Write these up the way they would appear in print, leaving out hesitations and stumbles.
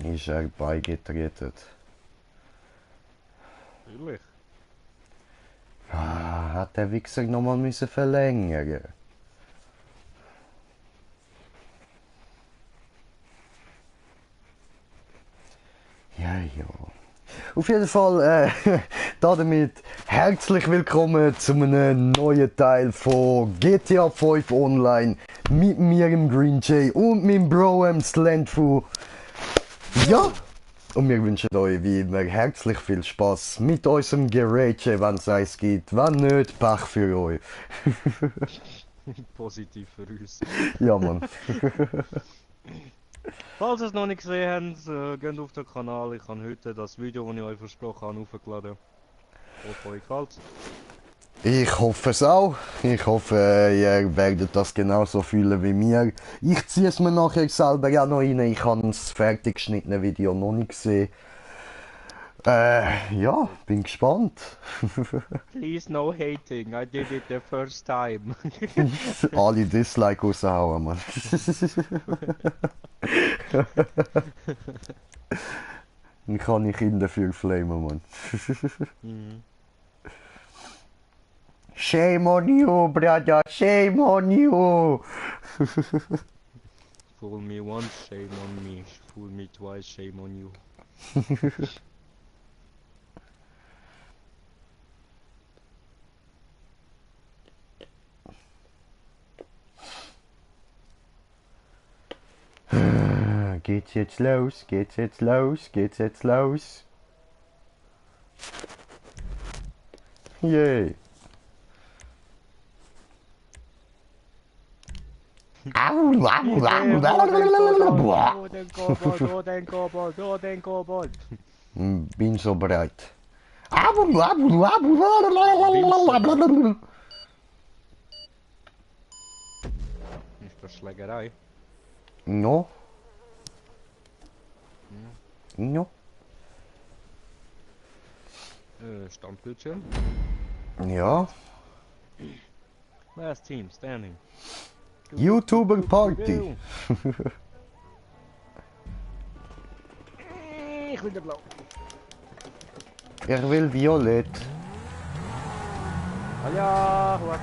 Ist er beigetreten. Natürlich. Ah, hat der Wichser nochmal müssen verlängern. Ja, ja. Auf jeden Fall, damit herzlich willkommen zu einem neuen Teil von GTA 5 Online mit mir, im Green Jay und meinem Bro, Slendfu. Ja! Und wir wünschen euch wie immer herzlich viel Spaß mit unserem Gerate, wenn es eins gibt. Wenn nicht, Pech für euch. Positiv für uns. Ja, Mann. Falls ihr es noch nicht gesehen habt, geht auf den Kanal. Ich habe heute das Video, das ich euch versprochen habe, aufgeladen. Hoffe euch gefällt. Ich hoffe es auch. Ich hoffe, ihr werdet das genauso fühlen wie mir. Ich ziehe es mir nachher selber auch noch rein. Ich habe das fertig geschnittene Video noch nicht gesehen. Ja, bin gespannt. Please no hating, I did it the first time. Alle Dislike raushauen, Mann. Dann kann ich ihn dafür flamen, Mann. Mhm. Shame on you, brother, shame on you. Fool me once, shame on me. Fool me twice, shame on you. Geht's jetzt los? Geht's jetzt los? Geht's jetzt los? Yay! Den Kobold. Bin so bereit. Ist das Schlägerei? No? No? Standbildschirm. Ja? Last team standing. YouTuber Party. Ich will der Blau. Er will Violett. Ah ja, warte.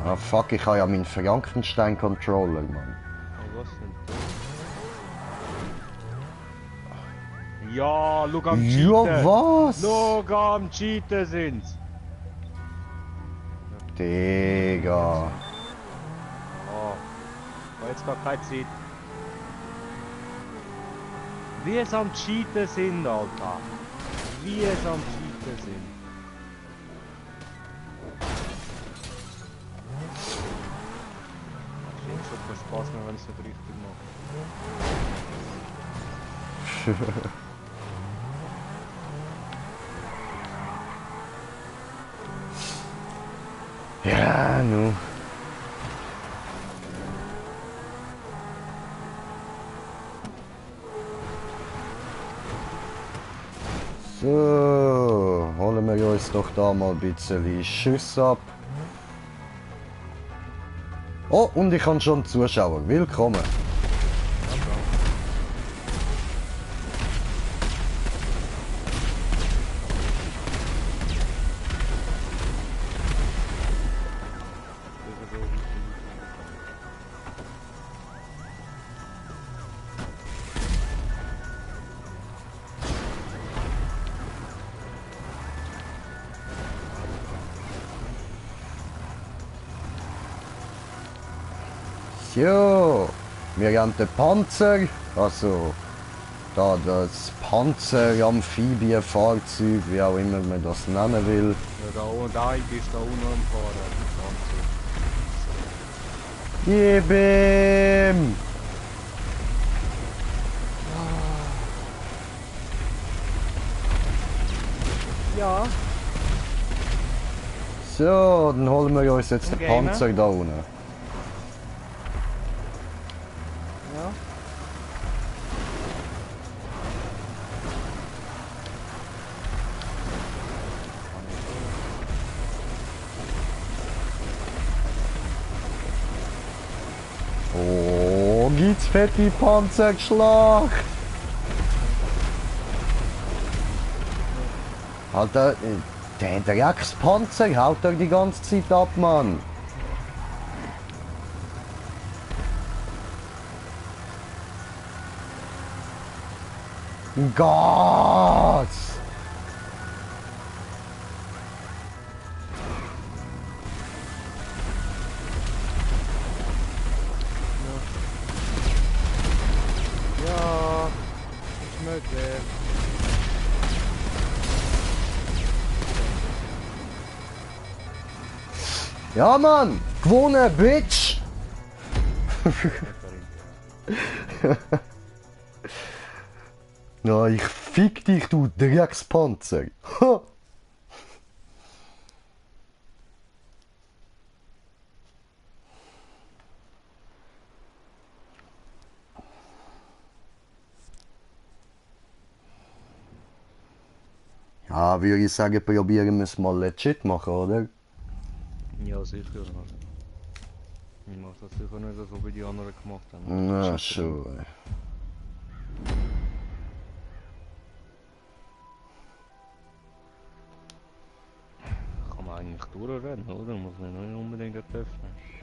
Ah fuck, ich habe ja meinen Frankenstein-Controller, Mann. Oh, was denn? Ja, schau am Cheaten. Ja, was? Schau am Cheaten sind. Digga. Oh, war jetzt gar keine Zeit. Wie es am Cheaten sind, Alter. Wie es am Cheaten sind. Das ist schon kein Spaß mehr, wenn ich es nicht richtig mache. Ja, nu. So, holen wir uns doch da mal ein bisschen Schuss ab. Oh, und ich habe schon Zuschauer. Willkommen. So, wir haben den Panzer, also da das Panzer-Amphibienfahrzeug, wie auch immer man das nennen will. Ja, da bist du da unten am Fahren. Gib ihm! Ja. So, dann holen wir uns jetzt den Panzer da unten. Ja. Oh, gibt's fette Panzerschlacht? Alter, der Dreckspanzer haut er die ganze Zeit ab, Mann. Gas! Ja, ist möglich. Ja, Mann! Gewonnen, Bitch! Na, ich fick dich, du Dreckspanzer! Ha! Ja, würde ich sagen, probieren wir es mal legit machen, oder? Ja, sicher. Ich mach das sicher nicht so, wie die anderen gemacht haben. Na, schon. Kann man eigentlich durchrennen, oder? Muss man nicht unbedingt öffnen.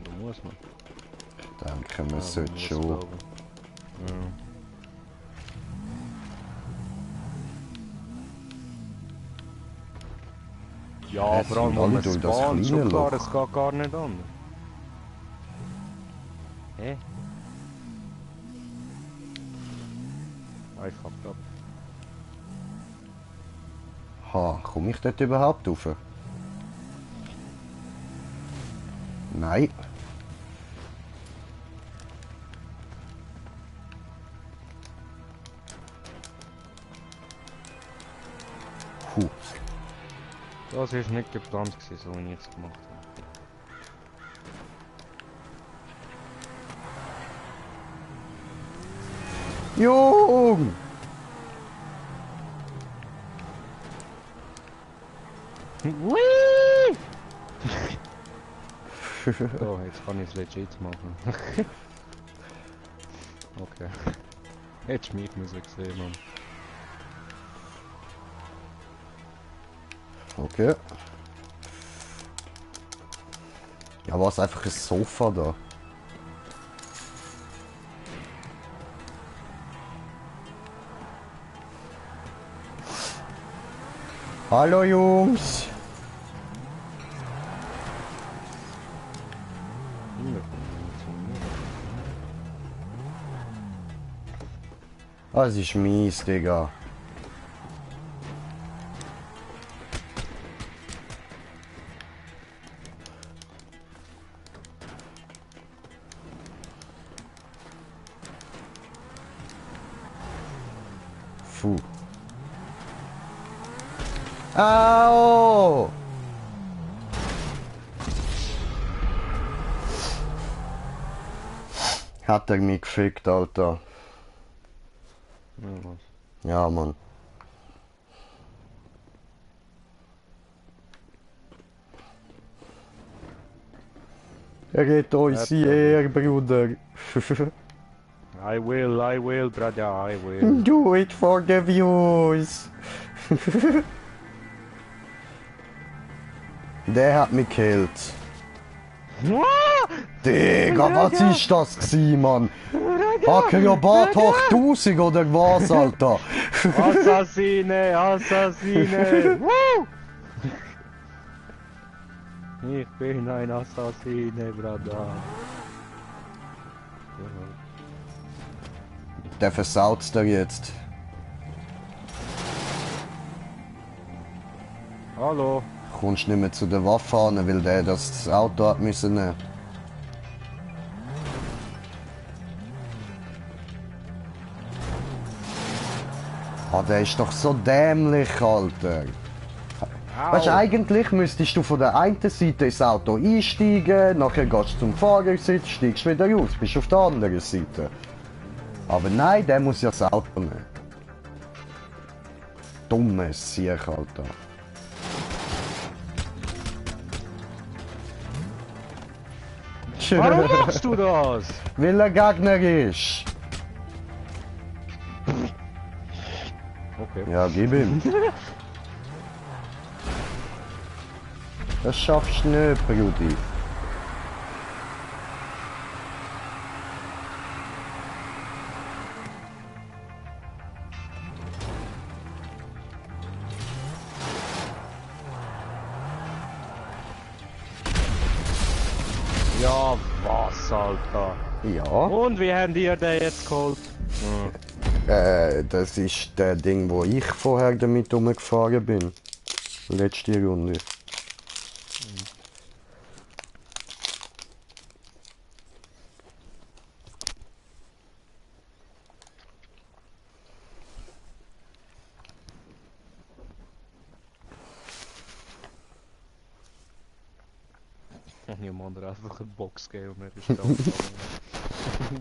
Oder muss man? Ich denke, man Ja, sollte muss, schon. glaube ich. Ja, Jetzt vor allem, sind wenn alle man durch das spawnt, kleine schon klar, Loch. es geht gar nicht anders. Hä? I fucked up. Ha, komme ich dort überhaupt rauf? Nein. Puh. Das ist nicht geplant gewesen, so wie ich es gemacht habe. Jung! Whee! So, jetzt kann ich es legit machen. Okay. Hättest du mich müssen gesehen, Mann. Okay. Ja, was einfach ein Sofa da? Hallo Jungs! Das ist mies, Digga. Puh. Au! Hat er mich gefickt, Alter. Ja, was? Ja, Mann. Er geht uns her, Bruder. I will, brother, I will. Do it for the views. Der hat mich gekillt. Digga, was ist das gsi, Mann? Akrobat hoch 1000 oder was, Alter? Assassine, Assassine! Woo! Ich bin ein Assassine, Brother. Der versaut's dir jetzt. Hallo? Kommst nicht mehr zu der Waffe an, weil der das Auto hat müssen nehmen. Ah, der ist doch so dämlich, Alter. Weißt du, eigentlich müsstest du von der einen Seite ins Auto einsteigen, nachher gehst du zum Fahrersitz, steigst wieder raus, bist auf der anderen Seite. Aber nein, der muss ja das Auto nehmen. Dummes Sieg, Alter. Warum machst du das? Weil er Gegner ist. Okay. Ja, gib ihm. Das schaffst du nicht, Brudi. Ja, was, Alter? Ja. Und wie haben die den jetzt geholt? Das ist der Ding, wo ich vorher damit umgefahren bin. Letzte Runde. Und jemand einfach eine Box gegeben und er ist dran.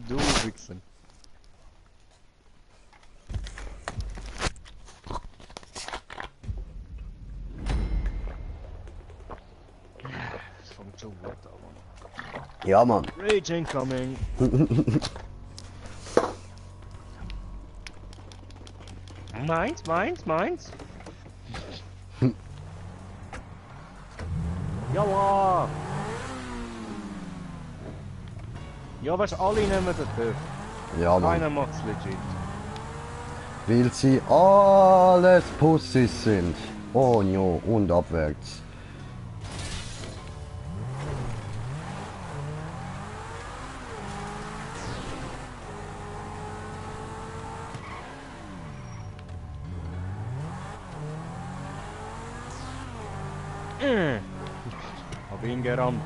Du Wichsen. Das fängt schon gut an, Mann. Ja, Mann. Rage incoming! Meins! Jawohl! Ja, was alle nehmen das Töpf. Ja, Keiner Mann. macht's legit. Weil sie alles Pussys sind. Oh no, und abwärts. Hab ihn gerammt.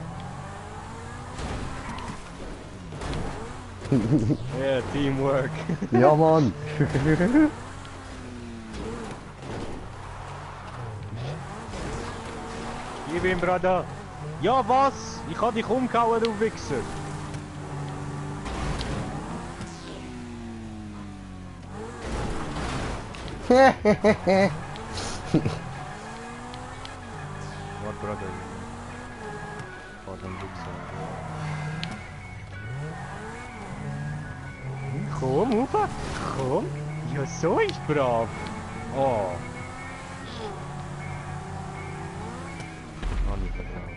Ja, Teamwork. Ja, Mann. Gib ihm, Bruder. Ja, was? Ich hab dich umgehauen, du Wichser. What, Bruder? Fucking Wichser. Komm, Ufa. Komm. Ja, so ist brav. Oh. Nicht vertraut.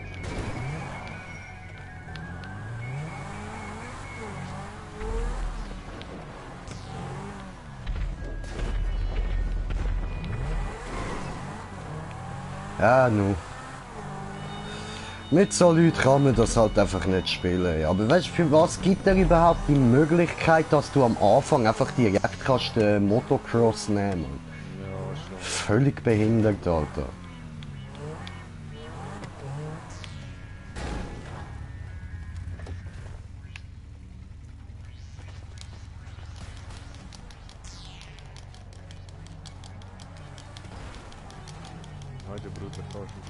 Ja, nu. Mit so Leuten kann man das halt einfach nicht spielen. Aber weißt du, für was gibt er überhaupt die Möglichkeit, dass du am Anfang einfach direkt kannst den Motocross nehmen? Ja, schon. Völlig behindert, Alter. Heute Bruder tauschen.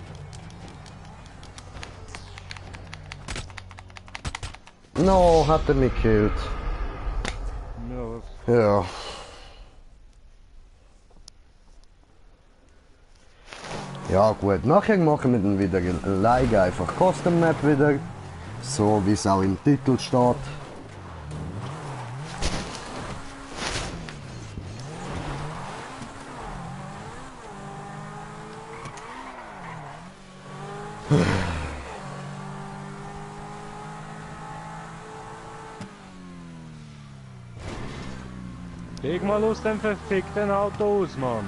No, hat er mich gekillt. Ja, was? Ja. Ja gut, nachher machen wir dann wieder alleine einfach Custom Map wieder. So wie es auch im Titel steht. Leg mal aus dem verfickten Auto aus, Mann.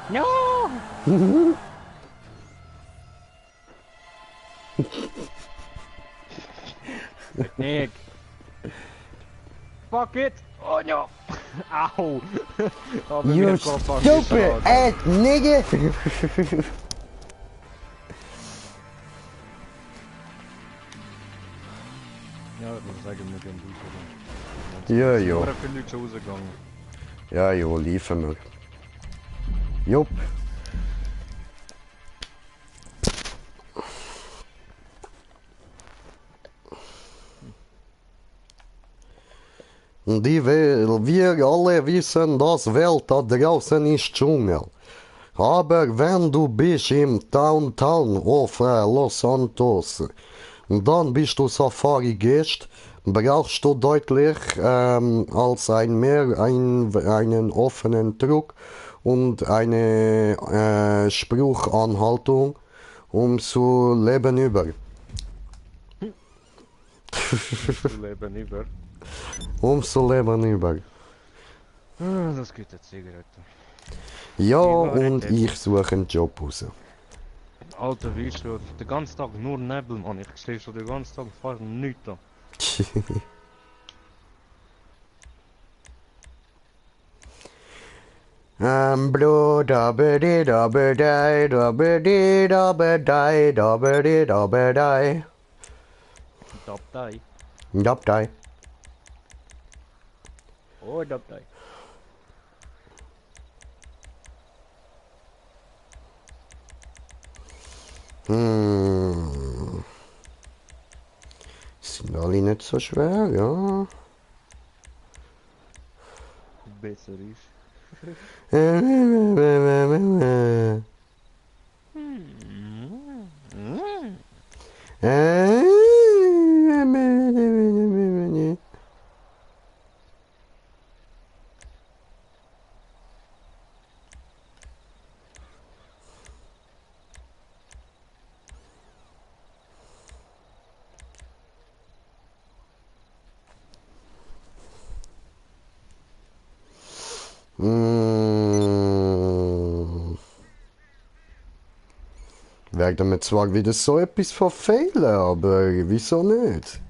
No! Nick. Fuck it! Oh no! Au! Aber You mir Kopf stupid angeschlagen. ass nigga! Ja, ich muss sagen, mit dem Bus. Ja, ja. Aber viele Leute schon rausgegangen. Ja, ja, liefern wir. Jupp. Und wir alle wissen, dass Welt da draußen ist Dschungel. Aber wenn du bist im Downtown of Los Santos, dann bist du Safari-Gast, brauchst du deutlich als einen offenen Druck und eine Spruchanhaltung, um zu leben über. Zu leben über. Um zu leben über. Das geht eine Zigarette. Ja, Zigarette. und ich suche einen Job raus. Alter, wie schon, den ganzen Tag nur Nebel, Mann. Ich stehe schon den ganzen Tag fast nichts an. Bro, da be di da be die, da be di da be die, da be di da be die. Dabei. Da die. Oh, dabei. Sind alle nicht so schwer, ja. Besser ist. Werde mir zwar wieder so etwas verfehlen, aber wieso nicht?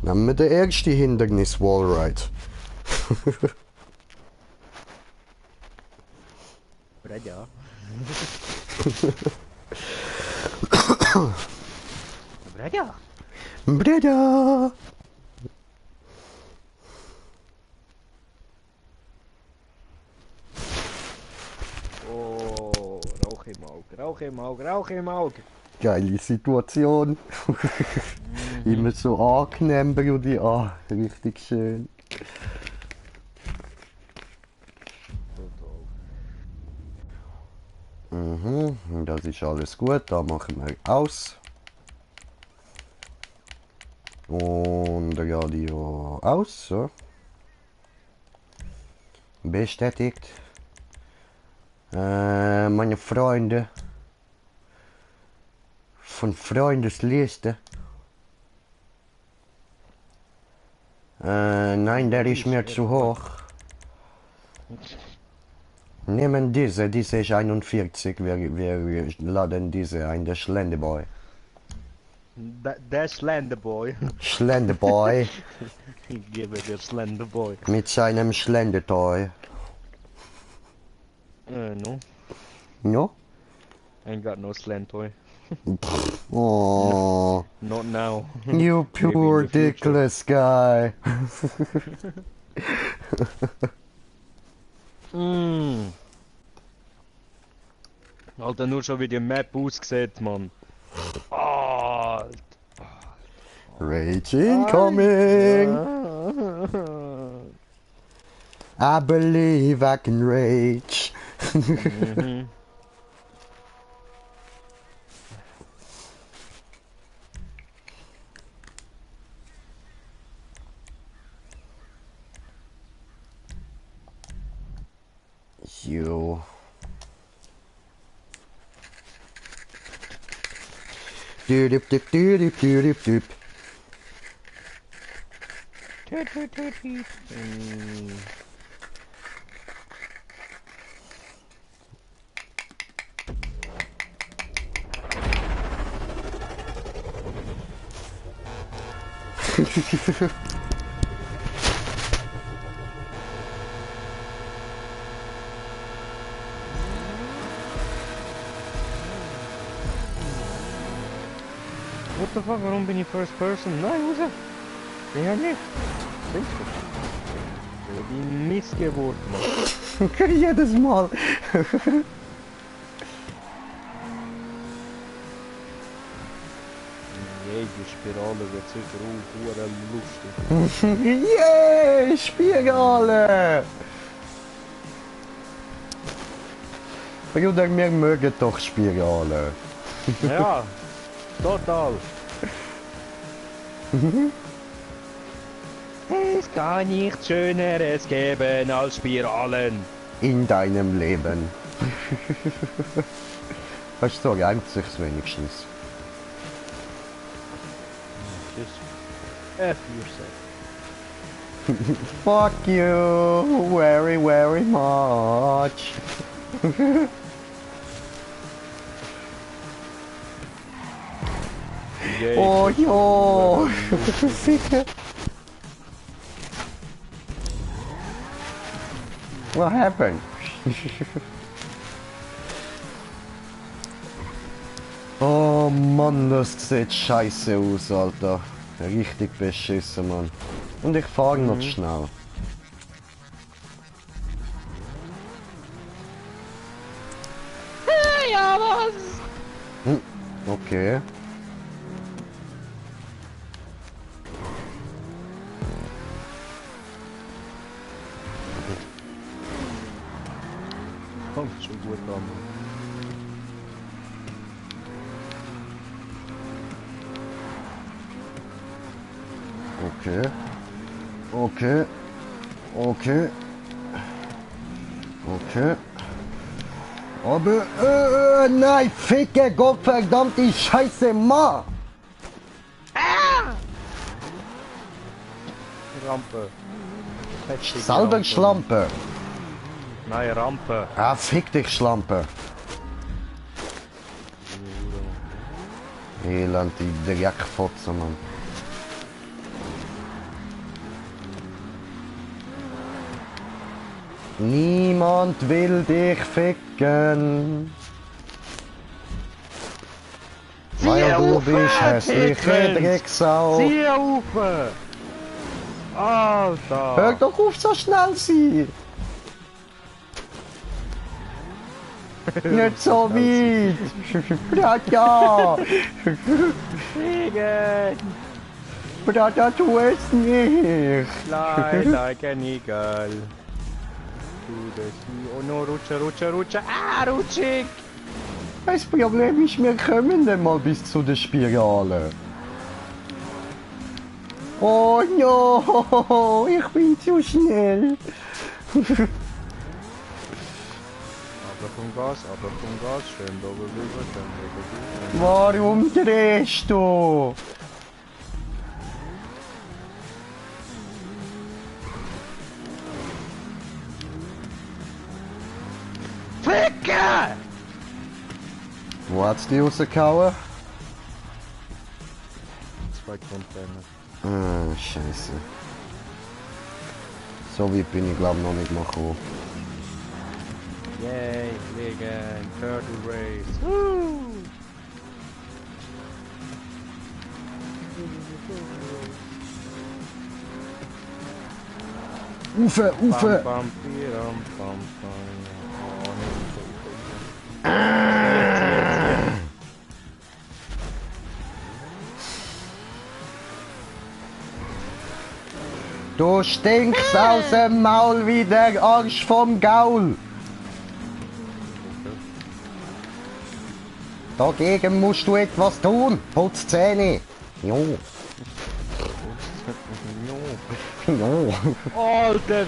Nehmen wir den ersten Hindernis Wallride. Bredja. Bredja. Breda! Oh, Rauch im Auge, Rauch im Auge, Rauch im Auge. Geile Situation. Immer so angenehm, Brudi. Ah, richtig schön. Das ist alles gut. Da machen wir aus. Und Radio aus. So. Bestätigt. Meine Freunde. Von Freundesliste. Nein, der ist mir zu hoch. Nehmen diese ist 41. Wir laden diese ein, der Schlendeboy. Der Slenderboy. Schlendeboy Ich gebe dir Slenderboy. mit seinem Schlendetoy. No, No? ain't got no Slentoy. Oh, Not now. you Maybe poor in the future. dickless guy. Alter, nur schon wie die Map aussieht, Mann. Alter. Rage incoming. I believe I can rage. You. Doop doop doop doop doop doop. What the fuck, warum bin ich First Person? Nein, raus! Bin ja nicht. Denkst du? Die Missgeburt, Mann. Jedes Mal. die Spirale wird sicher auch lustig. Yeah, Spirale! Bruder, wir mögen doch Spirale. Ja, total. Es kann nichts Schöneres geben als Spiralen. In deinem Leben. Weißt du, so reimt sich's wenigstens. Just F yourself. Fuck you very, very much. Oh jo! Ficker! What happened? Oh Mann, das sieht scheiße aus, Alter. Richtig beschissen, Mann. Und ich fahre noch schnell. Ja, was? Okay. Kommt schon gut an. Okay. Okay. Okay. Okay. Aber, nein, ficke Gottverdammte Scheiße, Mann! Rampe. Fettige Selber Rampe. Schlampe. Nein, Rampe. Ah, fick dich, Schlampe. Elend, die Dreckfotze, Mann. Niemand will dich ficken. Weil du bist hässliche Drecksau. Zieh auf! Alter! Hör doch auf, so schnell sein! Nicht so weit! Brata! Fliegen! Brata, tu es nicht! Fly like an eagle. To the sea. Oh no, rutsche, rutsche, rutsche. Ah, rutschig! Das Problem ist, wir kommen nicht mal bis zu der Spirale. Oh no, ich bin zu schnell. Aber vom Gas, schön da rüber, schön da rüber. Warum drehst du? Ficke! Wo hat's die rausgehauen? 2 Container. Ah, scheiße. So weit bin ich glaube noch nicht mal gekommen. Yay, fliegen, Turtle Race. Woo! Ufe, Ufe! Bam, piram, bam, bam. Oh, nee. Du stinkst aus dem Maul wie der Arsch vom Gaul! Dagegen musst du etwas tun, putz Zähne! Jo! Jo! Alter,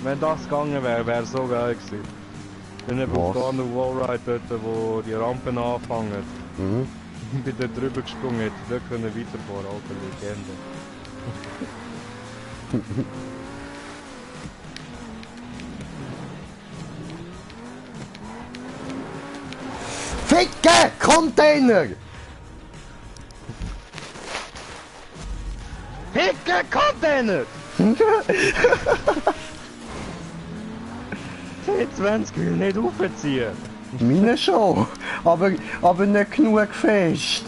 wenn das gegangen wäre, wäre so geil gewesen. Wenn ich auf Was? der Wallride dort, wo die Rampen anfangen, Mhm. ich bin dort drüber gesprungen, hätte dort können weiterfahren, alter Legende. Ficke Container! Ficke Container! 20 will nicht aufziehen. Meine schon, aber nicht genug fest.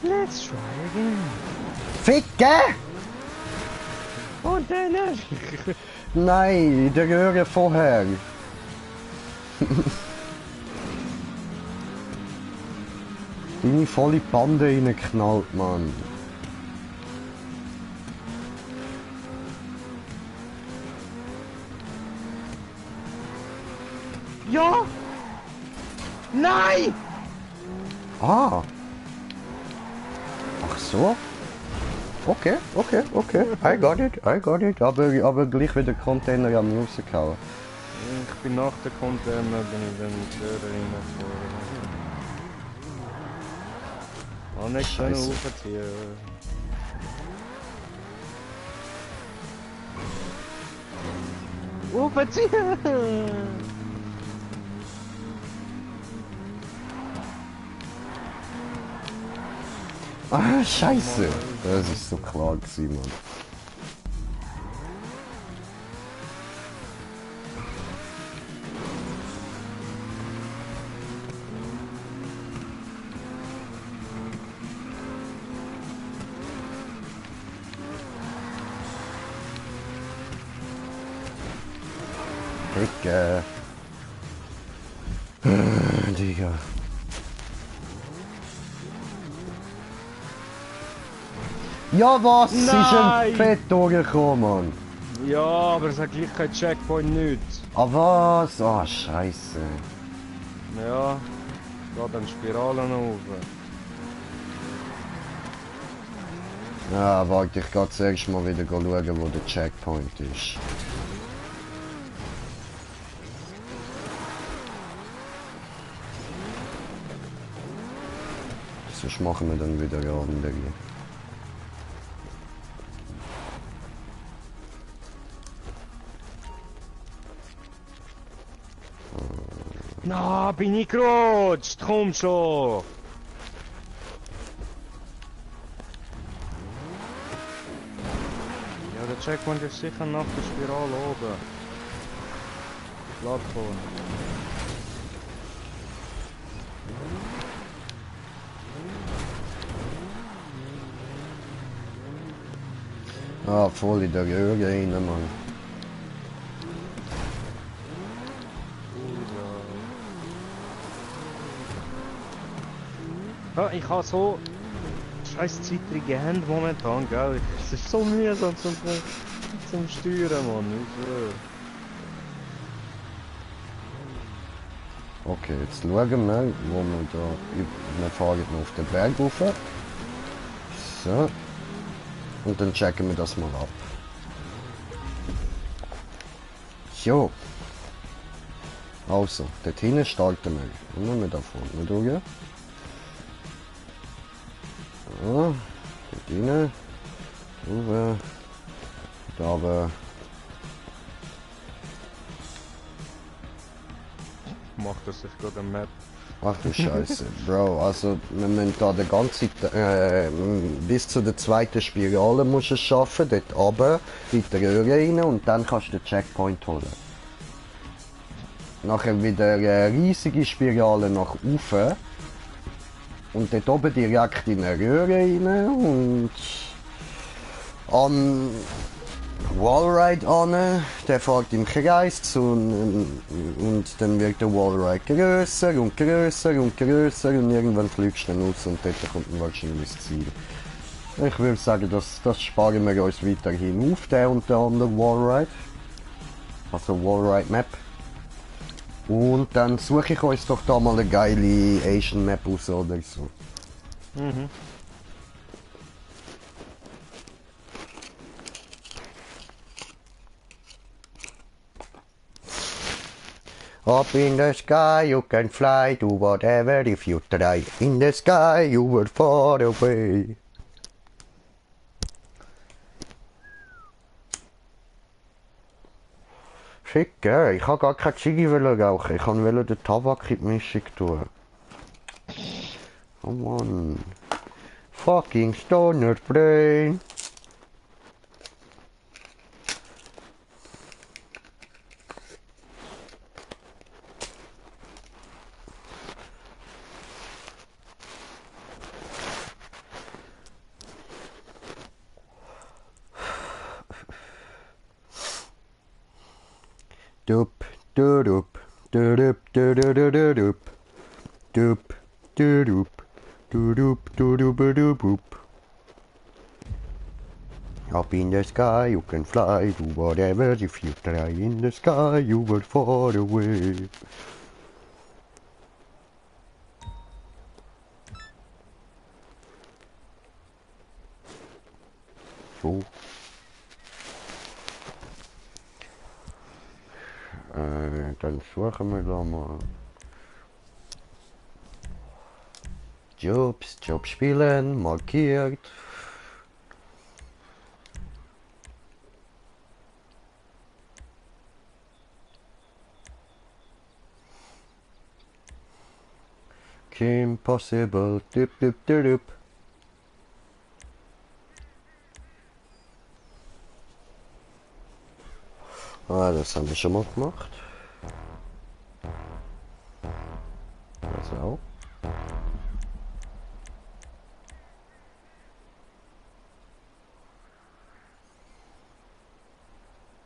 Let's try again. Ficke! Oh Container! Nein, in der Röhre vorher. Deine volle Bande reingeknallt, Mann. Ja! Nein! Ah. Ach so. Okay. I got it. Aber gleich wieder Container am rausgehauen. Ich bin nach der Container, bin ich dann in die Röhre reingefahren. Und nicht können Scheiße. hochziehen. Hochziehen! Ah, scheiße. Das ist so klar gewesen, Mann. Digga. Digga. Ja, was? Sie ist Nein! ein Fett durchgekommen, Mann. Ja, aber es hat gleich kein Checkpoint, nichts. Ah, was? Ah, scheiße. Ja, geht dann Spirale noch rauf. Ja, warte, ich gehe zuerst mal wieder schauen, wo der Checkpoint ist. Sonst machen wir dann wieder eine andere. Na, bin ich gerutscht, komm schon! Ja, der Checkpoint ist sicher nach der Spirale oben. Plattform. Ah, voll in der Röhre rein, Mann. Ja, ich habe so scheiß zittrige Hände momentan, gell? Es ist so mühsam zum Steuern, Mann. Ich schwör. Okay, jetzt schauen wir, wo wir da... Wir fahren auf den Berg rauf. So. Und dann checken wir das mal ab. So. Also, dort hinten starten wir. Und dann wir da vorne durch. Ja, dort rein. Rüber. Da aber. Macht das sich gerade eine Map. Ach du Scheiße, Bro, also wir müssen da die ganze bis zu der zweiten Spirale musst du es schaffen, dort runter, in die Röhre rein und dann kannst du den Checkpoint holen. Nachher wieder eine riesige Spirale nach oben und dort oben direkt in eine Röhre rein und an Wallride an, der fährt im Kreis und dann wird der Wallride grösser und grösser und grösser und irgendwann fliegst du dann raus und dort kommt dann wahrscheinlich das Ziel. Ich würde sagen, das sparen wir uns weiterhin auf, der und der andere Wallride. Also Wallride Map. Und dann suche ich uns doch da mal eine geile Asian Map aus oder so. Mhm. Up in the sky you can fly, do whatever if you try. In the sky you were far away. Shit, gell? Ich wollte gar keine Ziege rauchen. Ich wollte den Tabak in die Mischung tun. Oh Mann. Fucking stoner brain. Dup, dudup, dudup, dududududup. Dup, dudup, dudup, dududududup. Up in the sky you can fly to whatever if you try in the sky you will fall away. So. Dann suchen wir da mal. Jobs, Job spielen, markiert. Kim possible, dup dup dup dup. Ah, das haben wir schon mal gemacht. Das auch.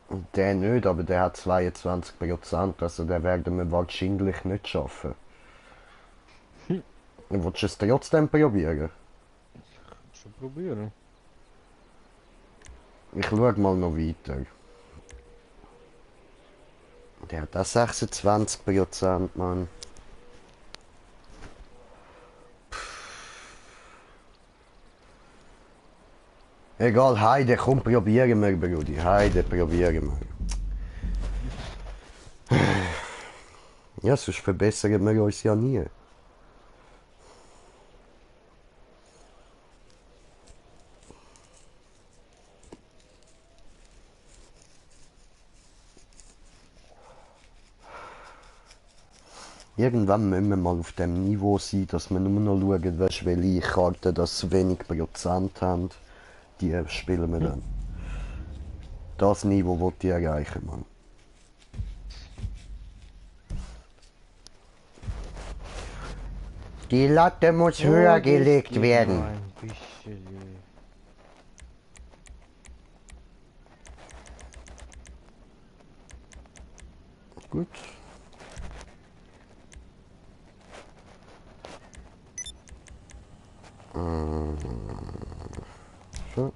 Und der nicht, aber der hat 22%, also der werden wir wahrscheinlich nicht schaffen. Willst du es trotzdem probieren? Schon probieren. Ich schaue mal noch weiter. Der hat auch 26%, Mann. Egal, Heide, komm, probieren wir, Brudi. Heide, probieren wir. Ja, sonst verbessern wir uns ja nie. Irgendwann müssen wir mal auf dem Niveau sein, dass wir nur noch schauen, welche Karten das wenig Prozent haben. Die spielen wir dann. Das Niveau wollte ich erreichen, Mann. Die Latte muss höher gelegt werden. Ein bisschen. Gut. So.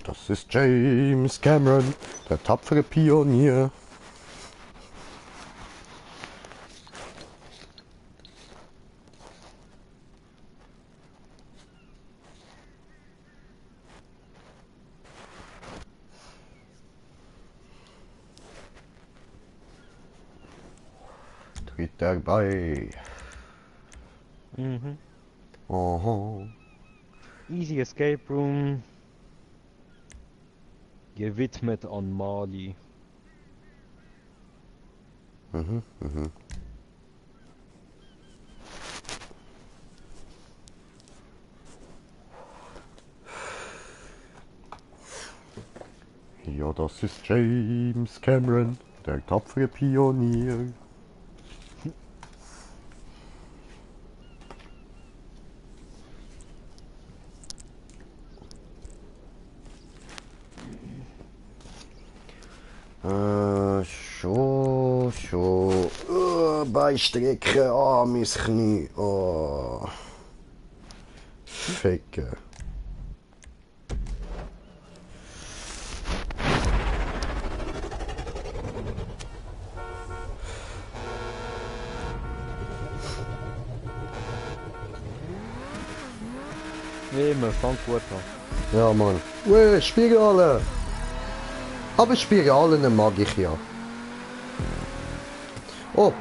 Das ist James Cameron, der tapfere Pionier. Dritter bei. Mhm. Aha. Easy Escape Room. Gewidmet an Mali. Mhm, mhm. Ja, das ist James Cameron, der tapfere Pionier. Schon. Beistrecken, mein Knie. Oh. Ficken. Nee, man fängt gut an. Ja, Mann. Spirale. Aber Spiralen mag ich ja. Oh.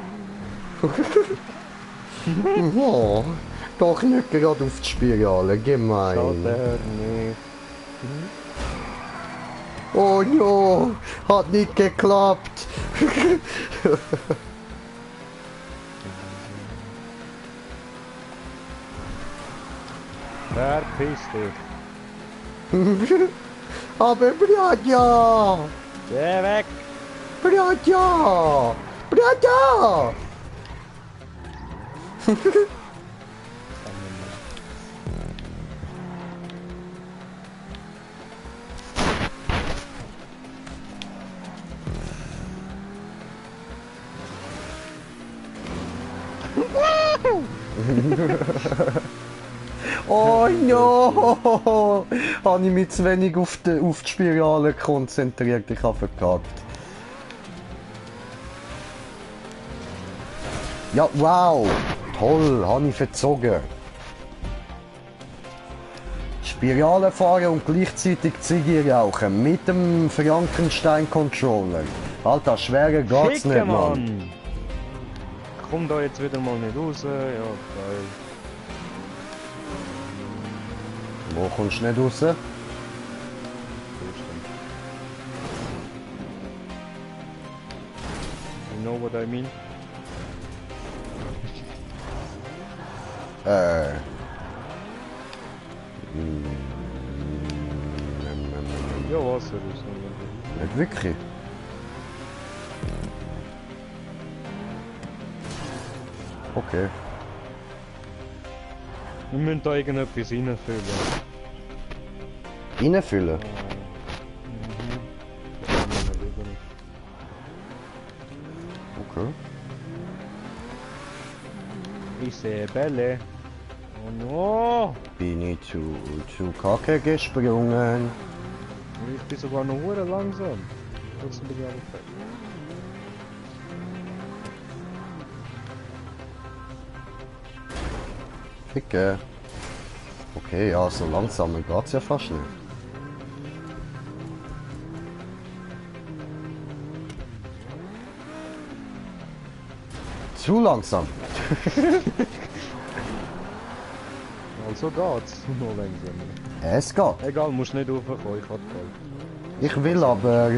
Oh. Doch nicht gerade auf die Spirale, gemein. Schade, nee. Oh no, hat nicht geklappt. Verpiss dich. Aber Bradja! Geh weg! Bradja! Bradja! Oh no! Habe ich mich zu wenig auf die Spirale konzentriert, ich habe verkackt. Ja, wow! Toll, habe ich verzogen. Spirale fahren und gleichzeitig Ziege rauchen mit dem Frankenstein-Controller. Alter, schwerer geht's Schicke, nicht, Mann. Komm da jetzt wieder mal nicht raus. Ja, geil. Wo kommst du nicht raus? You know what I mean? Ja, Wasser raus. Nicht wirklich. Okay. Wir müssen da irgendetwas reinfüllen. Reinfüllen? Okay. Ich sehe Bälle. Oh no! Bin ich zu Kacke gesprungen. Ich bin sogar noch hure langsam. Trotzdem bin ich aber fett. Ficke. Okay, ja, so langsamer geht's ja fast nicht. Zu langsam. Also geht's. Noch langsamer. Es geht. Egal, musst nicht raufkommen, ich hab kalt. Ich will aber...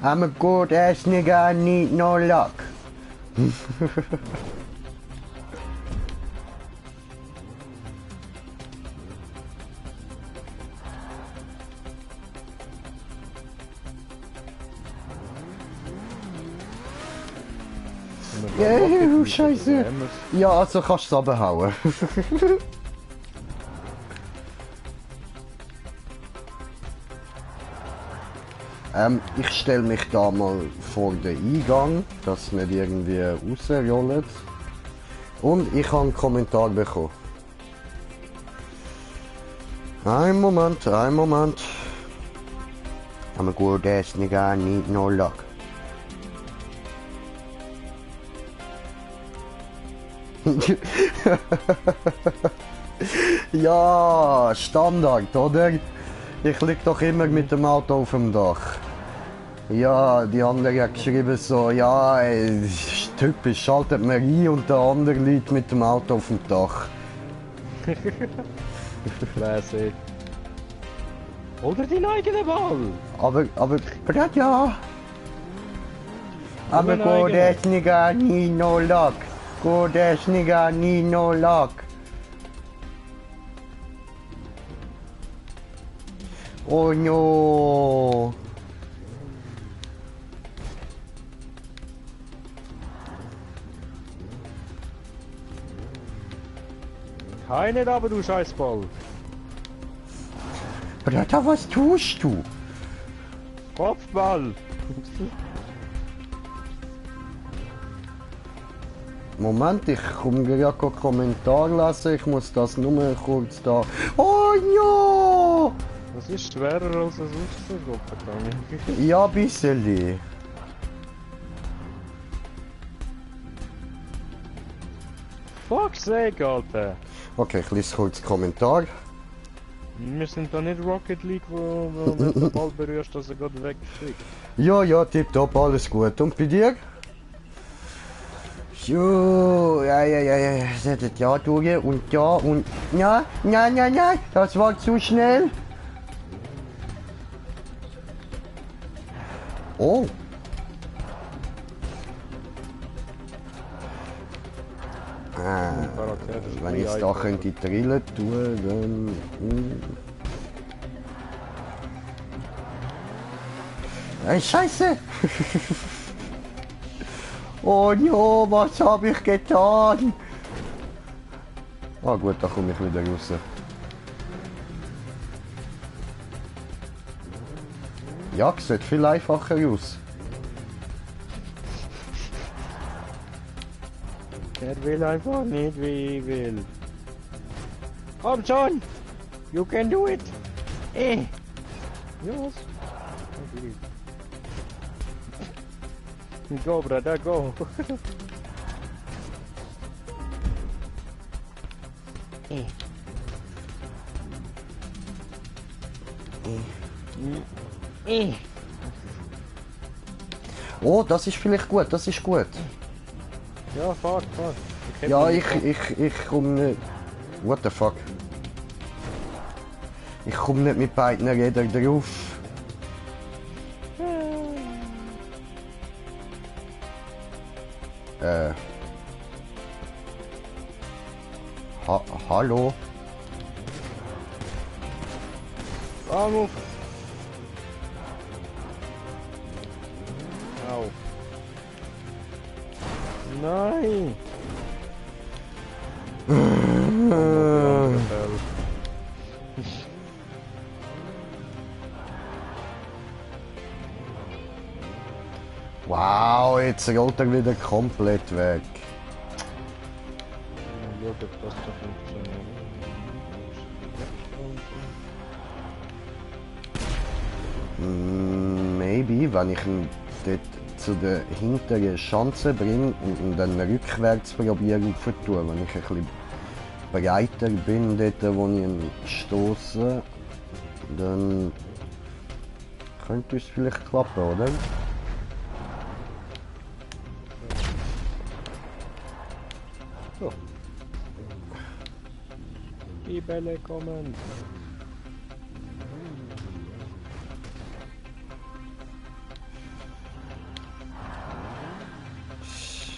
I'm a good ass nigga, I need no luck. Ja, Scheiße. Ja, also kannst du es runterhauen. Ich stelle mich da mal vor den Eingang, dass es nicht irgendwie rausrollt. Und ich habe einen Kommentar bekommen. Ein Moment, ein Moment. I'm a good ass nigga, I need no luck. Ja, Standard, oder? Ich lieg doch immer mit dem Auto auf dem Dach. Ja, die andere hat geschrieben so, ja, ist typisch, schaltet man ein und der andere liegt mit dem Auto auf dem Dach. Classic. Oder deinen eigenen Ball! Aber, ja. I'm a good ass nigga, I need no luck. Good ass nigga, I need no luck. Oh no. Keine aber du Scheißball! Alter, was tust du? Kopfball! Moment, ich komme gerade einen Kommentar lesen, ich muss das nur kurz da... Oh no! Das ist schwerer als ein Auszugruppen. Ja, ein bisschen. Fuck's sake, Alter! Okay, ich lese kurz den Kommentar. Wir sind da nicht Rocket League, wo wenn du den Ball berührst, dass er gerade wegfliegt. Ja, tipptopp, alles gut. Und bei dir? So, ja, setzt ja durch und ja und... Ja, nein, das war zu schnell. Oh. Wenn ich es da könnte drillen tun, dann... Hey, Scheiße! Oh no, was habe ich getan? Ah gut, da komme ich wieder raus. Ja, sieht viel einfacher aus. Er will einfach nicht, wie ich will. Komm schon! You can do it! Yes! Go, brother, go! Oh, das ist vielleicht gut, das ist gut. Ja, fahr. Ja, ich komme nicht... What the fuck? Ich komme nicht mit beiden Rädern drauf. Hallo? Arm auf! Au. Nein! Wow, jetzt rollt er wieder komplett weg. Ja, das passt doch funktionieren. Maybe, wenn ich ihn dort zu der hinteren Schanze bringe und dann rückwärts probiere aufzutun, wenn ich ein bisschen breiter bin, dort wo ich ihn stoße, dann könnte es vielleicht klappen, oder? So. Die Bälle kommen.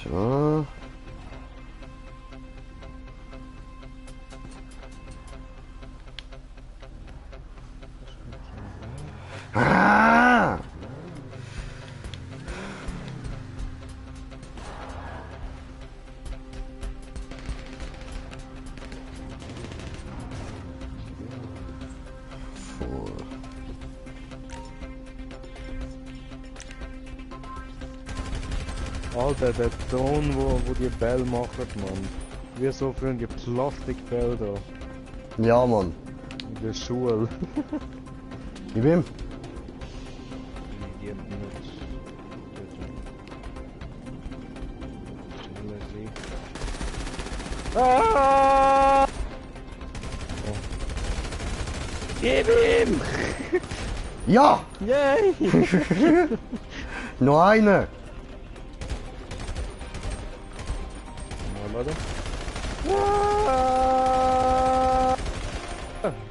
So. Ah! Alter, der Ton, wo die Bälle machen, Mann. Wie so für ein Plastikbälle da. Ja, Mann. In der Schule. Gib ihm. Die haben nicht. Ah! Oh. Gib ihm! Ja! Yay! Noch eine! Mal, warte.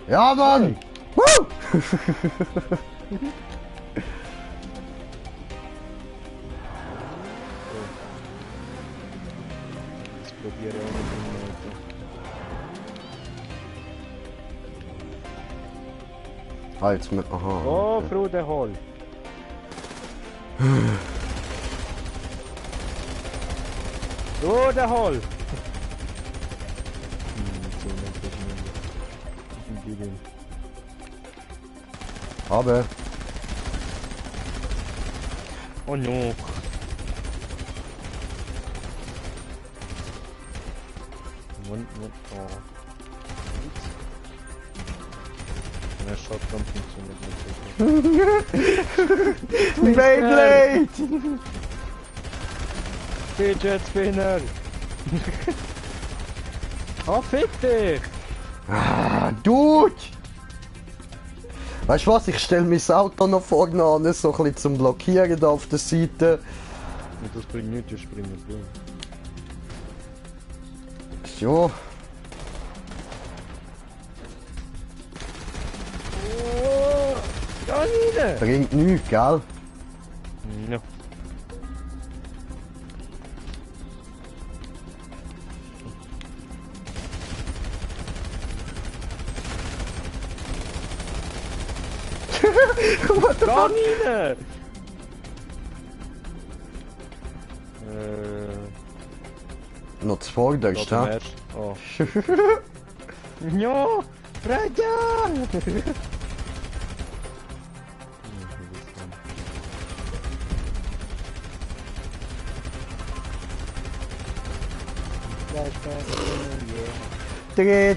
Ja, Mann! Woo! Jetzt probiere ich auch mit dem Auto. Ah, jetzt mit... Aha. Oh, okay. Frude Hall. Frude Hall. Aber... Oh no. What? Oh. Der Shotgun funktioniert nicht. Beyblade! Fidget Spinner! Oh, fick dich! Ah, Dude! Weißt du was, ich stelle mein Auto noch vorne an, so ein bisschen zum Blockieren da auf der Seite. Und das bringt nichts, das springt durch. So. Oh, ja, rein! Bringt nichts, gell? Ja. What the Da fuck? rein! Noch das Vorderste, hä? Oh. Ja! Freitag! Dreh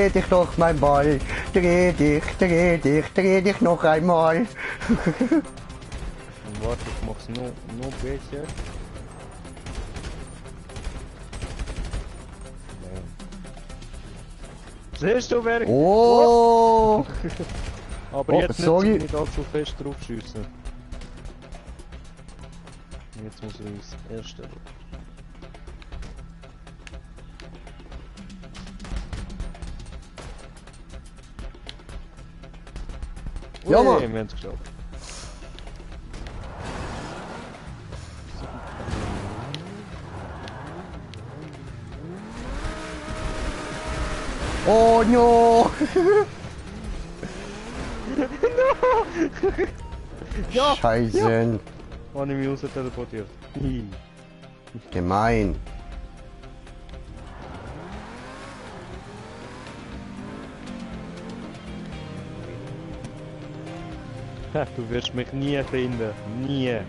dich noch mein Ball. Dreh dich noch einmal. Und warte, ich mach's noch besser. Siehst du, wer... Oh! Aber Oh, jetzt sorry. nicht allzu fest drauf schiessen. Jetzt muss ich ins erste. Ja, Ui, Mann. wir haben es geschafft. Oh no! Ja! Scheiße. Habe ich mich raus teleportiert. Gemein. Du wirst mich nie finden. Nie.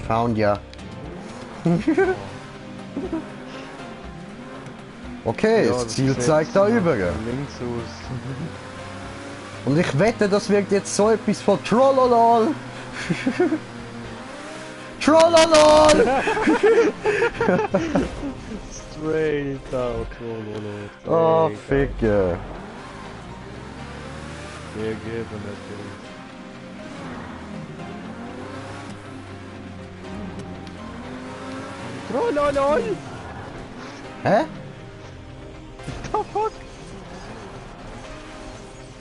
Found ya. Okay, Ja, das das Ziel sieht zeigt da nach über. Links aus. Und ich wette, das wird jetzt so etwas von Trollolol. Trollolol! Straight out. Oh, Ficke. Wir geben natürlich. Trollolol! Hä? The fuck?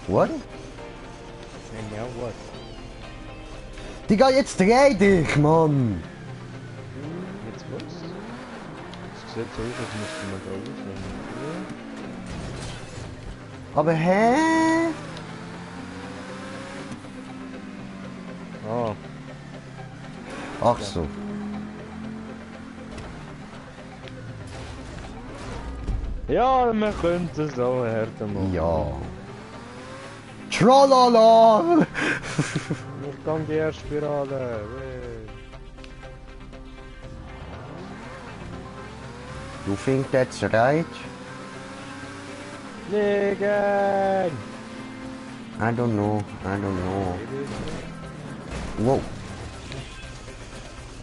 What? And now what? Digga, jetzt dreh dich, Mann! Jetzt was? Das sieht so aus, als müsste man da rausnehmen. Aber hä? Ah, Ach so. ja, wir könnten es auch härter machen. Ja. Trollolol! Ich kann die erste Spirale. You think that's right? Liegen! I don't know. Wow.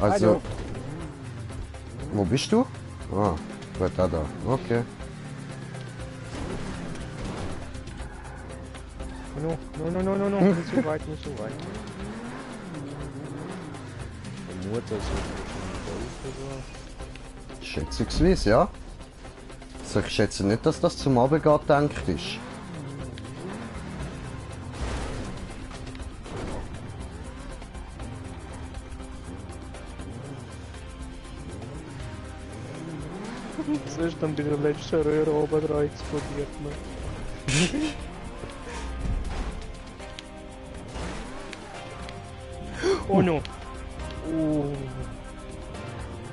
Also, Hallo. wo bist du? Ah, gut, da. Okay. No, nicht so weit, nicht so weit. Die Mutter ist wahrscheinlich Schätzungsweise, ja. Also ich schätze nicht, dass das zum Abendgehen gedacht ist. das ist dann bei der letzten Röhre oben dran explodiert. Oh no! Oh.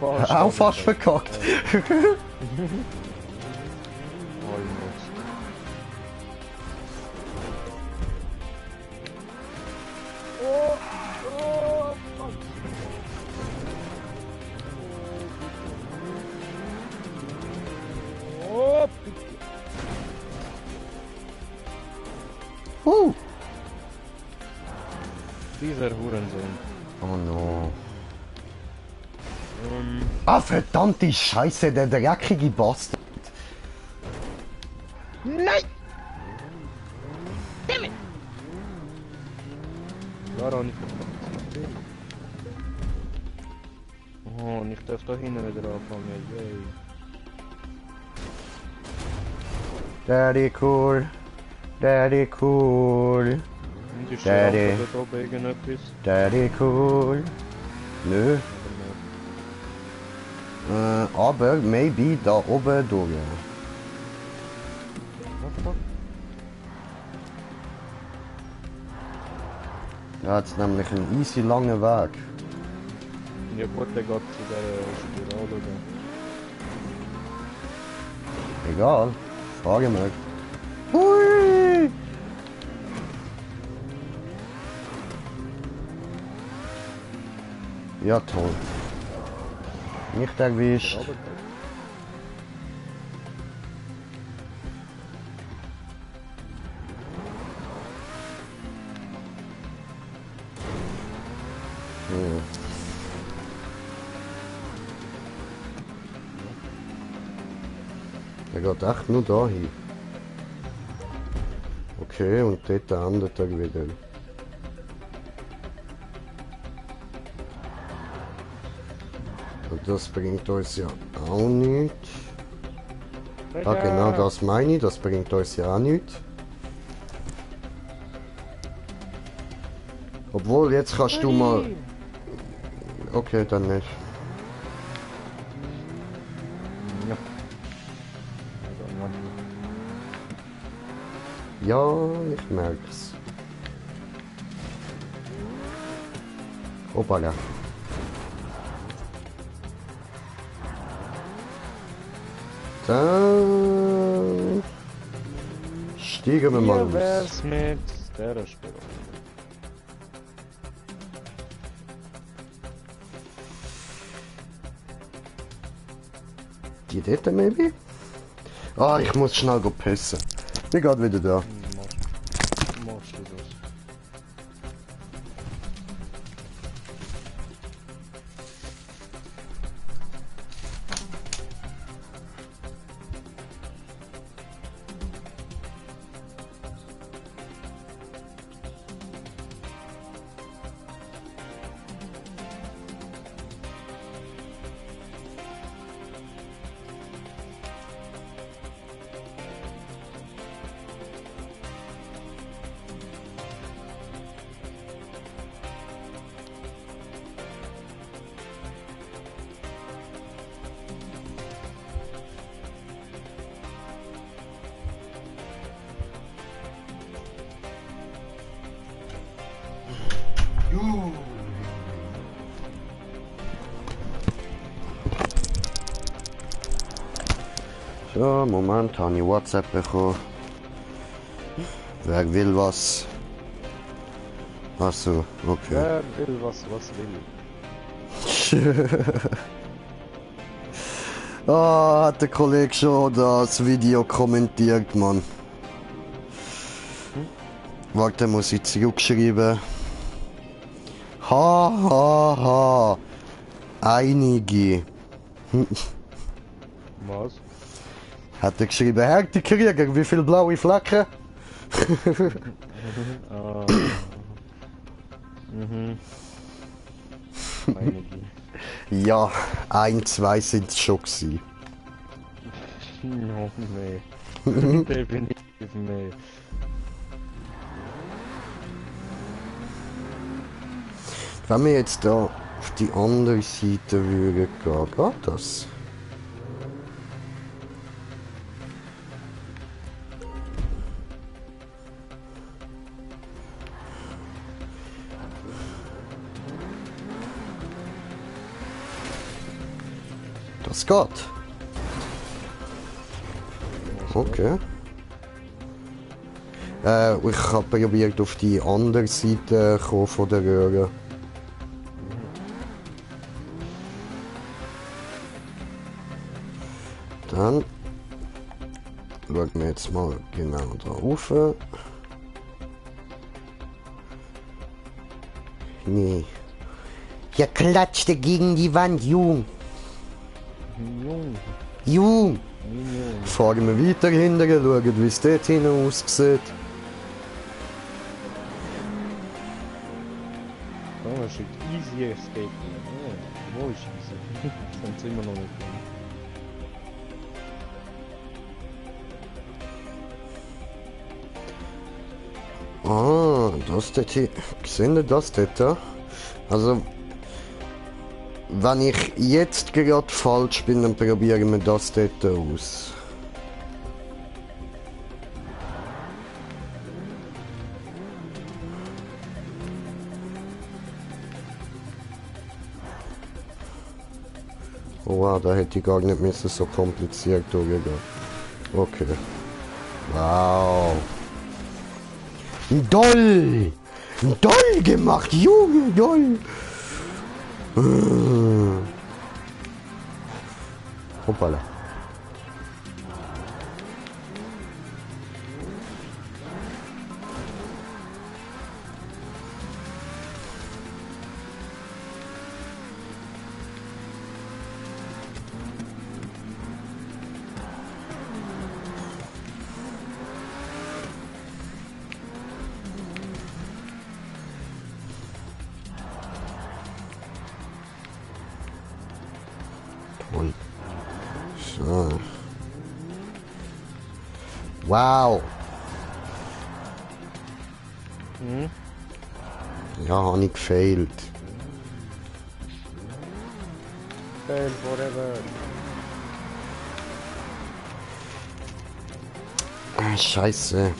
Auch fast verkackt. Almost. Dieser Hurensohn. Oh no. Ah, verdammte Scheiße, der dreckige Bastard. Nein! Damn it! Klar habe ich verpackt. Oh, und ich darf da hinten wieder anfangen. Yay. Daddy cool. Daddy cool. Und ist Daddy. schon da oben irgendetwas? Daddy cool. Nö. Aber maybe da oben durch. What the fuck? Da hat's nämlich einen easy langen Weg. Ja gut, der geht zu der Spirale da. Egal. Frage mal. Hui! Ja, toll. Nicht erwischt. Aber Hm. Der geht echt nur dahin. Okay, und dort endet er wieder. Und das bringt uns ja auch nichts. Ah, genau das meine ich, das bringt uns ja auch nichts. Obwohl, jetzt kannst du mal... Okay, dann nicht. Ja. Ja, ich merk's. Hoppala. Dann steigen wir mal Wie aus. wär's mit der Spielung? Die dort, maybe? Ah, ich muss schnell go pissen. Bin grad wieder da. Machst du das? So, Moment, habe ich WhatsApp bekommen. Wer will was? Achso, okay. Wer will was will? Ah, hat der Kollege schon das Video kommentiert, Mann. Warte, muss ich zurückschreiben. Ha, ha, ha. Einige. Was? Hat er geschrieben, Härtekrieger, wie viele blaue Flecken? Ah. Mhm. Einige. Ja, ein, zwei sind es schon gewesen. No, nee. Definitiv nee. Wenn wir jetzt da auf die andere Seite würden gehen, geht das? Das geht. Okay. Ich habe probiert auf die andere Seite kommen von der Röhre. Dann schauen wir jetzt mal genau drauf. Nee. Ja, klatschte gegen die Wand, Jung. Jung. Jung. Jung. Fahren wir weiter hinterher, schauen, wie es dort hinten aussieht. Oh, da steht Easy Escape. Ja, wo ist Easy? Sind sie immer noch nicht drin. Ah, das dort hier. Sehen Sie das dort? Also, wenn ich jetzt gerade falsch bin, dann probieren wir das dort aus. Oh wow, da hätte ich gar nicht müssen so kompliziert durchgehen. Okay. Wow. Doll! Doll gemacht, Junge, doll! Hoppala. Toll. So. Wow. Hm? Ja, habe ich gefailt. Fail forever. Scheiße.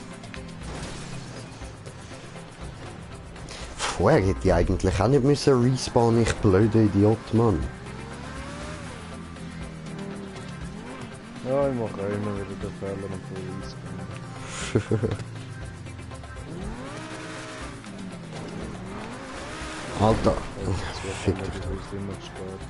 Vorher hätte ich eigentlich auch nicht müssen respawnen, ich blöder Idiot, Mann. Ja, ich mache auch immer wieder den Fehler und verweise. Alter. Fick Fick dich. dich. Du immer zu spät.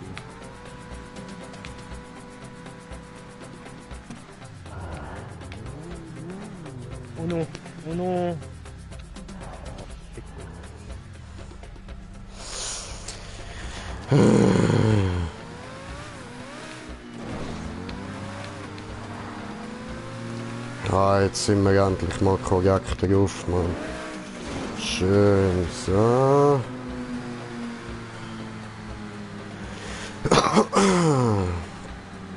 Oh no, oh no. Fick dich. Ah, jetzt sind wir endlich mal korrekt drauf, Mann. Schön, so.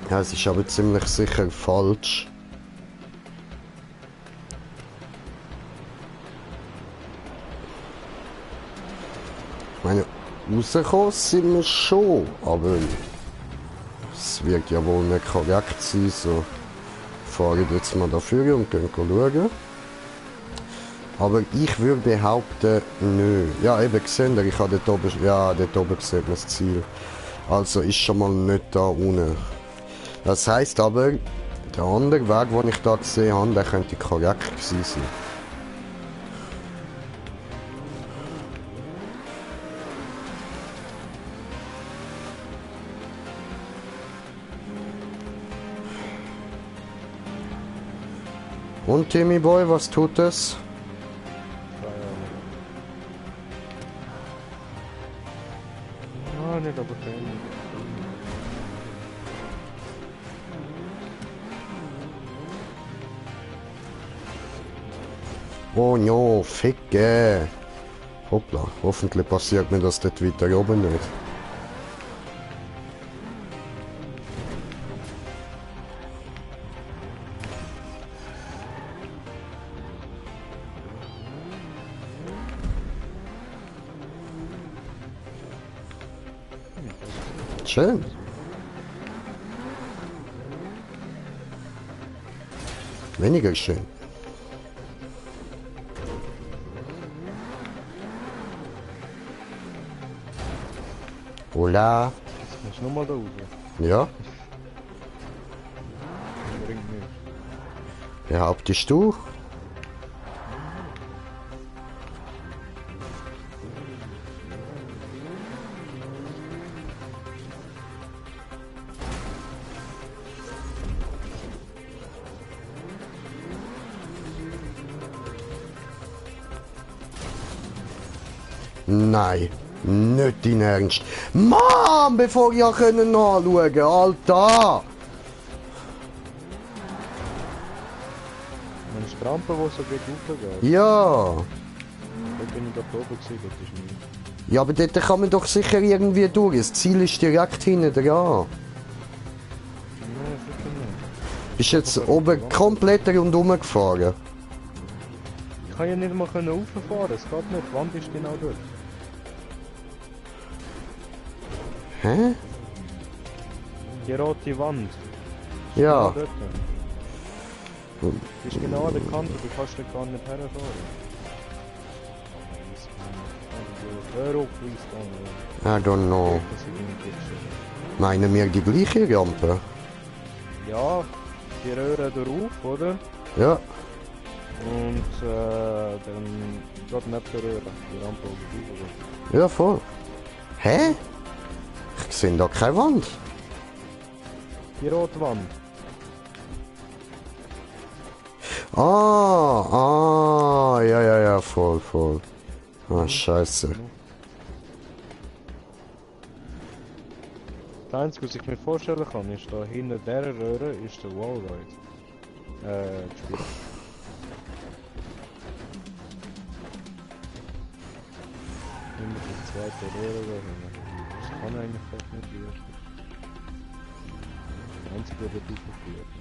Ja, es ist aber ziemlich sicher falsch. Ich meine, rausgekommen sind wir schon, aber es wird ja wohl nicht korrekt sein, so. Fahren jetzt mal dafür und gehen schauen. Aber ich würde behaupten, nö. Ja, eben gesehen, ich habe dort oben, ja, dort oben sieht man das Ziel. Also ist schon mal nicht da unten. Das heisst aber, der andere Weg, den ich da gesehen habe, der könnte korrekt gewesen sein. Und Timmy Boy, was tut es? Ah, nicht aber kein. Oh no, ficke! Hoppla, hoffentlich passiert mir das dort weiter oben nicht. Schön. Weniger schön. Hola. Jetzt musst du nochmal da raus. Ja, Bringt nichts. behauptest du? Nein, nicht dein Ernst. Mann, bevor ich können nachschauen, Alter! Wenn es die Rampe, die so geht, raufgeht, Ja. dann bin ich da oben gewesen, das ist nicht. Ja, aber dort kann man doch sicher irgendwie durch. Das Ziel ist direkt hinten dran. Nein, sicher nicht. Bist jetzt oben komplett rundherum gefahren? Ich kann ja nicht mal rauffahren, es geht nicht, die Wand ist genau dort. Hä? Die rote Wand. Ist Ja. Genau dort. Die ist genau an der Kante, du kannst da gar nicht herfahren. Hör auf, please, I don't know. Meinen wir die gleiche Rampe? Ja, die Röhre drauf, oder? Ja. Und dann gerade neben der Röhre, die Rampe oben drüber. Ja, voll. Hä? sind da keine Wand. Die rote Wand. Ja, voll. Ah, scheiße. Das Einzige, was ich mir vorstellen kann, ist, da hinter dieser Röhre ist der Wallride. Gespielt. Hinter der zweiten Röhre da hinten. Das kann eigentlich fast nicht werden. Das Einzige, was dort aufgeführt.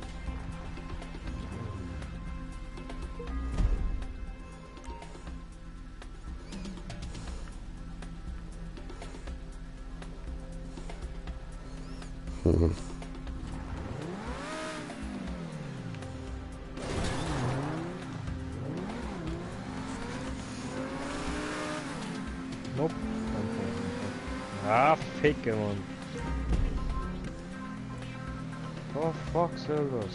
Nope. Ah, Ficke, Mann. Oh, fuck soll das?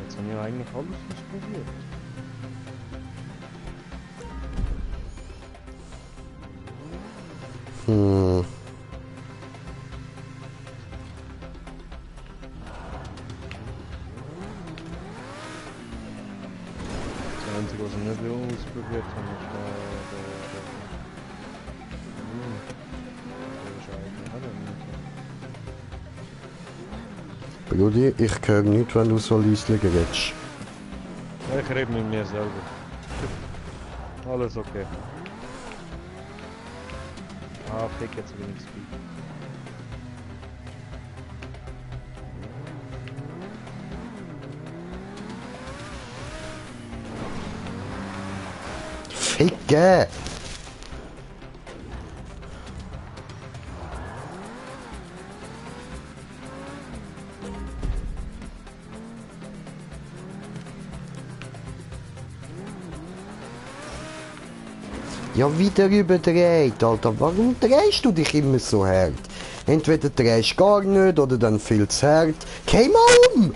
Jetzt haben wir eigentlich alles ausprobiert. Das Einzige, was ich nicht ausprobiert habe, ist der Brudi, ich höre nicht, wenn du so leise redest. Ja, ich rede mit mir selber. Alles okay. Ah, fick, jetzt will ich speed. Ficke! Ja, wieder überdreht, Alter. Warum drehst du dich immer so hart? Entweder drehst du gar nicht oder dann viel zu hart. Geh mal um!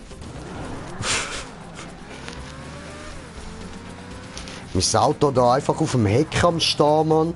Mein Auto da einfach auf dem Heck am Stehen, Mann.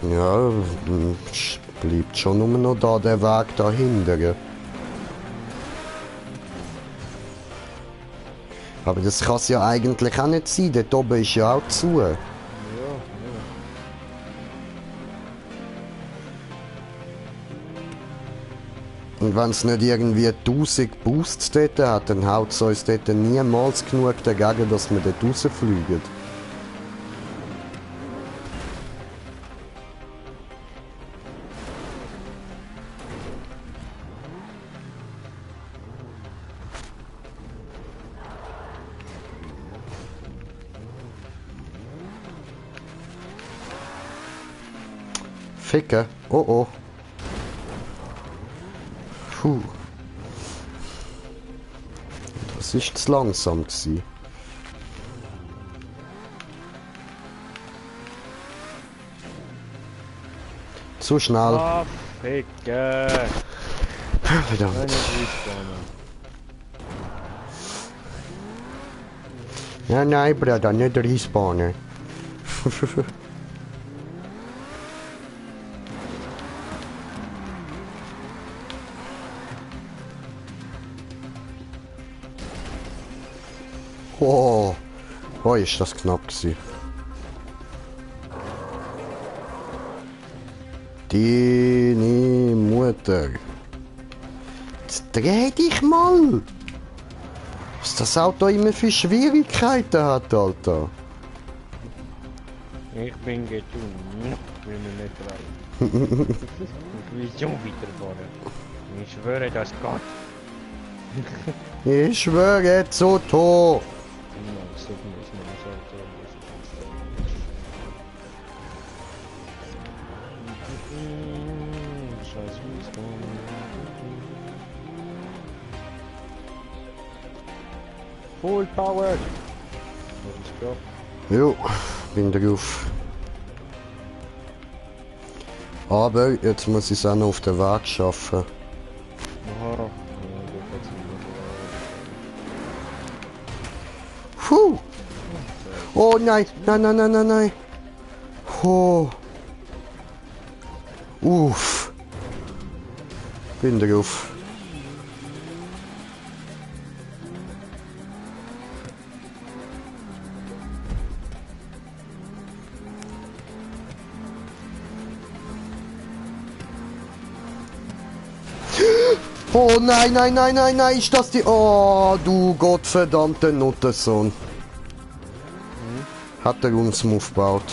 Ja, bleibt schon nur noch da der Weg dahinter. Aber das kann es ja eigentlich auch nicht sein, dort oben ist ja auch zu. Ja, ja. Und wenn es nicht irgendwie 1000 Boosts dort hat, dann haut es uns dort niemals genug dagegen, dass wir dort rausfliegen. Ficken. Oh oh. Puh. Das ist zu langsam gewesen. Zu schnell. Ah, Ficke! Verdammt. Keine Respawnen. Ja, nein, Bruder, nicht respawnen. Oh, oh, ist das knapp gewesen. Deine Mutter. Jetzt dreh dich mal! Was das Auto immer für Schwierigkeiten hat, Alter. Ich bin getun. Ich will mich nicht trauen. Ich will schon weiterfahren. Ich schwöre, das geht. Ich schwöre, Zoto. Full power! Jo, bin drauf. Aber jetzt muss ich es auch noch auf den Weg schaffen. Aha. Puh! Oh nein, nein, nein, nein, nein, nein. Oh. Uff. Bin drauf. Oh nein, nein, nein, nein, nein, ist das die... Oh, du gottverdammte Nuttensohn. Hat er uns aufgebaut.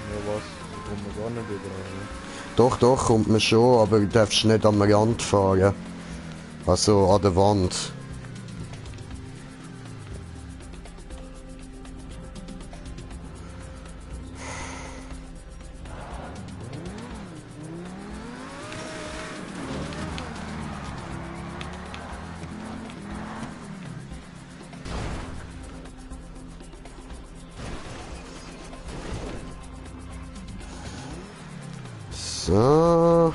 Ja, was? Da kommen wir gar nicht wieder rein. Doch, doch, kommt man schon, aber du darfst nicht am Rand fahren. Also an der Wand. So.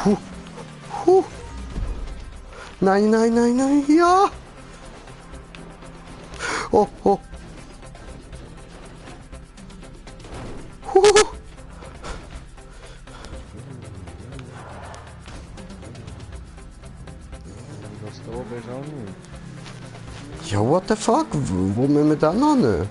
Huh. Huh. Nein, nein, nein, nein, ja. Oh, oh. Das da oben ist auch nicht. Ja, what the fuck? Wo müssen wir dann hin?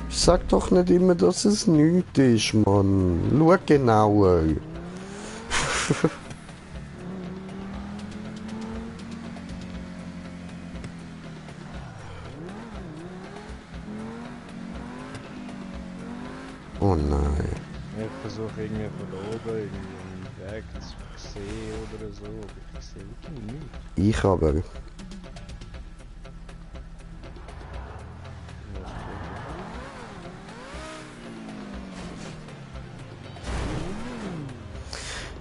Ich sag doch nicht immer, dass es nichts ist, Mann. Schau genauer. Oh nein. Ich versuche irgendwie von da oben irgendwie einen Weg zu sehen oder so, aber ich sehe wirklich nichts. Ich aber.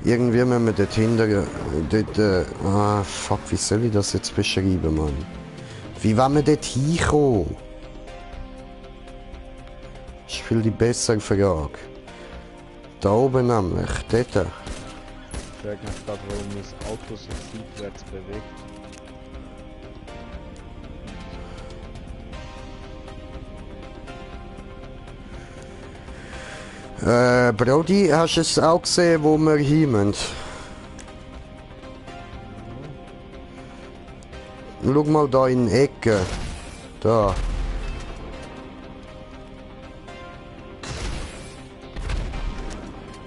Irgendwie müssen wir dort hinter... Dort, fuck, wie soll ich das jetzt beschreiben, Mann? Wie wollen wir dort hinkommen? Das ist viel die bessere Frage. Da oben nämlich, dort. Ich frage mich gerade, warum mein Auto sich seitwärts bewegt. Brody, hast du es auch gesehen, wo wir hin müssen? Schau mal da in die Ecke. Da.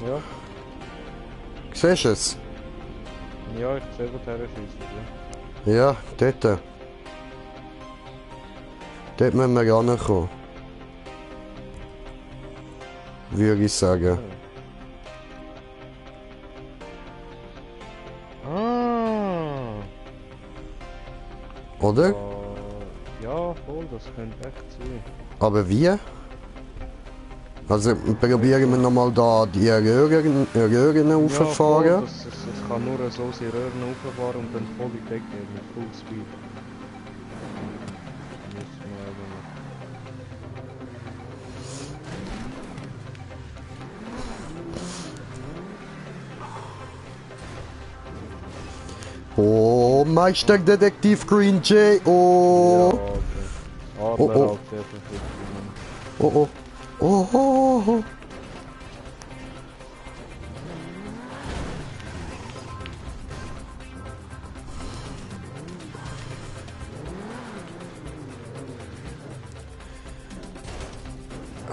Ja, Siehst du es? ja, ich sehe, wo der schießt. Ja, dort. Dort müssen wir rankommen. Würde ich sagen. Ah! Oder? Ja, voll, das könnte echt sein. Aber wie? Also probieren wir nochmal da die Röhren rauffahren. Ja, voll, es kann nur so seine Röhren rauffahren und dann voll in die Decke mit Full Speed. Müssen wir aber Oh, Meisterdetektiv Green J. Oh. Ja, okay. Oh, Adler oh. halt sehr verpflichtet. Oh oh. Oh oh oh.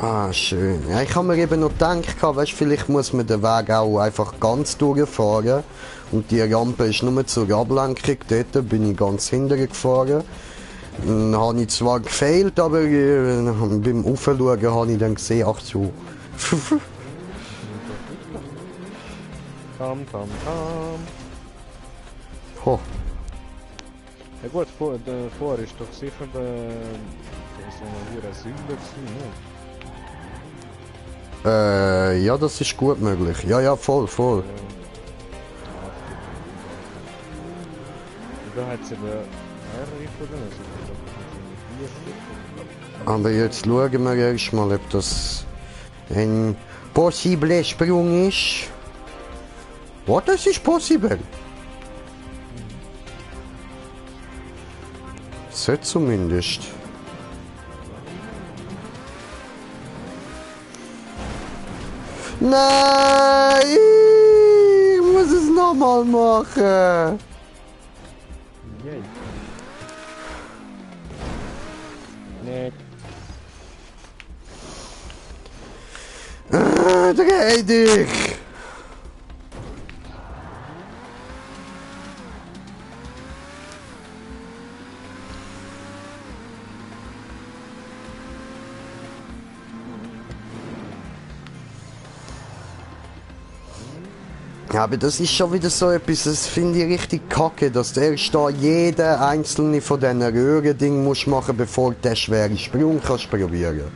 Ah, schön. Ja, ich habe mir eben noch gedacht, weißt, vielleicht muss man den Weg auch einfach ganz durchfahren. Und die Rampe ist nur zur Ablenkung. Dort bin ich ganz hinterher gefahren. Dann habe ich zwar gefehlt, aber beim Aufschauen habe ich dann gesehen, ach so. Tam, tam, tam. Ho. Ja gut, vor ist doch sicher der ist ja hier ein Säule gewesen, ne? Ja, das ist gut möglich. Ja, ja, voll, voll. Da hat sie mehrere von denen, also ich glaube, Aber jetzt schauen wir erst mal, ob das ein possible Sprung ist. Was, das ist possible? So zumindest. Nein! Ich muss es nochmal machen! Yay. Nee, Dreh dich! Ja, aber das ist schon wieder so etwas, das finde ich richtig kacke, dass du erst da jede einzelne von diesen Röhren-Ding musst machen, bevor du den schweren Sprung kannst probieren.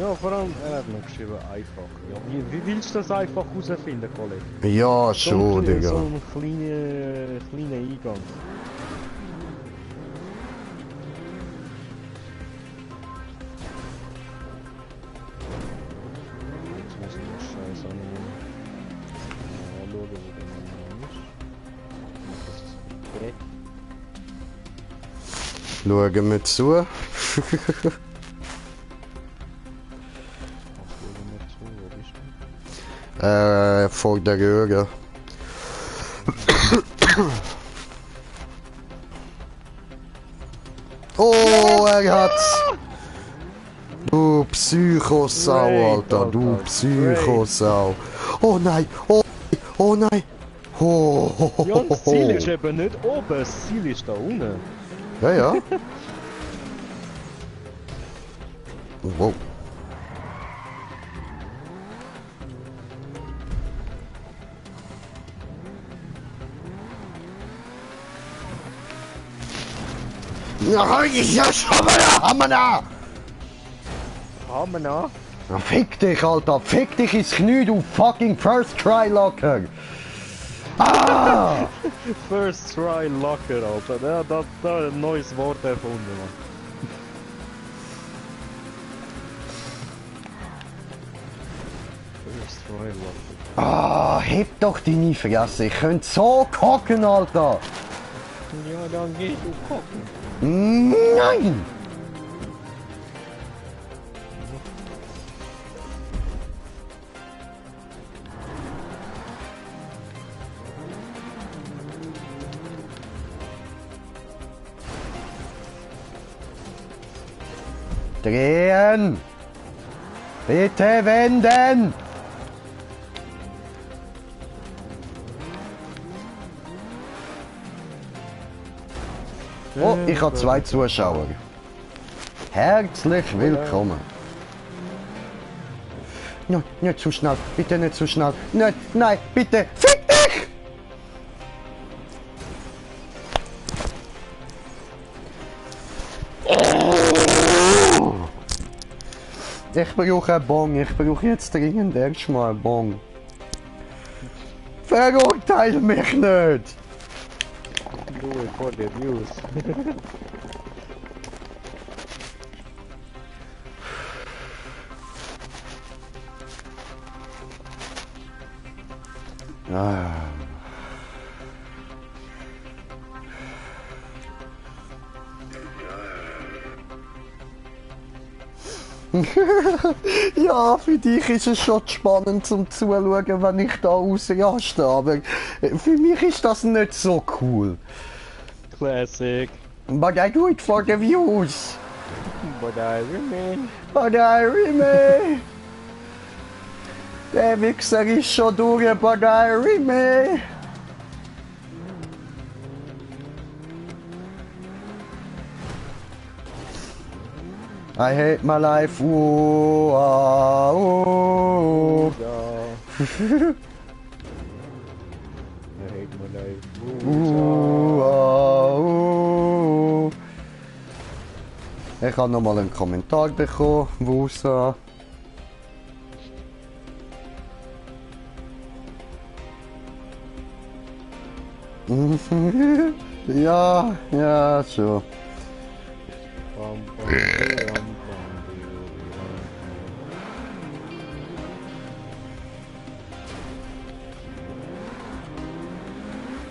ja, vor allem, er hat noch geschrieben, einfach. Ja, wie willst du das einfach herausfinden, Kollege? Ja, schon, So Digga. ein kleiner Eingang. Jetzt muss ich den Scheiß anschauen, wo der noch ist. Das ist okay. Schauen wir zu. Ach, schauen wir zu, wo bist du? Vor der Röhre. Oh, er hat's! Du Psychosau, Great, Alter, du Alter, Psychosau. Oh nein, oh nein. Oh, Ja, das Ziel ist eben nicht oben, das Ziel ist da unten. Ja, ja. Wow. Ja, ich ja schon mal, Hammer! Haben wir noch? Ja, fick dich, Alter, fick dich ins Knie, du fucking First Try Locker! Ah! First try locker, Alter. Da ein neues Wort erfunden, Mann. First try locker. Ah, heb doch deine Fresse, ich könnte so kacken, Alter! Ja, dann geh du gucken. Nein! Drehen! Bitte wenden! Oh, ich habe 2 Zuschauer. Herzlich willkommen. Nein, nicht zu schnell. Bitte nicht zu schnell. Nein, nein, bitte. Fick dich! Ich brauche einen Bon. Ich brauche jetzt dringend erstmal einen Bon. Verurteil mich nicht! Do it for the views. Ah. Ja, für dich ist es schon spannend zum Zuschauen, wenn ich da rausraste, aber für mich ist das nicht so cool. Classic. But I do it for the views. But I remain. But I remain. Der Wichser ist schon durch, but I remain. I hate my life. Ooh, ah, ooh. Ja. I hate my life. Ooh, ah, ooh. Ich habe nochmal einen Kommentar bekommen, Wusa. Ja, ja, schon. Bam, bam, bam, bam, bam.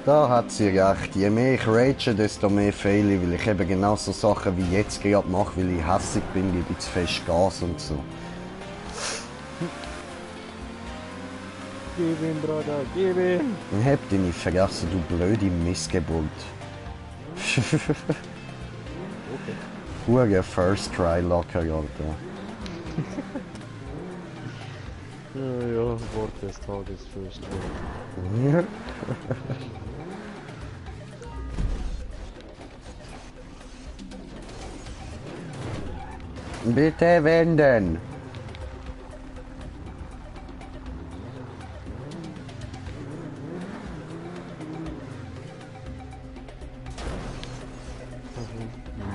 Da hat sie recht. Je mehr ich rage, desto mehr fehle ich, weil ich eben genau so Sachen wie jetzt gerade mache, weil ich hässig bin, gebe ich zu fest Gas und so. Gib ihm, Bruder, gib ihm. Ich hab dich nicht vergessen, du blöde Missgeburt. Okay. Hure First Try locker, Alter. Ja, Wort des Tages first word. Bitte wenden.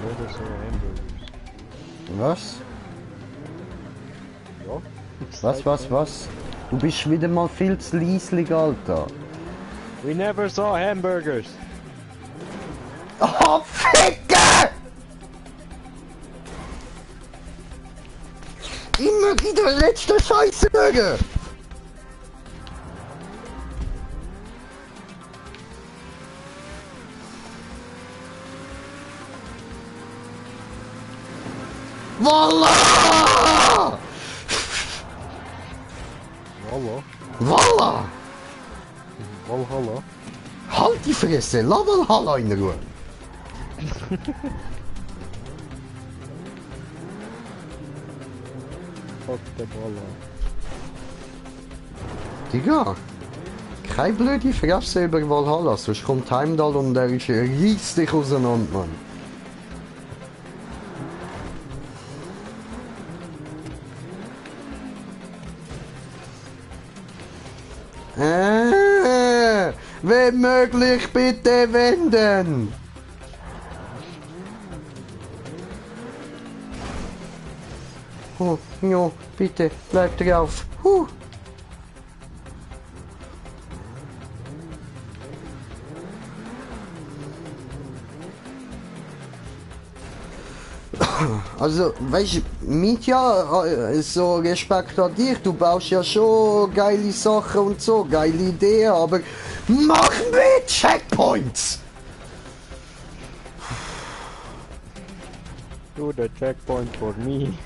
Never saw hamburgers. Was? Ja. Was? Du bist wieder mal viel zu leislich, Alter. We never saw hamburgers. Oh, Ficker! Immer wieder letzte Scheiße möge! Voila! Wallah. Voila! Valhalla. Halt die Fresse, lass Valhalla in Ruhe. Fuck the Valhalla. Digga, keine blöde Fresse über Valhalla, sonst kommt Heimdall und der reißt dich auseinander, Mann. Wenn möglich, bitte wenden! Oh, ja, bitte, bleib drauf. Also, weißt du, Mitya, so Respekt an dich, du baust ja schon geile Sachen und so, geile Ideen, aber mach mit Checkpoints! Do the checkpoint for me.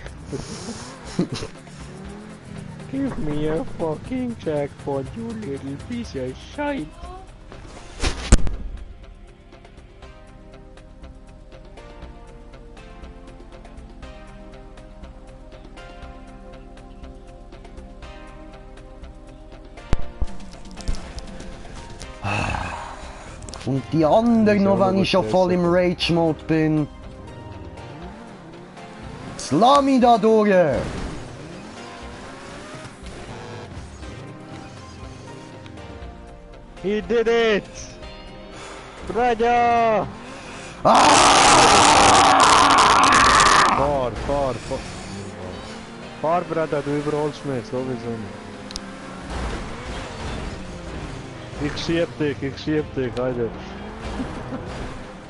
Give me a fucking checkpoint, you little piece of shit. Und die anderen noch, wenn ich schon voll im Rage-Mode bin. Jetzt lass mich da durch! He did it! Brother! Fahr, fahr, fahr. Fahr, Brother, du überholst mich, sowieso nicht. Ich schieb dich, Alter.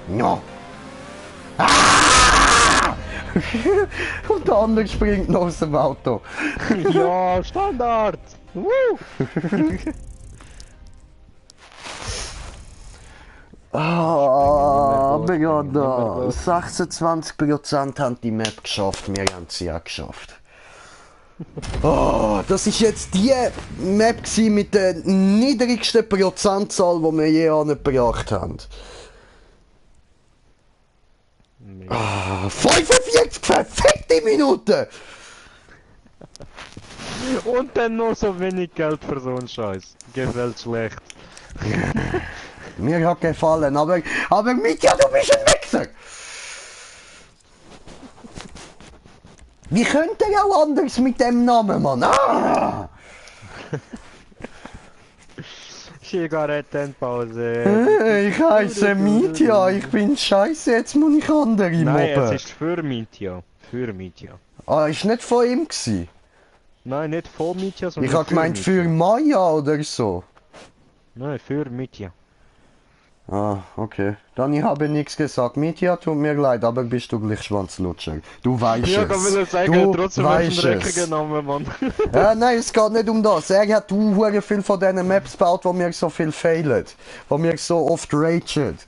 No! Und der andere springt noch aus dem Auto. Ja, Standard! Woo! Brother, 26% haben die Map geschafft, wir haben sie auch geschafft. Oh, das ist jetzt die Map gewesen mit der niedrigsten Prozentzahl, die wir je angebracht haben. Nee. 45 verfickte Minuten! Und dann noch so wenig Geld für so einen Scheiß. Gefällt schlecht. Mir hat gefallen, aber Mitya, du bist ein Wichser! Wie könnte er auch anders mit dem Namen, Mann? Ah! Zigarettenpause. Ich heiße Mitya, ich bin scheiße, jetzt muss ich andere Nein, es mobben. ist für Mitya. Für Mitya. Ah, ist nicht von ihm gewesen. Nein, nicht von Mitya, sondern Ich hab gemeint für Maya oder so. Nein, für Mitya. Ah, okay. Dann ich habe nichts gesagt. Mitya, tut mir leid, aber bist du gleich Schwanzlutscher. Du weißt Ja, es. kann man sagen, Du trotzdem weißt einen es. dreckigen Namen, Mann. Ja, nein, es geht nicht um das. Er hat hure viel von diesen Maps gebaut, wo mir so viel fehlen. Wo mir so oft ragen.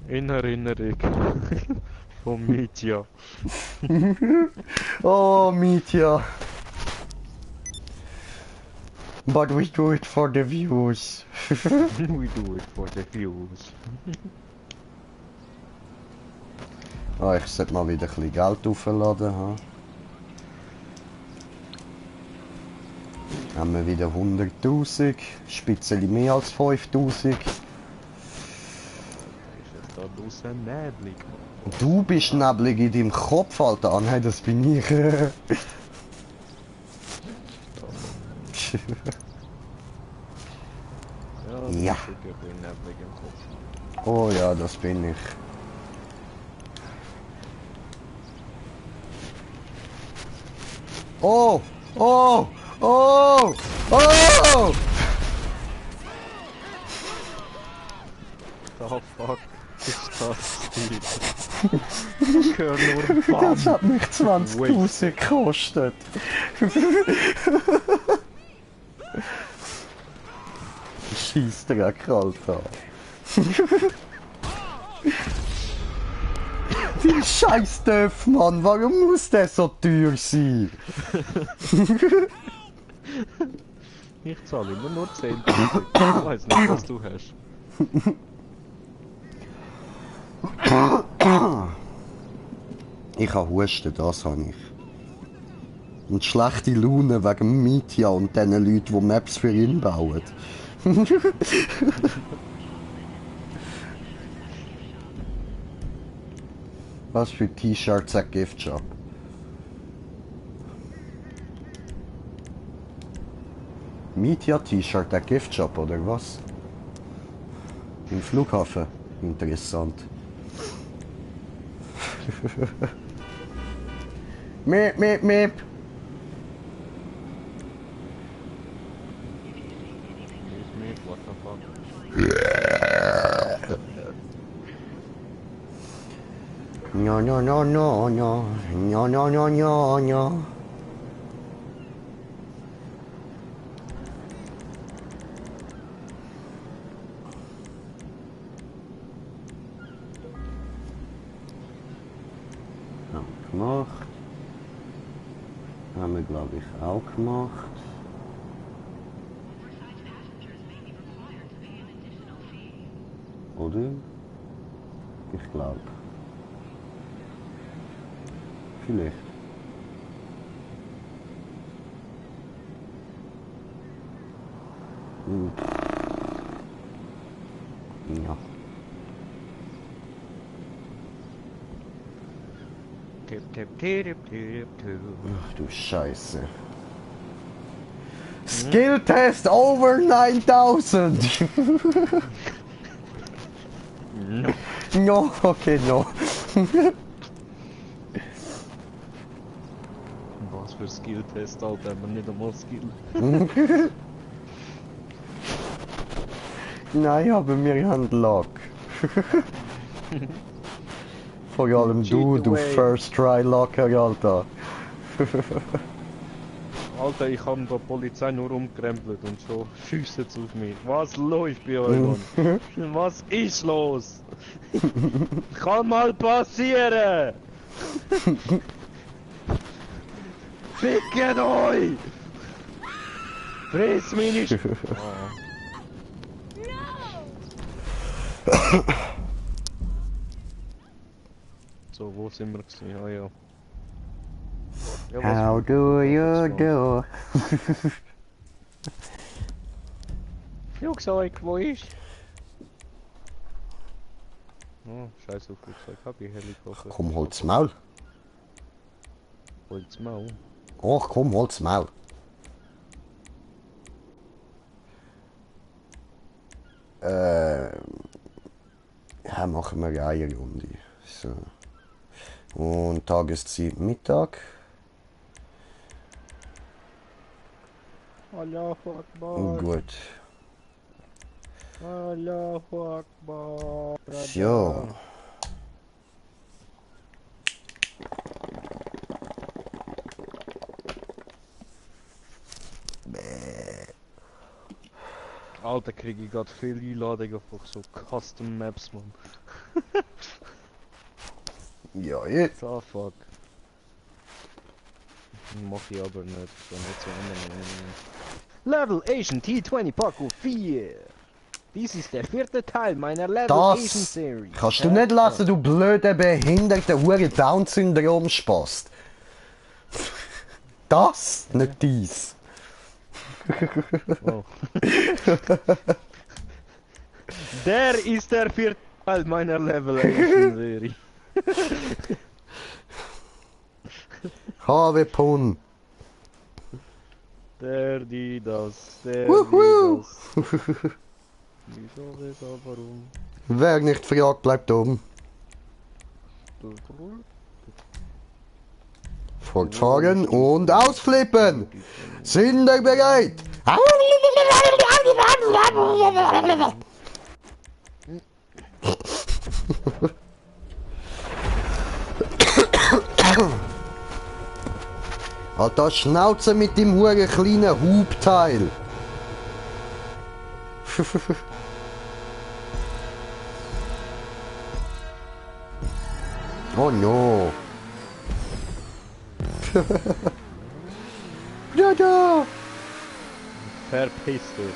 In Erinnerung. Von Mitya. Oh, Mitya. But we do it for the views. We do it for the views. Ah, ich sollte mal wieder ein bisschen Geld aufladen. Ha? Haben wir wieder 100.000, Spitzeli mehr als 5.000. Ist es da draussen neblig, Mann? Du bist neblig in deinem Kopf, Alter. Ah, nein, das bin ich. Ja. Ich bin neblig im Kopf. Oh ja, das bin ich. Oh! Oh! Oh! Oh! The fuck ist das hier? Ich höre nur BAM! Das hat mich 20.000 gekostet. Scheissdreck, Alter. Die scheiß Döff, Mann, warum muss der so teuer sein? Ich zahle immer nur 10.000. Ich weiß nicht, was du hast. Ich habe Husten, das habe ich. Und schlechte Laune wegen Mitya und den Leuten, die Maps für ihn bauen. Was für T-Shirts ein Giftshop? Mitya T-Shirt ein Giftshop oder was? Im Flughafen? Interessant. Meep, meep, meep. What the fuck? No, no, no, no, no. No, no, no, no, no. Gemacht. Haben wir, glaube ich, auch gemacht. Oder? Ich glaube. Vielleicht. Ja. Ach du Scheiße. Skill Test over 9000! No. No, okay, no. Was für Skill-Test, Alter, aber nicht einmal Skill. Nein, aber wir haben Luck. Vor allem du First Try Locker, Alter. Alter, ich habe die Polizei nur umkrempelt und so schiessen sie auf mich. Was läuft bei euch, Mann? Was ist los? Kann mal passieren! Fickt euch! Friss mich nicht! Oh. So, wo sind wir gewesen? Ah ja. Ja, How do you do? Flugzeug, wo ist? Oh, scheiß auf Flugzeug, hab ich Helikopter. Komm, holt's Maul. Holt's Maul. Ach komm, holt's Maul. Ja, machen wir eine Runde. So. Und Tageszeit Mittag. Allahu Akbar. Gut. Allahu Akbar. So. Alter, krieg ich grad viel Einladungen von so Custom Maps, man. Ja, jetzt. So fuck. Mach ich aber nicht. So nicht so Level Asian T20 Parkour 4. Dies ist der 4. Teil meiner Level Asian Das Serie. kannst du nicht lassen, du blöde, behinderte Hure Down-Syndrom-Spast. Das, nicht dies. Wow. Der ist der 4. Teil meiner Level Asian Serie. HW Pun. Der, die, das, der, Wuhu. die, das. Wieso, wieso, warum? Wer nicht fragt, bleibt oben. Fortfahren und ausflippen. Sind ihr bereit? Alter, Schnauze mit dem hure kleinen Hubteil. Oh no. Ja, da. Verpiss dich.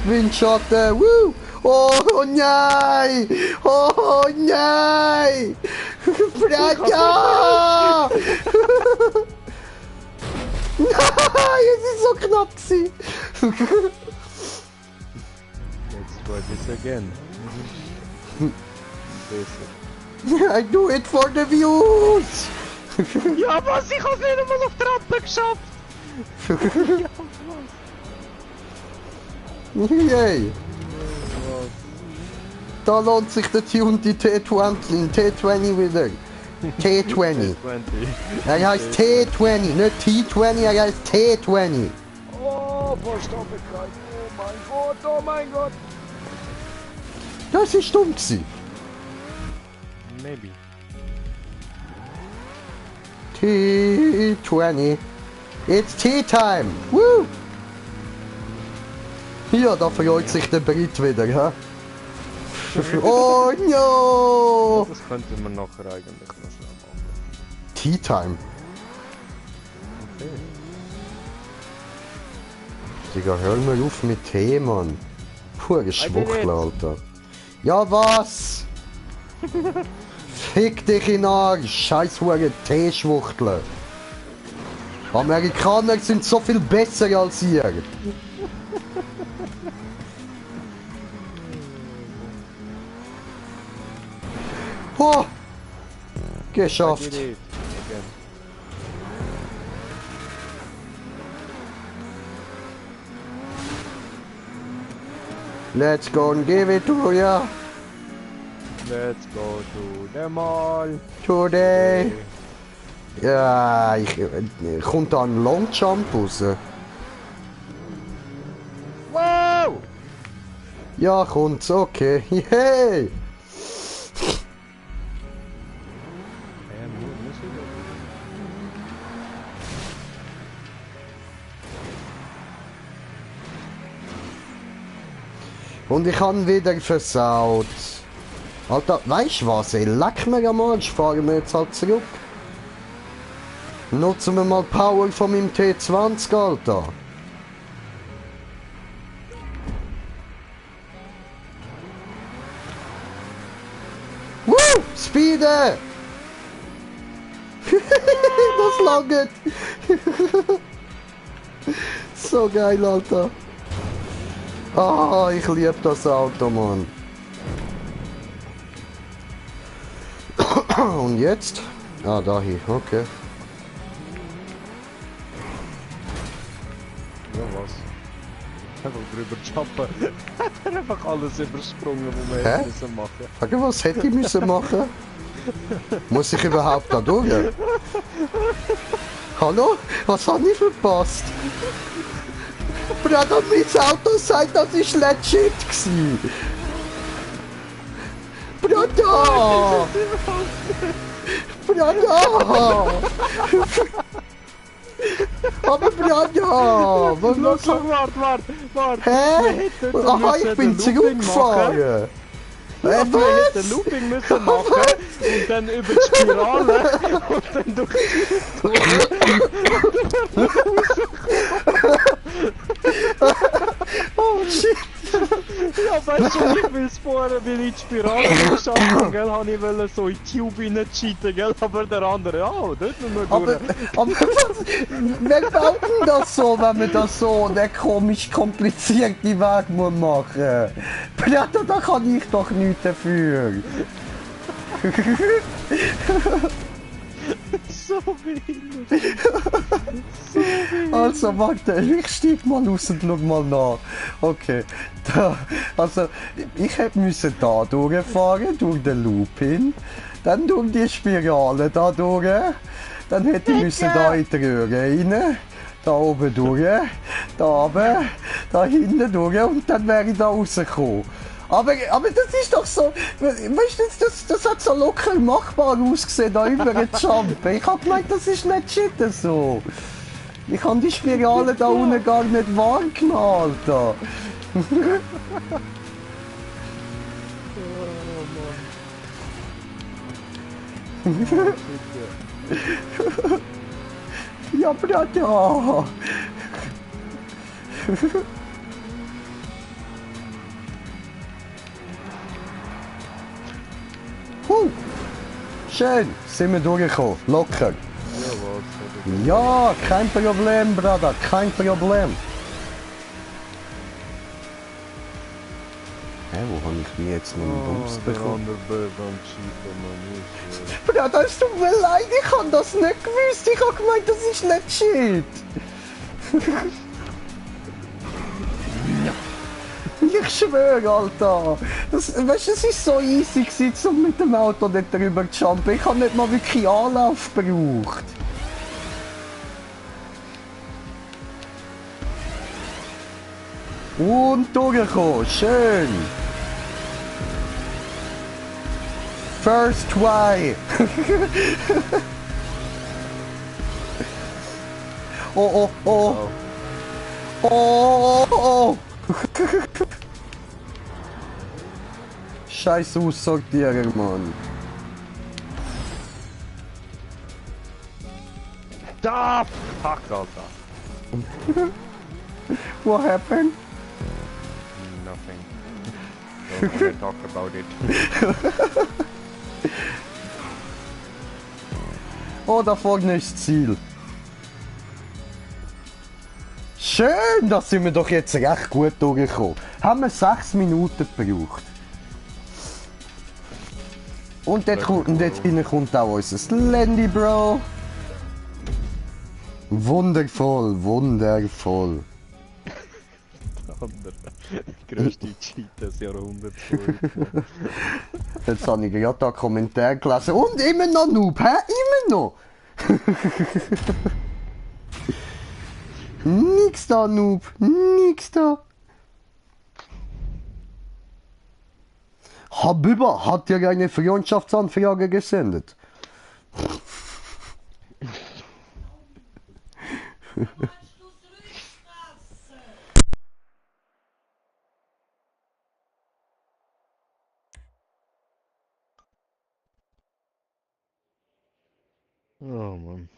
Windschatten. Woo. Oh nein. Oh nein. Fredja. Nein, es ist so knapp gewesen. Let's try this again. Besser. I do it for the views. Ja, was? Ich hab's nicht einmal auf die Rampe geschafft! Yay. Da lohnt sich der Hyundai T20 wieder. T20. Er heißt T20, nicht T20, er heißt T20. Oh, Vorstoppe gleich. Oh mein Gott, oh mein Gott. Das ist dumm gewesen. Maybe. T20. It's tea time. Woo! Ja, da freut sich der Brit wieder, hä? Oh no! Das könnte man nachher eigentlich noch schnell machen. Tea time. Okay. Digga, hör mal auf mit Tee, Mann. Pure Schwuchtel, Alter. Ja, was? Fick dich in den Arsch, scheiß hure Teeschwuchtel. Amerikaner sind so viel besser als ihr. Oh! Geschafft. I did it. Again. Let's go and give it to ya. Let's go to the mall. Today. Ja, kommt da ein Long Jump raus? Wow! Ja, kommt's, okay. Yay! Und ich han wieder versaut. Alter, weißt du was, ey? Leck mir am Arsch, fahren wir jetzt halt zurück. Nutzen wir mal Power von meinem T20, Alter. Woo! Speede! Das langt! So geil, Alter. Ah, ich liebe das Auto, Mann. Und jetzt? Ah, da hier, okay. Ja, was? Einfach drüber jumpen. Hat er einfach alles übersprungen, was wir Hä? hätten müssen machen. Sag, was hätte ich müssen machen? Muss ich überhaupt da durch? Hallo? Was habe ich verpasst? Bruder, mein Auto sagt, das ist legit gsi. Bruder! Bruder! Aber Bruder! Was? Warte. Hä? Aha, ich bin zurückgefahren. Ja, wir hätten Was? Looping müssen machen und dann über die Spirale und dann durch Oh shit! Ja, weißt du, ich will vorher, weil ich die Spirale geschafft habe, gell, habe ich wollte so in die Tube reincheaten, gell, aber der andere, ja, dort müssen wir Aber durch. was, wer baut denn das so, wenn man das so der komisch komplizierte Weg muss machen? Ja, da kann ich doch nichts dafür. So behindert. Also warte, ich steig mal raus und schau mal nach. Okay, da, also ich hätte müssen da durchfahren, durch den Loop hin, dann durch die Spirale da durch, dann hätte ich müssen da in die Röhre rein, da oben durch, da oben, da hinten durch und dann wäre ich da rausgekommen. Aber das ist doch so, weißt du, das hat so locker machbar ausgesehen, da über den Jump. Ich hab gemeint, das ist legit so. Ich habe die Spirale da unten gar nicht wahrgenommen, Alter. Ja, Bruder. Schön, sind wir durchgekommen, locker. Ja, kein Problem, Bruder, kein Problem. Hä, wo habe ich mir jetzt noch einen Bums bekommen? Bruder, es tut mir leid, ich habe das nicht gewusst. Ich habe gemeint, das ist legit. Ich schwöre, Alter. Weißt du, es war so easy gewesen, um mit dem Auto nicht drüber zu jumpen. Ich habe nicht mal wirklich Anlauf gebraucht. Und durchgekommen, schön. First try. Oh, oh, oh. Oh, oh. Scheiß Aussortierer, Mann. Da, fuck, Alter. What happened? Nothing. Don't wanna talk about it. Oh, da vorne ist das Ziel. Schön, da sind wir doch jetzt recht gut durchgekommen. Haben wir 6 Minuten gebraucht. Und dort hinein kommt auch unser Landy, Bro. Wundervoll, wundervoll. Der grösste Cheat des Jahrhunderts. Jetzt habe ich gerade da Kommentar gelesen. Und immer noch Noob, hä? Immer noch! Nix da, Noob. Nix da. Habiba hat dir eine Freundschaftsanfrage gesendet. Oh Mann.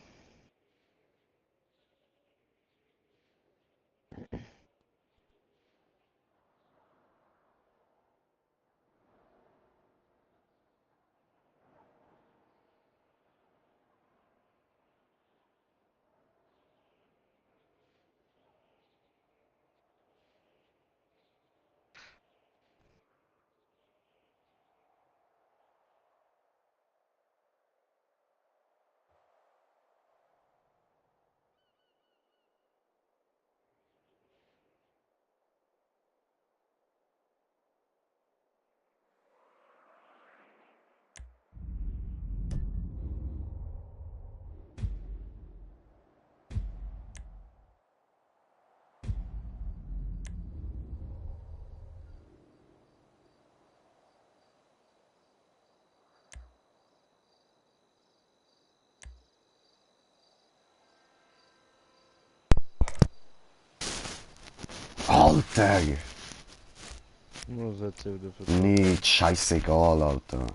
Alter! Was hat sie wieder für... Nicht scheißegal, Alter.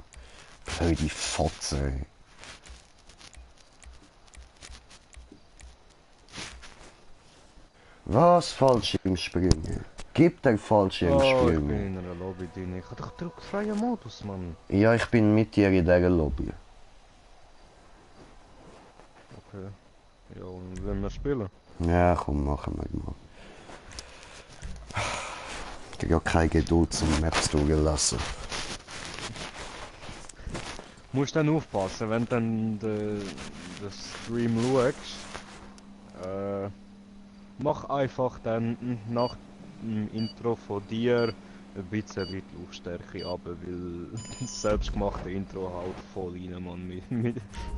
Blöde Fotze, ey. Was? Fallschirmspringen? Gib den Oh, ich Fallschirmspringen. bin in einer Lobby drin. Ich hab doch druckfreien Modus, Mann. Ja, ich bin mit dir in dieser Lobby. Okay. Ja, und wenn wir spielen? Ja, komm, machen wir mal. Ich habe ja keine Geduld zum Maps durchlassen. Musst dann aufpassen, wenn du dann den Stream schaust. Mach einfach dann nach dem Intro von dir ein bisschen die Lautstärke ab, weil das selbstgemachte Intro haut voll rein, Mann,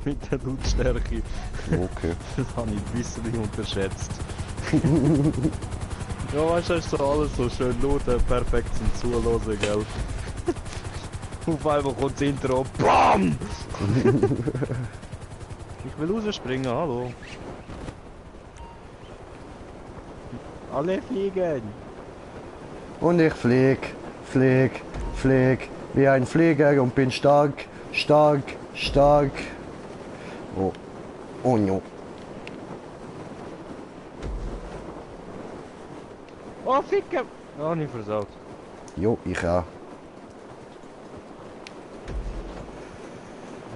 mit der Lautstärke. Okay. Das habe ich ein bisschen unterschätzt. Ja, weißt du, ist so alles so schön laut, perfekt zum Zuhören, gell? Auf einmal kommt das Intro, BAM! Ich will rausspringen, hallo. Alle fliegen! Und ich flieg, wie ein Flieger und bin stark. Oh, oh no. Oh, ficken! Oh, nicht versaut. Jo, ich auch.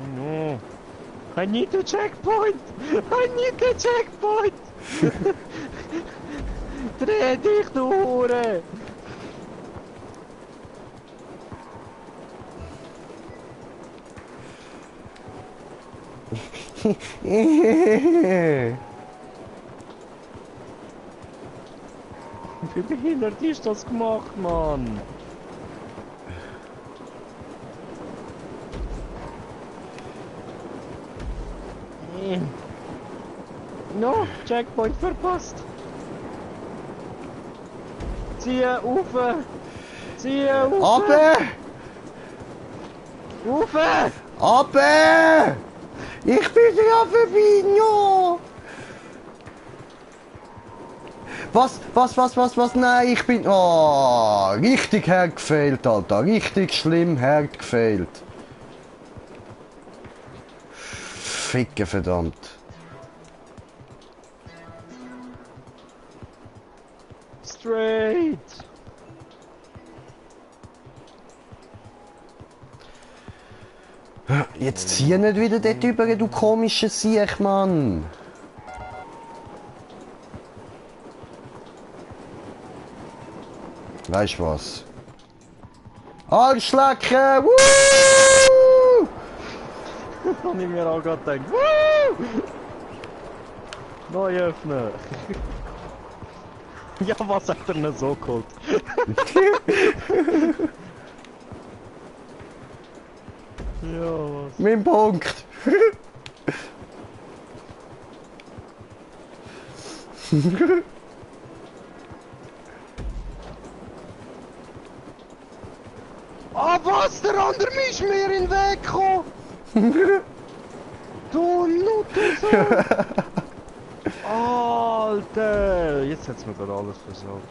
Oh no. I need a checkpoint! I need a checkpoint! Dreh dich, du Hure! Wie behindert ist das gemacht, Mann? No, Checkpoint verpasst. Ziehe Ufe! Ziehe Ufe! Abe! Ufe! Abe! Ich bin ja Fabinho! Was? Nein, ich bin... Oh, richtig hart gefehlt, Alter. Richtig schlimm hart gefehlt. Ficke, verdammt. Straight! Jetzt zieh nicht wieder dort über, du komischer Siech, Mann. Weißt du was? Arschlecken! Woo! Hab ich mir auch gerade gedacht. Woo! Neu öffnen! Ja, was hat er denn so geholt? Ja, was? Mein Punkt! Ah, was? Der andere ist mir in den Weg gekommen! Du Nuttensohn! Alter! Jetzt hat's mir gerade alles versaut.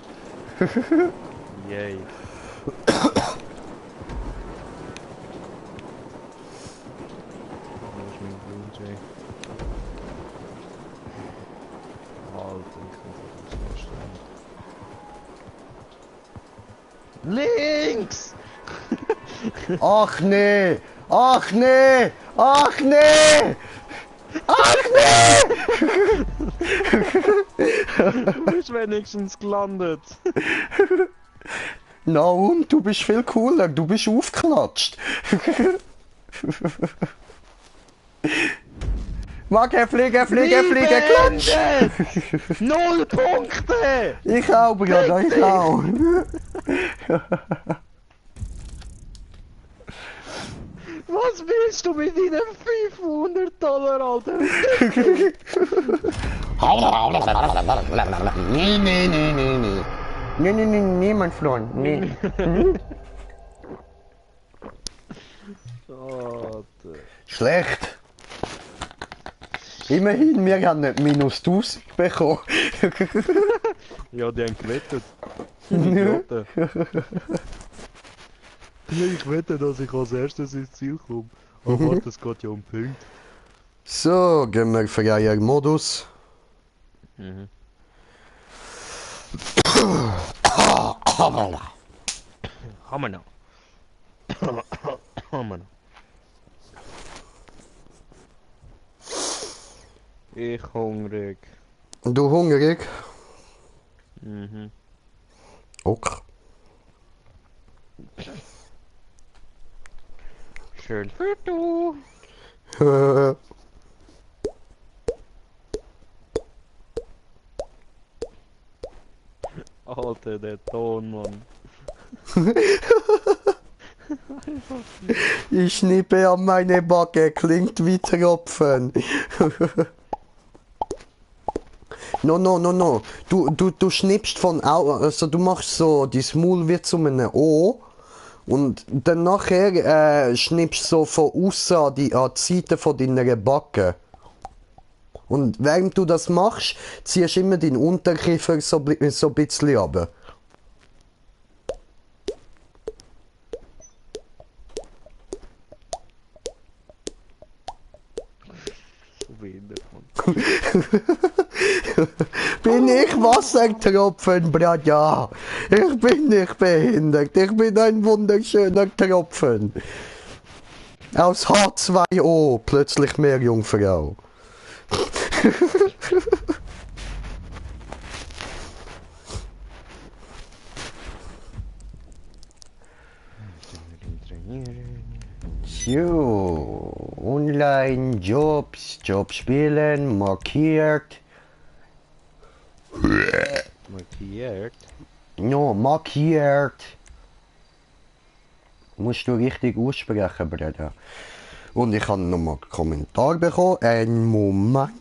Yay. Wo ist mein Blue Jay? Alter, ich muss das so stellen. Links! Ach nee! Ach nee! Ach nee! Ach nee! Du bist wenigstens gelandet. Na und? Du bist viel cooler, du bist aufgeklatscht. Fliegen, klatsch! 0 Punkte! Ich auch, Bruder, ich auch. Was willst du mit deinen 500 $, Alter? Nee, mein Freund, nee. Alter. Schlecht. Immerhin, wir haben nicht minus 1000 bekommen. Ja, die haben gewettet. Idioten. Ja, ich wette, dass ich als erstes ins Ziel komme. Aber warte, es geht ja um Punkte. So, gehen wir freier Modus. Mhm. Hammer noch. Hammer noch. Ich hungrig. Du hungrig? Mhm. Okay. Schön für du. Alter, der Ton, Mann. Ich schnippe an meine Backe, klingt wie Tropfen. No. Du schnippst von also du machst so, dein Maul wird zu einem O und dann nachher schnippst so von außen an die Seite von deiner Backe. Und während du das machst, ziehst du immer deinen Unterkiefer so ein bisschen runter. So behindert, Mann. Bin ich Wassertropfen, Braja? Ich bin nicht behindert, ich bin ein wunderschöner Tropfen. Aus H2O, plötzlich mehr Jungfrau. So, Online-Jobs, Jobspielen, markiert. Markiert. No, markiert. Musst du richtig aussprechen, Bruder. Und ich habe nochmal einen Kommentar bekommen. Einen Moment.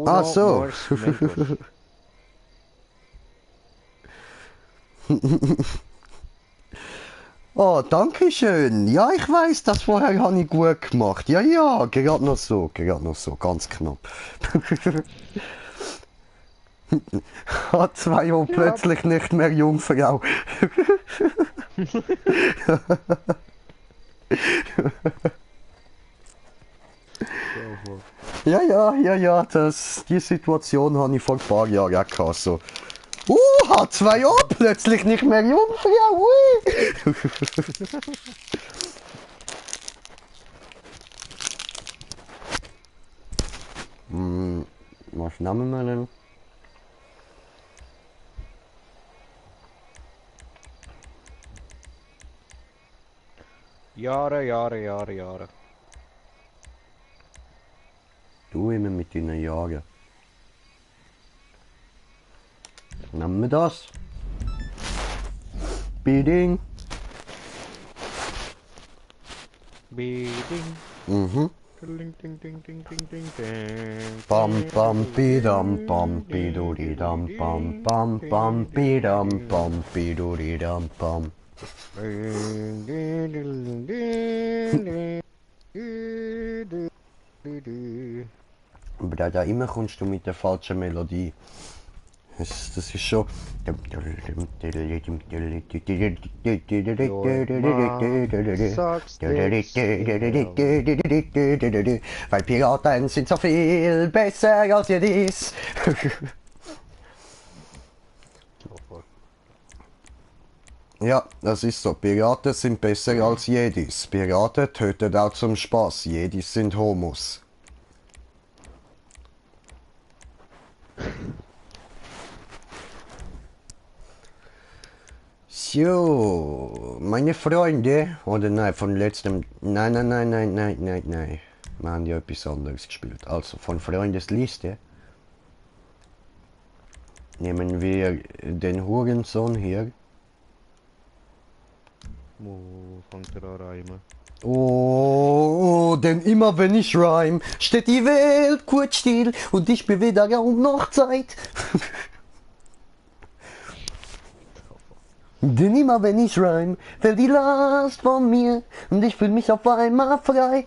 Ah, so. Oh, danke schön. Ja, ich weiß, das vorher habe ich gut gemacht. Ja, gerade noch so, ganz knapp. H2O plötzlich nicht mehr Jungfrau. Ja, die Situation habe ich vor ein paar Jahren auch gehabt. So. H2O plötzlich nicht mehr Jungfrau. Ui. Was nehmen wir denn? Jahre. Du immer mit deinen Jahren. Nehmen wir das? Bidding. Bidding. Mhm. Ding. Bam bidam bam bidudidam bam bidudidam bam. Aber da immer kommst du mit der falschen Melodie. Das ist schon. Weil Piraten sind so viel besser als ihr dies. Ja, das ist so. Piraten sind besser als Jedis. Piraten töten auch zum Spaß. Jedis sind Homos. So, meine Freunde, oder nein, von letztem, nein. Wir haben ja etwas anderes gespielt. Also, von Freundesliste nehmen wir den Hurensohn hier. Wo fängt er an reimen? Oh, denn immer wenn ich rhyme, steht die Welt kurz still und ich bin wieder um noch Zeit. Denn immer wenn ich rhyme, fällt die Last von mir und ich fühle mich auf einmal frei.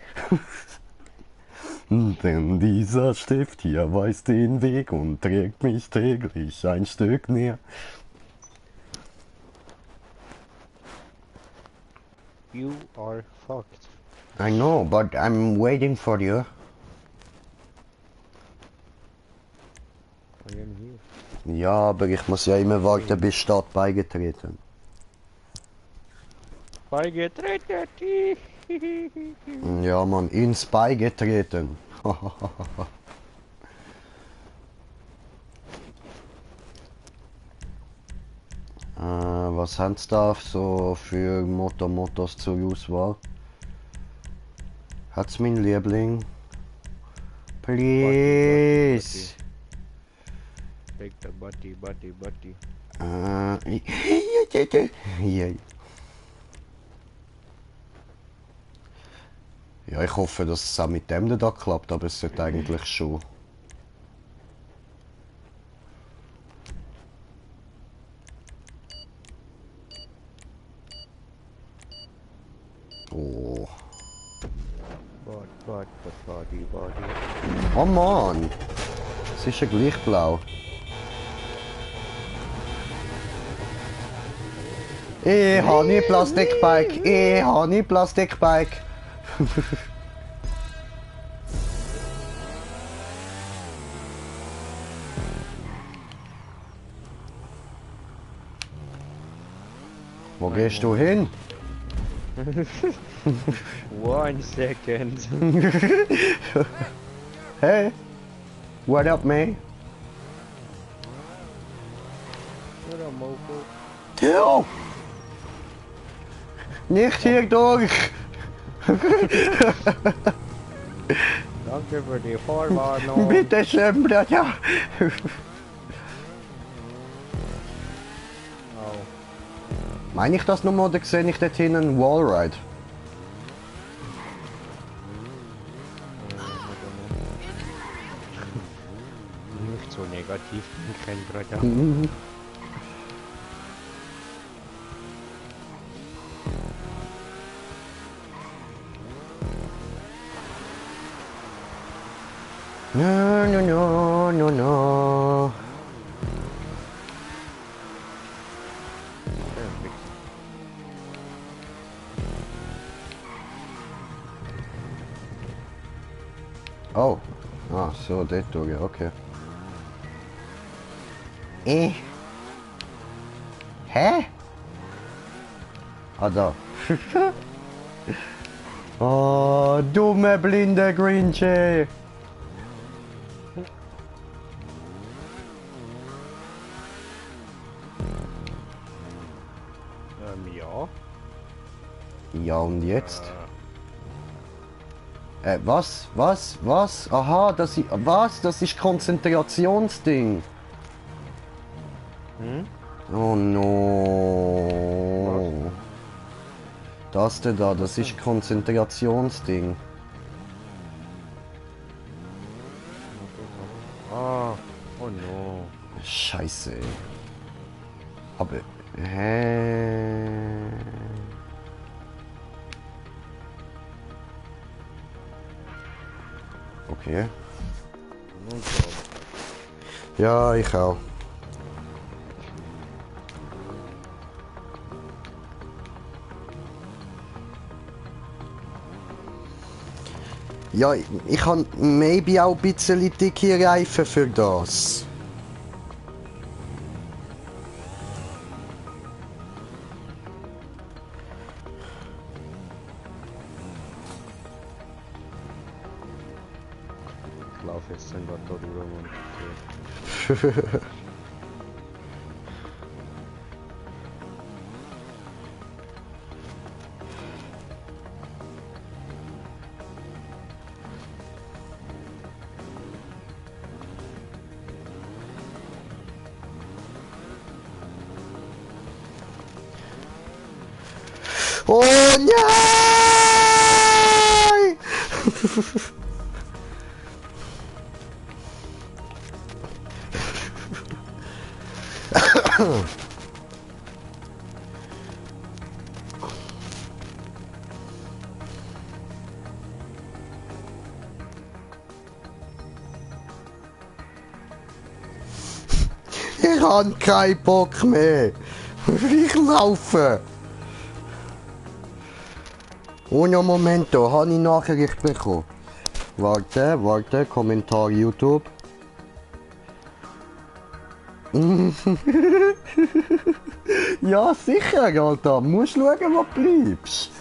Denn dieser Stift hier weiß den Weg und trägt mich täglich ein Stück näher. You are fucked. I know, but I'm waiting for you. I am here. Ja, aber ich muss ja immer warten, bis Stadt beigetreten. Beigetreten. Ja, Mann, ins Beigetreten. Was haben Sie da so für Mottos zur Auswahl? Hat's mein Liebling? Please. Take the butty. Ja. Ja, ich hoffe, dass es auch mit dem da klappt, aber es sollte eigentlich schon. Oh. Body. Oh Mann! Es ist ja gleich blau. Ich habe nie Plastikbike! Ich habe nie Plastikbike! Wo gehst du hin? 1 second. Hey! What up, man? What a mofo. Ja! Nicht hier durch! Danke für die Vorwarnung. Bitte schön, Bruder! Oh. Meine ich das nochmal oder sehe ich dort hinten einen Wallride? Nicht so negativ, kein Bruder. No. Oh. Ah, so, dort durch, okay. Hä? Ah, da. Oh, dumme blinde Grinche. Ja. Ja, und jetzt? Was? Aha, das ist... Was? Das ist Konzentrationsding. Hm? Oh no. Das da, das ist Konzentrationsding. Ah, oh no. Scheiße. Aber... Hä? Okay. Ja, ich auch. Ja, ich habe maybe auch ein bisschen dicke Reifen für das. Ich laufe jetzt einfach da drüber und... Oh nein! Ich habe keinen Bock mehr. Ich laufe. Uno momento, habe ich Nachricht bekommen. Warte, Kommentar YouTube. Ja, sicher, Alter. Musst schauen, wo du bleibst.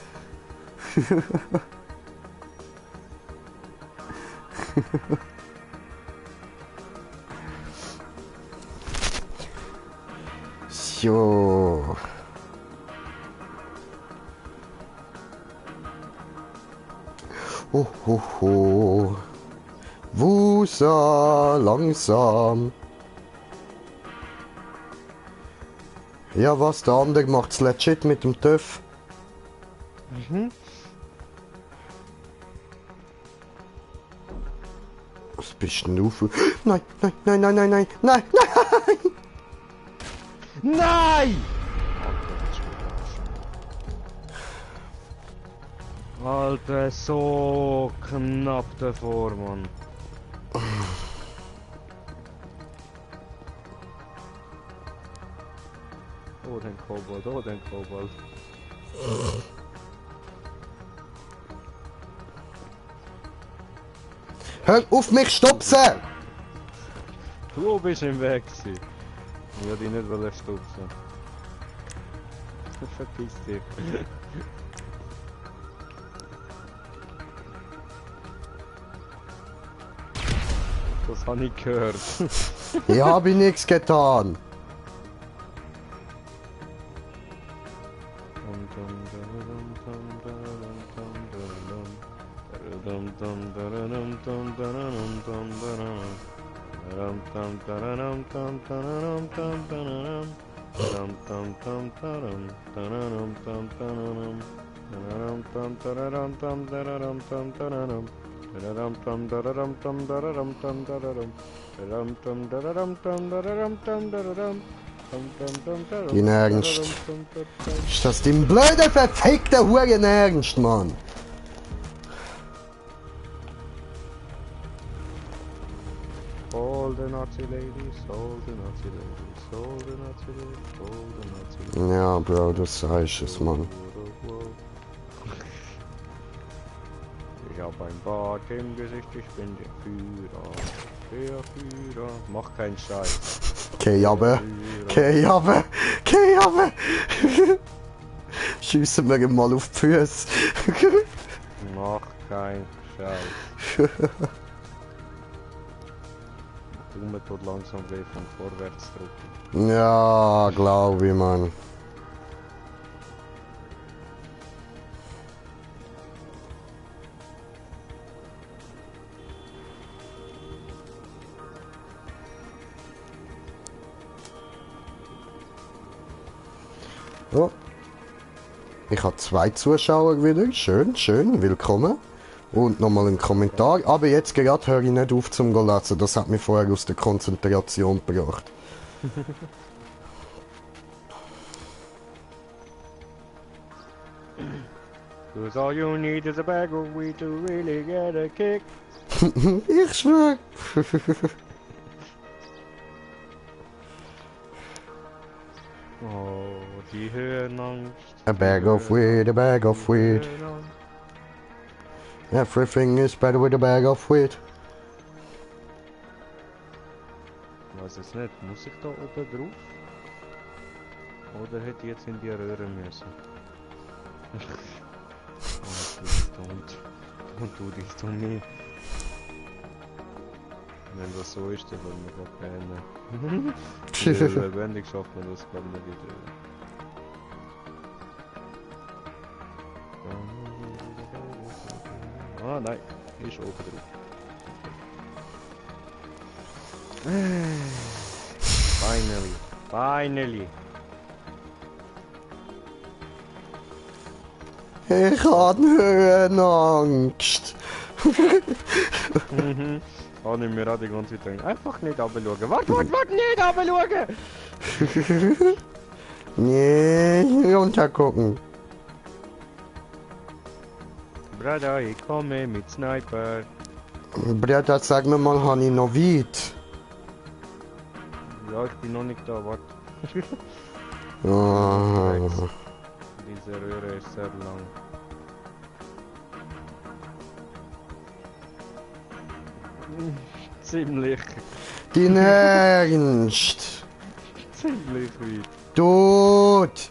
So. Ho. Wusa, langsam. Ja, was, der andere macht's legit mit dem TÜV. Was bist denn du für... Nein! Nein! Alter, so knapp davor, Mann. Oh, den Kobold. Hör auf mich stupsen! Du bist im Weg gewesen. Ich wollte dich nicht stupsen. Verpiss dich. Das habe ich gehört. Ich habe nichts getan. In Ernst. Ist das dein blöde, verfickte Huren Ernst, Mann? All the Nazi ladies, all the Nazi ladies, all the Nazi ladies, all the Nazi ladies. Ja, Bro, du sagst es, Mann. Ich hab ein Bart im Gesicht, ich bin der Führer. Der Führer. Mach keinen Scheiß. Geh runter. Schiessen wir ihm mal auf die Füße. Mach keinen Scheiß. Dumme tut langsam weh vom Vorwärtsdrücken. Ja, glaub ich, Mann. Oh. Ich habe 2 Zuschauer wieder. Schön, willkommen. Und nochmal ein Kommentar. Aber jetzt gerade höre ich nicht auf zum lesen. Das hat mich vorher aus der Konzentration gebracht. Cause all you need is a bag of weed to really get a kick. Ich schwör. Oh, die Höhenangst. A bag of weed, a bag of weed. Everything is better with a bag of weed. Ich weiß es nicht, muss ich da oben drauf? Oder hätte ich jetzt in die Röhre müssen? Oh, please don't do this to me. Wenn das so ist, dann wollen wir gar keine. Lebendig schafft man das gar nicht wieder. Ah nein, ist oben drauf. Finally. Ich habe Höhenangst. Habe ich mir auch die ganze Zeit gedacht. Einfach nicht runterschauen. Warte, nicht runterschauen! Nee, runtergucken. Bruder, ich komme mit Sniper. Bruder, sag mir mal, habe ich noch weit? Ja, ich bin noch nicht da, warte. Oh. Diese Röhre ist sehr lang. Ziemlich. Dein Ernst? Ziemlich weit. Tod!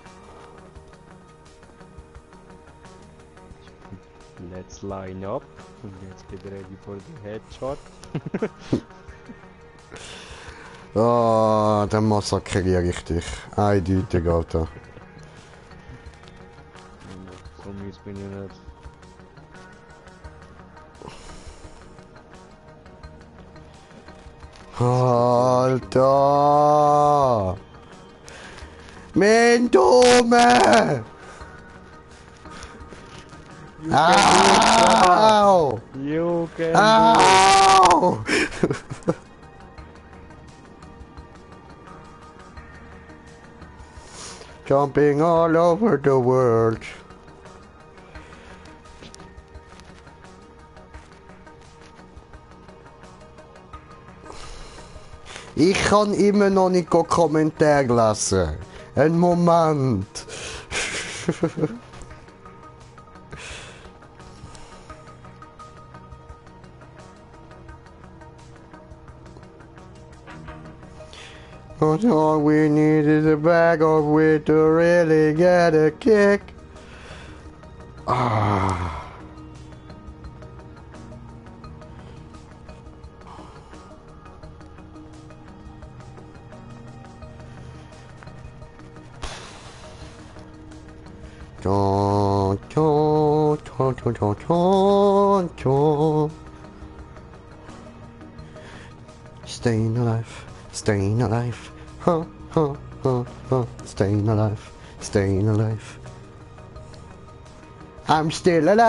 Let's line up. Und jetzt bin ich ready for the Headshot. Ah, dann massakriere ich dich. Eindeutig, Alter. So mies bin ich nicht. Alter! Mein Dumme! Au! You can do Au! Jumping all over the world. Ich kann immer noch nicht Kommentar lesen. Ein Moment. But all we need is a bag of weed to really get a kick. Ah. Chon, chon, chon, chon, chon, chon, chon. Staying alive, staying alive, huh, huh, huh, huh. Staying alive, staying alive. I'm still alive.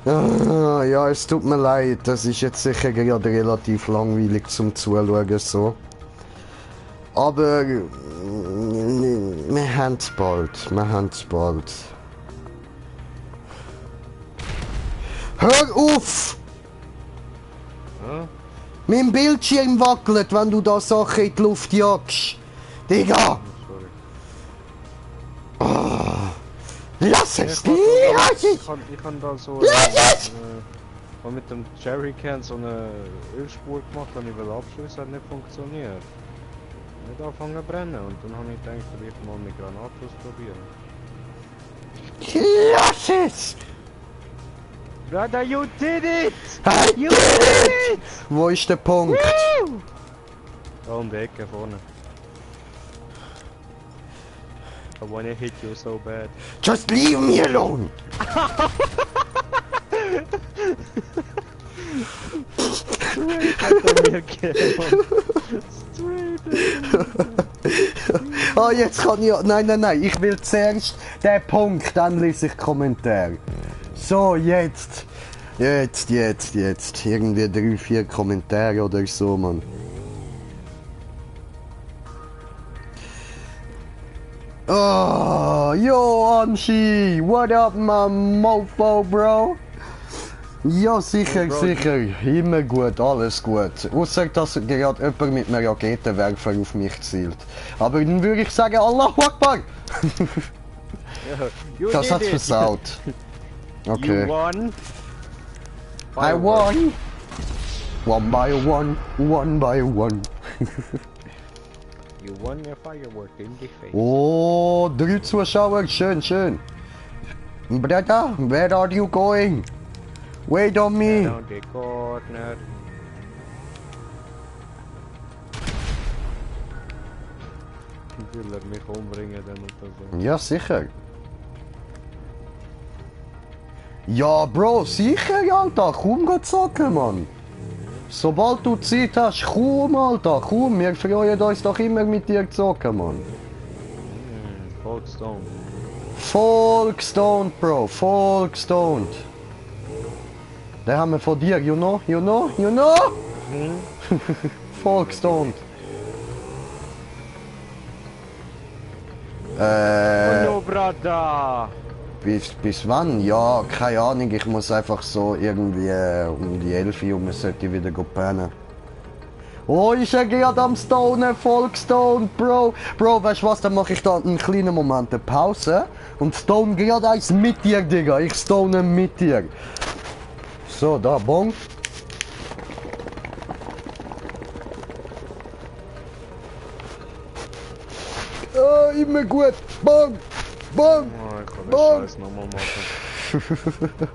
Ah, ja, es tut mir leid, das ist jetzt sicher gerade relativ langweilig zum Zuschauen so. Aber wir haben es bald, wir haben es bald. Hör auf! Ja? Mein Bildschirm wackelt, wenn du da Sachen in die Luft jagst. Digga! Sorry. Lass es! Ich kann da so Lass es! mit dem Jerrycan so eine Ölspur gemacht, dann ich will abschließen, hat nicht funktioniert. Nicht anfangen zu brennen und dann habe ich gedacht, vielleicht mal mit Granaten probieren. Lass es! Brother, you did it! I You did did it! it! Wo ist der Punkt? Da um die Ecke vorne. I wanna hit you so bad. Just leave me alone! Ah, jetzt kann ich... Nein, nein, nein. Ich will zuerst den Punkt, dann lese ich Kommentare. So, jetzt. Jetzt. Irgendwie 3, 4 Kommentare oder so, Mann. Oh, yo, Anshi. What up, my mofo, bro? Ja, sicher, Bro, sicher. Immer gut, alles gut. Ausser, dass gerade jemand mit einem Raketenwerfer auf mich zielt. Aber dann würde ich sagen, Allahu Akbar! Das hat's versaut. Okay. You won. I won! One by one, one by one. You won your firework in the face. Oh, 3 Zuschauer, schön, schön. Brother, where are you going? Wait on me. Down the corner. Will er mich umbringen dann oder so? Ja, sicher. Ja, Bro, sicher, Alter. Komm, geh zocken, Mann. Sobald du Zeit hast, komm, Alter, komm. Wir freuen uns doch immer mit dir zu zocken, Mann. Coldstone. Volkstoned, Bro, Volkstoned. Den haben wir von dir, you know? Voll gestoned. Hallo, Brada! Bis wann? Ja, keine Ahnung. Ich muss einfach so irgendwie um die 11 Uhr sollte ich wieder pennen. Oh, ich bin gerade am Stonen, voll gestoned, Bro. Bro, weißt du was, dann mache ich da einen kleinen Moment eine Pause und stone gerade eins mit dir, Digga. Ich stone mit dir. So, da, Bon. Immer gut. Bon. Bon. Oh, ich kann den Bon. Scheiß nochmal machen.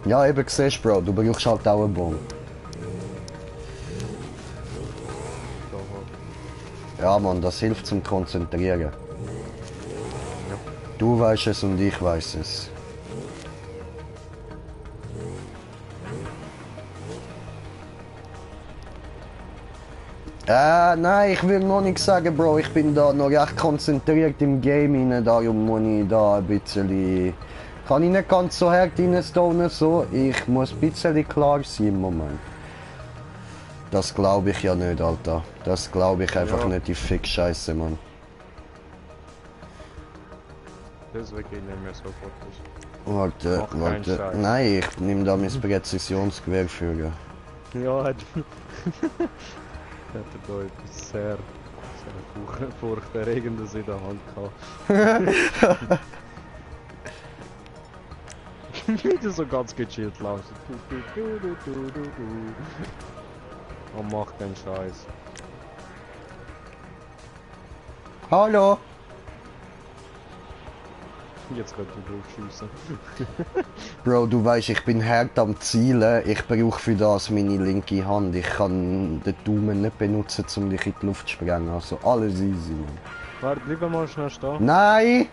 Ja, eben siehst du, Bro. Du brauchst halt auch einen Bon. Ja, Mann, das hilft zum Konzentrieren. Ja. Du weißt es und ich weiß es. Nein, ich will noch nicht sagen, Bro, ich bin da noch recht konzentriert im Game rein, darum muss ich da ein bisschen... Kann ich nicht ganz so hart reinstonen, so. Ich muss ein bisschen klar sein im Moment. Das glaube ich ja nicht, Alter. Das glaube ich einfach Ja. nicht, die Fick-Scheiße, Mann. Deswegen nehmen wir so Fotos. Warte, Mach keinen warte. Scheiß. Nein, ich nehme da mein Präzisionsgewehr für. Ja, hat da etwas sehr furchterregendes in der Hand gehabt. Wie du so ganz gechillt laufst. Und mach den Scheiß. Hallo? Jetzt könnt ihr drauf schiessen. Bro, du weißt, ich bin hart am Zielen. Ich brauche für das meine linke Hand. Ich kann den Daumen nicht benutzen, um dich in die Luft zu sprengen. Also alles easy, man. Warte, bleib mal schnell stehen. Nein!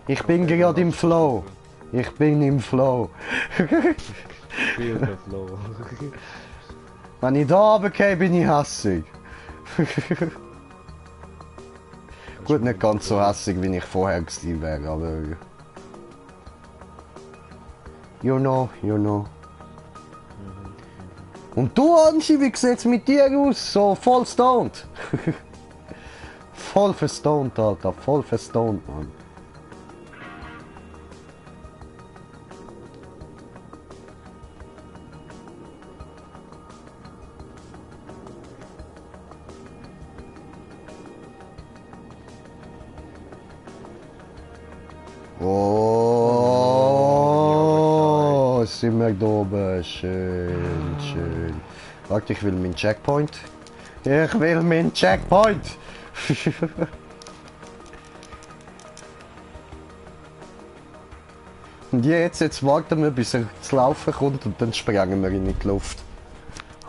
Ich bin gerade im Flow. Ich bin im Flow. Spiel den Flow. Wenn ich da runtergehe, bin ich hässig. Gut, nicht ganz so hässig, wie ich vorher gewesen wäre, aber... You know, you know. Und du, Anshi, wie sieht's mit dir aus? So voll stoned. Voll verstoned, Alter. Voll verstoned, Mann. Oh, sind wir da oben. Schön, schön. Warte, ich will meinen Checkpoint. Ich will meinen Checkpoint. Und jetzt warten wir, bis er zu laufen kommt und dann sprengen wir ihn in die Luft.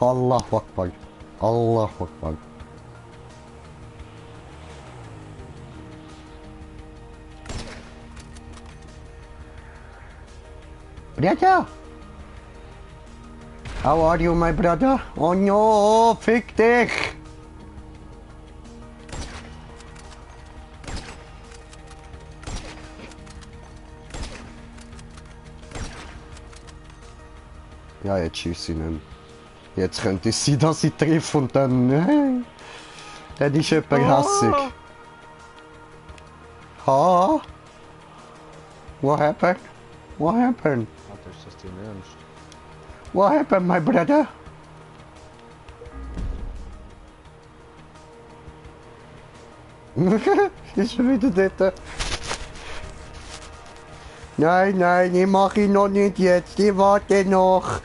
Allahu Akbar. Allahu Akbar. Brother! How are you, my brother? Oh no, fick dich! Ja, jetzt schieße ich nicht mehr. Jetzt könnte es sein, dass ich treffe und dann... dann ist jemand hässig. Ha? What happened? What happened? Alter, ist das dein Ernst? What happened, my brother? Ist schon wieder dort. Nein, nein, ich mache ihn noch nicht jetzt. Ich warte noch.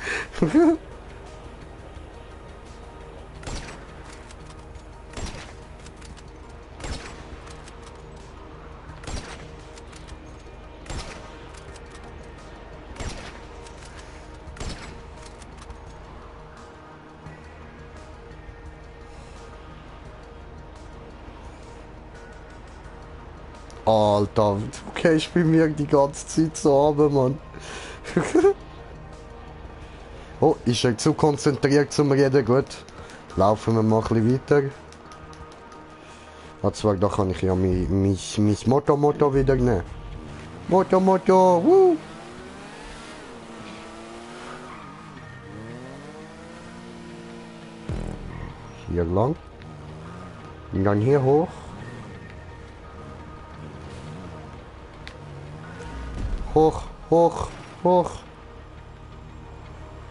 Alter, du gehst bei mir die ganze Zeit so runter, Mann. Oh, ist er zu konzentriert zum Reden? Gut. Laufen wir mal ein bisschen weiter. Zwar, da kann ich ja mein Motto wieder nehmen. Motto, woo! hier lang. Und dann hier hoch. Hoch, hoch, hoch.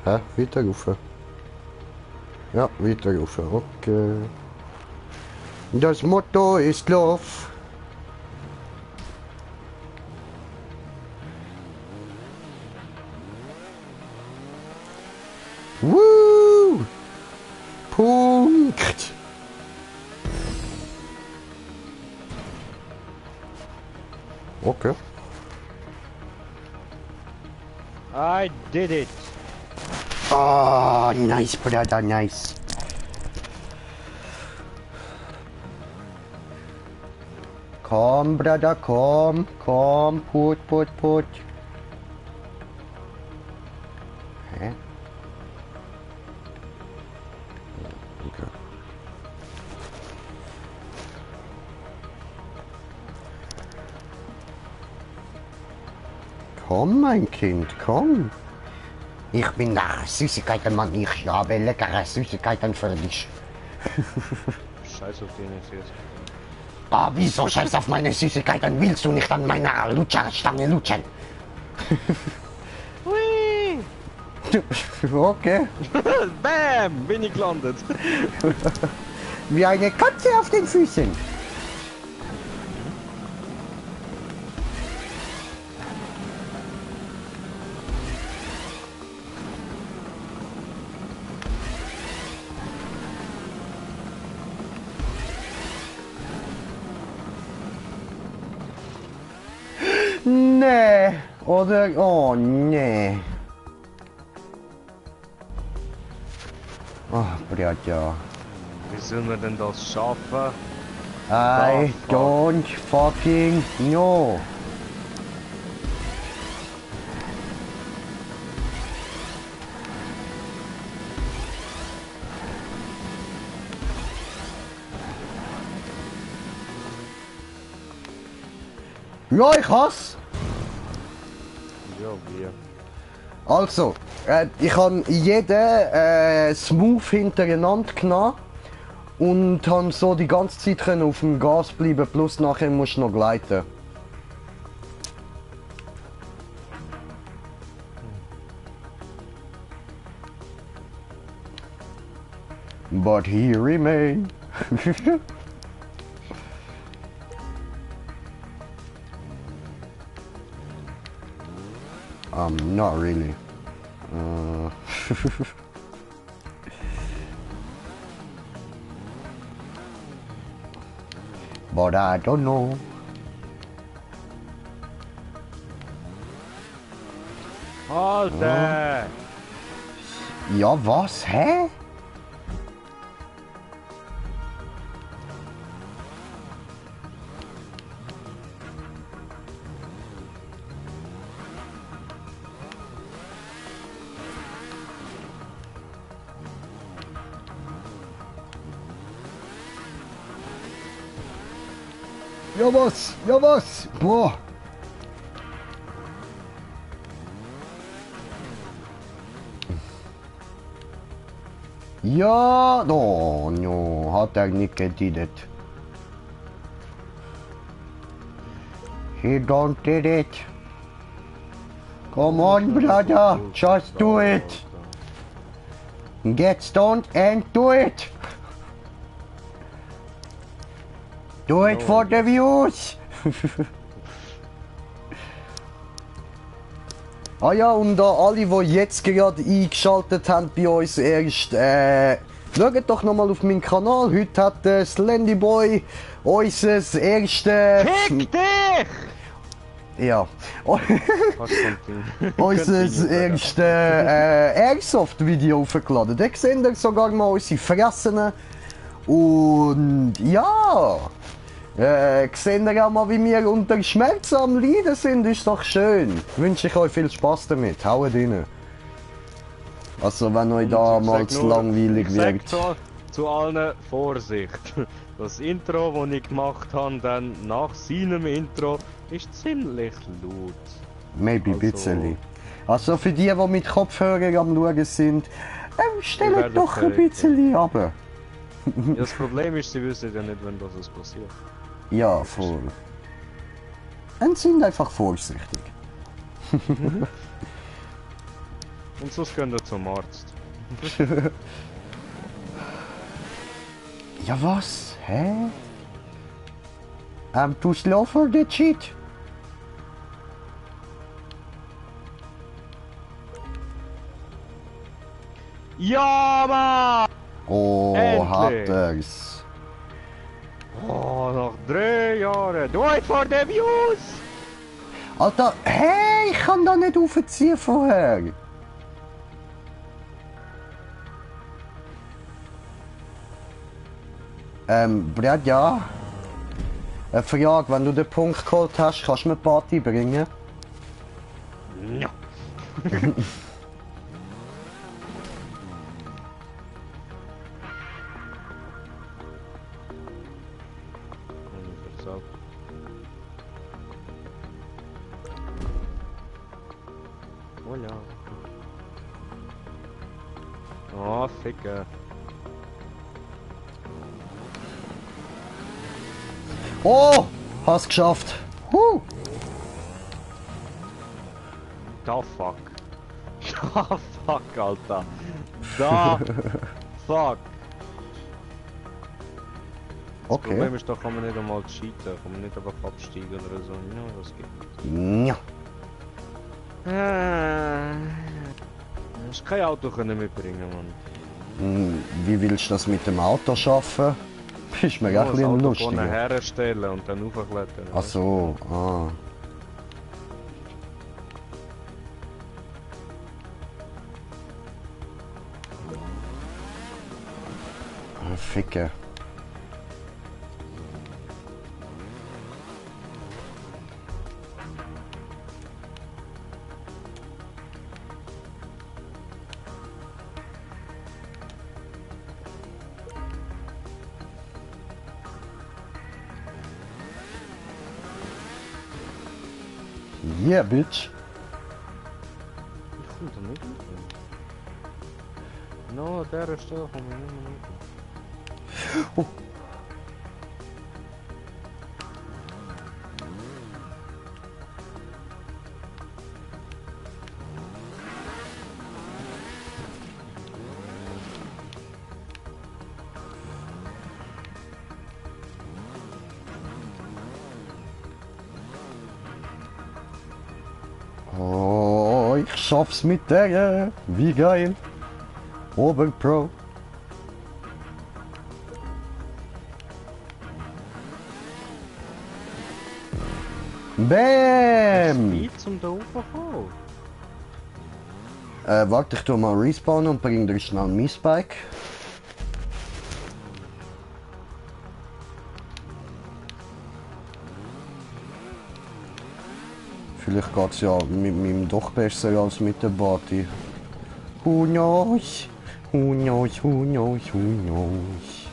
Hä? Weiter rauf. Ja, weiter rauf. Okay. Das Motto ist Lauf. Woo! Punkt! Okay. I did it! Oh, nice, brother, nice. Komm, brother, komm, komm, put. Hä? Okay. Komm, mein Kind, komm. Ich bin der Süßigkeitenmann, ich habe leckere Süßigkeiten für dich. Scheiß auf den jetzt. Ah, wieso scheiß auf meine Süßigkeiten? Willst du nicht an meiner Lutscherstange lutschen? Hui! Okay. Bam! Bin ich gelandet. Wie eine Katze auf den Füßen. Nee, oder? Oh, nee. Oh, Bruder. Wie sollen wir denn das schaffen? I fuck. don't fucking know. Ja, ich hasse. Ja, wie? Also, ich habe jeden Smooth hintereinander genommen und habe so die ganze Zeit können auf dem Gas bleiben, plus nachher musst du noch gleiten. But he remain. Not really. But I don't know. Alter! Ja, was? Hä? Ja was? Ja was? Boah. Ja, no, hat er nicht gedid. He don't did it. Come on, brother, just do it. Get stoned and do it. Do it for the views. Ah ja, und da alle, die jetzt gerade eingeschaltet haben bei uns erst, schaut doch nochmal auf meinen Kanal. Heute hat Slendy Boy unser erstes... Fick dich! Ja. Unser unser erstes Airsoft-Video aufgeladen. Da seht ihr sogar mal unsere Fressen. Und ja... seht ihr auch mal, wie wir unter Schmerz am Leiden sind, ist doch schön. Wünsche ich euch viel Spaß damit. Haut rein. Also, wenn euch da mal zu langweilig wird. Zu allen Vorsicht. Das Intro, das ich gemacht habe, dann nach seinem Intro, ist ziemlich laut. Maybe ein bisschen. Also, für die, die mit Kopfhörern am Schauen sind, stellt doch ein bisschen runter. Ja, das Problem ist, sie wissen ja nicht, wenn das passiert. Ja, voll. Und sind einfach vorsichtig. Und sonst gehen wir zum Arzt. Ja, was? Hä? Du slow for the cheat? Ja, Mann! Oh, Endlich! hat er's. Oh, nach 3 Jahren. Do it for the views! Alter, hey, ich kann da nicht aufziehen vorher. Brad, ja. Eine Frage, wenn du den Punkt geholt hast, kannst du mir Party bringen? Ja. Hola. Oh, Ficker. Oh, hast geschafft. Da fuck. Da fuck, Alter. Da fuck. Das Okay. Problem ist, da kann man nicht einmal cheaten, kann man nicht einfach absteigen oder so. Ja, das geht nicht. Ja. Du hast kein Auto können mitbringen, Mann. Wie willst du das mit dem Auto schaffen? Ist mir Ja, auch ein das bisschen Auto lustig. vorne herstellen und dann hochklettern. Ach so, ah. Ficke. Yeah, bitch. Ich komme da nicht mit. No, an dieser Stelle komme ich nicht mehr mit. Oh. Oh, ich schaff's mit der. Wie geil. Oberpro. Bam! Speed zum da hochkommen. Warte, ich tu mal respawnen und bring dir schnell mein Spike. Vielleicht geht's ja mit meinem doch besser als mit der Party. Who knows? Who knows? Who knows? Who knows?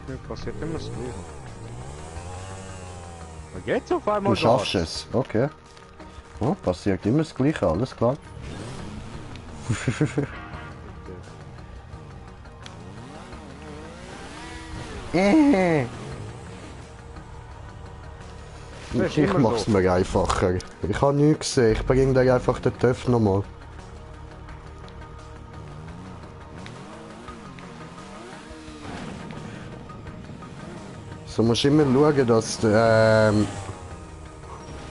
Mir passiert immer das Gleiche. Aber geht's auf einmal Du schaffst es, okay. Oh, passiert immer das Gleiche, alles klar. Ich mach's mir einfacher. Ich habe nichts gesehen, ich bring dir einfach den Töpf nochmal. So musst du immer schauen, dass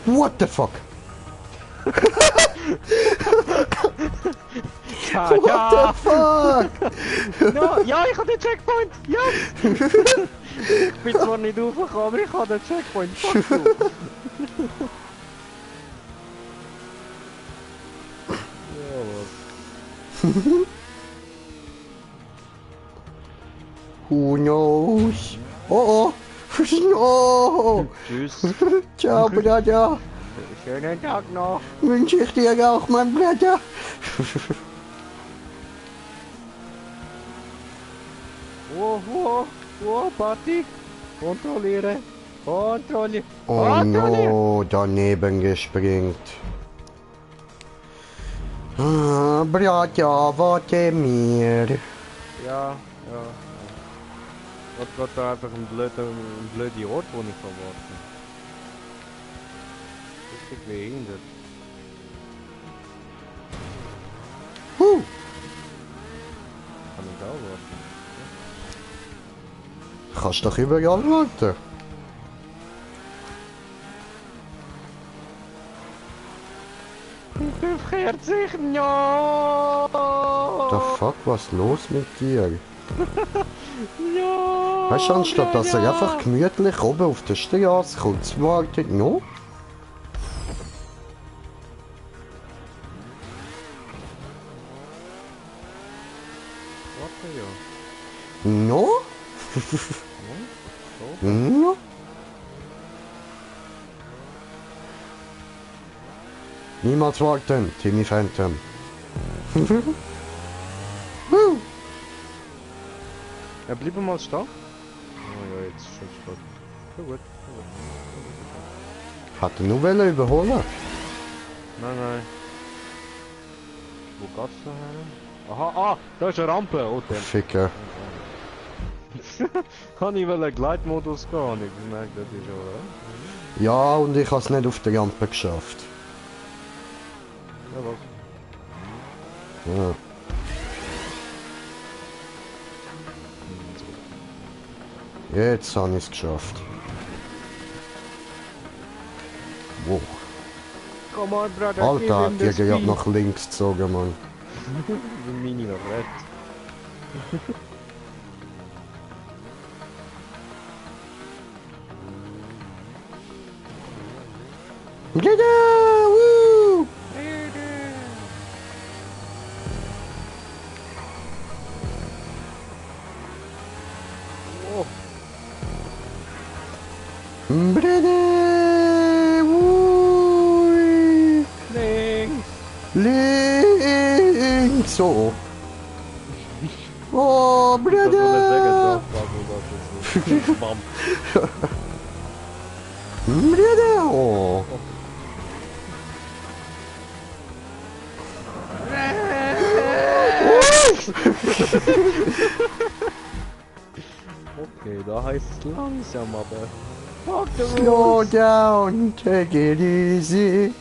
what the fuck? Ja, What ja! the fuck? No, ja, ich habe den Checkpoint! Ja! Ich bin zwar nicht raufgekommen, aber ich habe den Checkpoint. Fuck you! Ja, was? Who knows? Oh oh! Oh! Tschüss! Ciao, Bruder! Schönen Tag noch! Wünsche ich dir auch, mein Bruder! Wo, Party? Kontrolliere! Kontrolliere! Oh no, daneben gespringt. Bratja, warte mir. Ja. Was geht da einfach ein blöder Ort, wo ich kann warten? Richtig behindert. Kann ich da warten? Kannst doch überall warten. Kehrt sich ja! The fuck, was ist los mit dir? Ja! Weißt du, anstatt dass er einfach gemütlich oben auf der Straße kurz wartet, no? Warte ja. No? So. No? Niemals warten, Timmy Phantom. Ja, bleib mal stehen. Oh ja, jetzt ist schon spät. Ja gut. Hat er nur wollen überholen? Nein. Wo geht's da her? Aha, da ist eine Rampe. Oh, der. Ficker. Kann ich einen Gleitmodus gehen? Hab ich gemerkt, das ist schon, oder? Ja, und ich habe es nicht auf der Rampe geschafft. Ja, was? Ja. Jetzt habe ich es geschafft. Wow. Come on, brother. Alter, hat die gerade nach links gezogen, Mann. Mini noch recht. Get woo! Oh, Brede! Wui! links. Links! So. Oh, Das soll ich sagen, Brede! das ist Bam. Brede! Oh. Okay, da heißt es langsam, aber... Fuck the Slow rules. down, take it easy.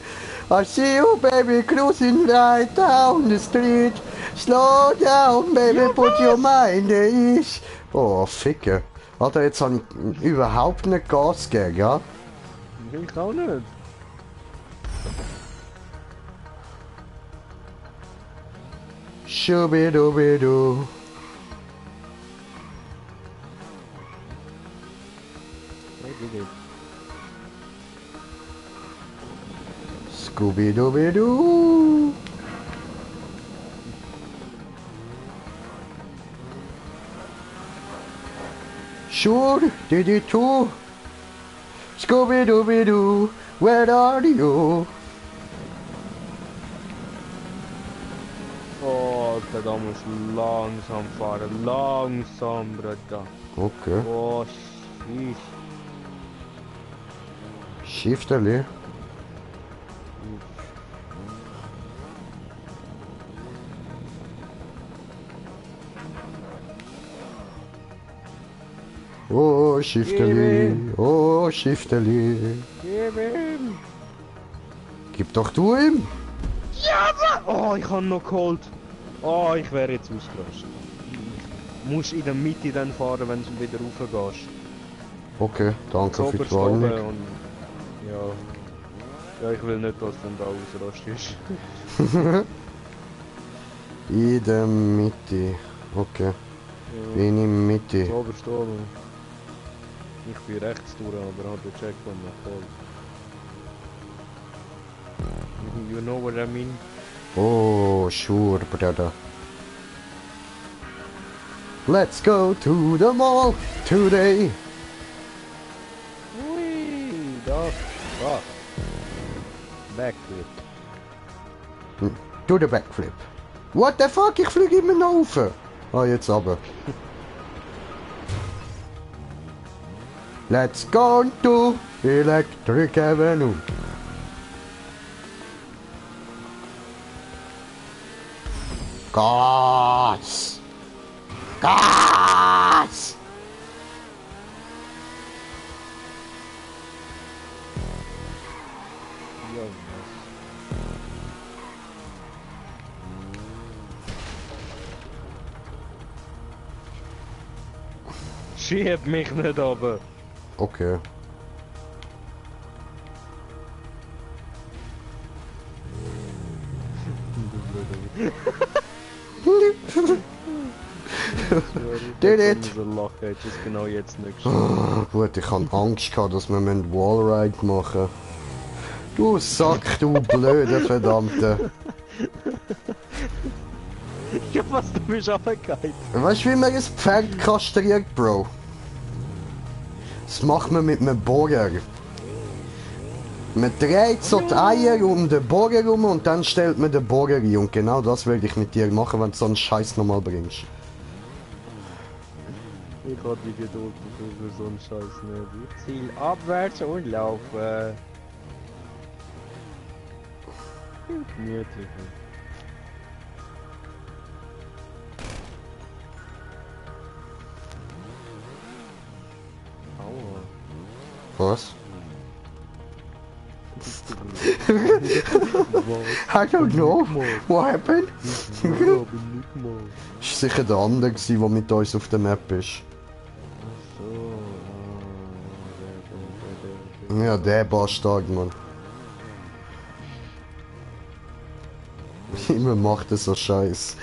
I see you, baby, cruising right down the street. Slow down, baby, put your mind at ease. Oh, Ficke. Alter, jetzt habe ich überhaupt nicht Gas gegeben, ja? Ich auch nicht. Schubidubidu. Hey, Scooby-Dooby-Doo. Sure, did it too. Scooby-Dooby-Doo, where are you? Oh, Alter, da muss langsam fahren. Langsam, Bruder. Okay. Oh, shit. Shifteli. Oh, Shifteli. Oh, Shifteli. Gib ihm. Gib doch du ihm. Oh, ich habe noch geholt. Oh, ich wäre jetzt ausgerastet. Du musst in der Mitte dann fahren, wenn du wieder rauf gehst. Okay, danke für die Zoberst oben Warnung. und... Ja. Ja, ich will nicht, dass du dann da ausrastest. In der Mitte. Okay, Ja. bin in der Mitte. Zoberst oben. Ich bin rechts durch, aber habe den Checkpoint noch voll. You know what I mean? Oh, sure, brother. Let's go to the mall today. Ui, da. Backflip. Do the backflip. What the fuck? Ich fliege immer noch rauf. Ah, jetzt aber. Let's go to Electric Avenue. Gas! Gas! Ja, was? Schieb mich nicht runter. Okay. Did it! So lachen, hättest du es genau jetzt nicht geschafft. Oh, gut, ich hatte Angst gehabt, dass wir einen Wallride machen. Du Sack, du blöde Verdammte. Ja, was, du bist runtergefallen. Weißt du, wie man ein Pferd kastriert, Bro? Das macht man mit einem Bohrer. Man dreht so die Eier um den Bohrer rum und dann stellt man den Bohrer ein. Und genau das will ich mit dir machen, wenn du so einen Scheiß nochmal bringst. Ich hab die Geduld für so einen Scheiß nicht. Ich ziel abwärts und laufe. Gemütlich. Aua. Was? I don't know. What happened? Ist sicher der andere gewesen, der mit uns auf der Map ist. Ja, der Bastard, Mann. Immer macht er so Scheiß.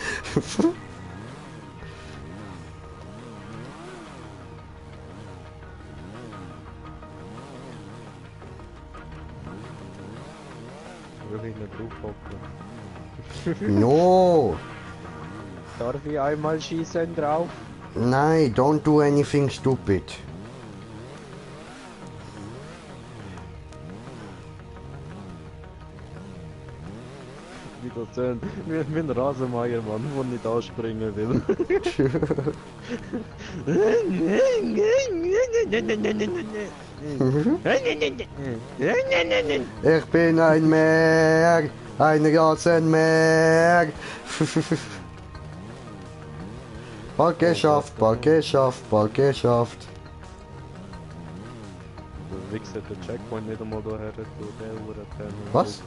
Will ich nicht draufhocken. No! Darf ich einmal schießen drauf? Nein, don't do anything stupid. Wie das sind. Wie ein Rasenmäher, Mann, der nicht anspringen will. Ich bin ein Meer, ein Rasenmäher. Bald geschafft, bald geschafft, bald geschafft. Der Wichser der Checkpoint nicht einmal daher, der Was?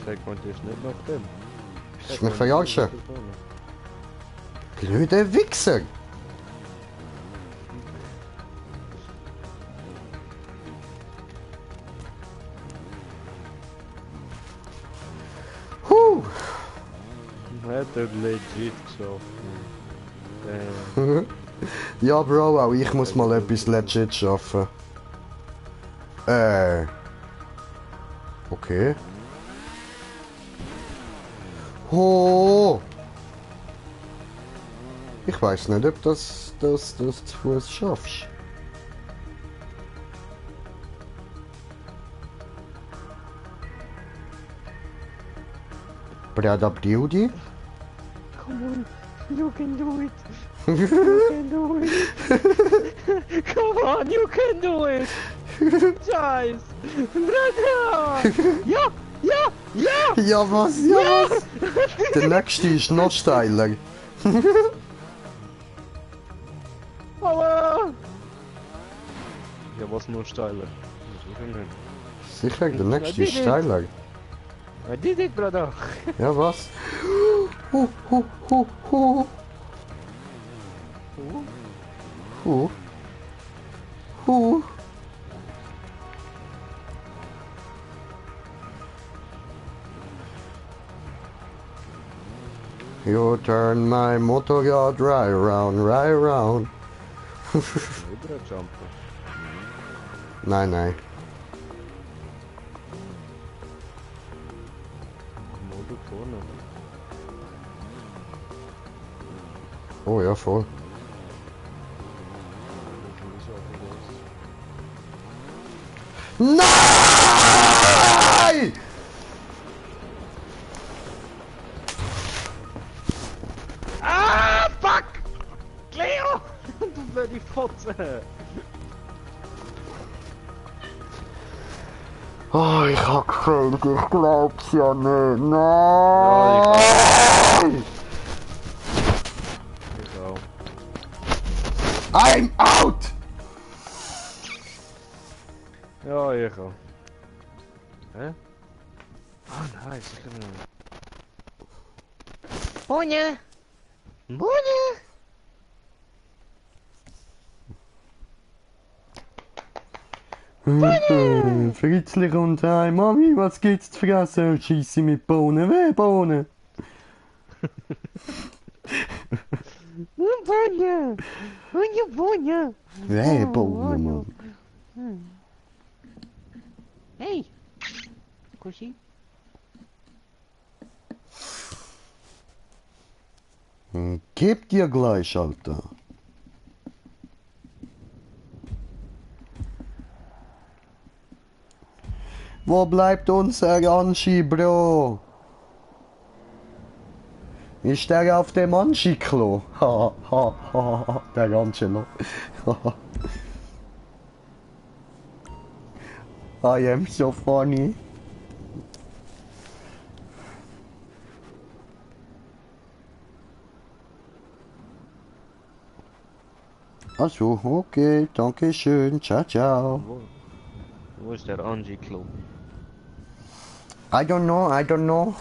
Checkpoint ist nicht nach dem. Ist mich verarschen? Blöde Wichser! Huh! Hat er legit geschafft. Ja, Bro, auch ich muss mal etwas legit schaffen. Okay. Oh! Ich weiß nicht, ob das zu Fuß schaffst. Brother Beauty? Come on, you can do it. You can do it. Come on, you can do it. Scheiß. Brother. Ja, ja, ja. Ja, was? Ja, was? Der nächste ist noch steiler. Aua. Ja, was nur steiler? Sicher, der nächste ist steiler. I did it, brother. Ja, was? Huh, huh, huh, huh. Huh. Huh. You turn my Motorrad right around, right around. Überjumpen. Nein, nein. Mode vorne. Oh ja, voll. Nein! Ah, fuck! Cleo! Du blöde Fotze! Oh, ich hab gefällt, ich glaub's ja nicht. Ja, Nein! ich auch. I'm out! Ja, ich auch. Hä? Ah, nein, ich kann noch. Bunje! Bunje! Fritzlich und hey, Mami, was gibt's zu fressen? Scheisse mit Bohnen, weh, Bohnen. Bunje! Bunje, Bunje! Weh, Bohnen, Mann. Hey! Kussi? Gib dir gleich, Alter. Wo bleibt unser Anschi, Bro? Ist der auf dem Anschi-Klo? Ha, ha, ha, ha, der Angelo. I am so funny. Achso, okay, danke schön, ciao, ciao. Wo ist der Angie-Klo? I don't know, I don't know.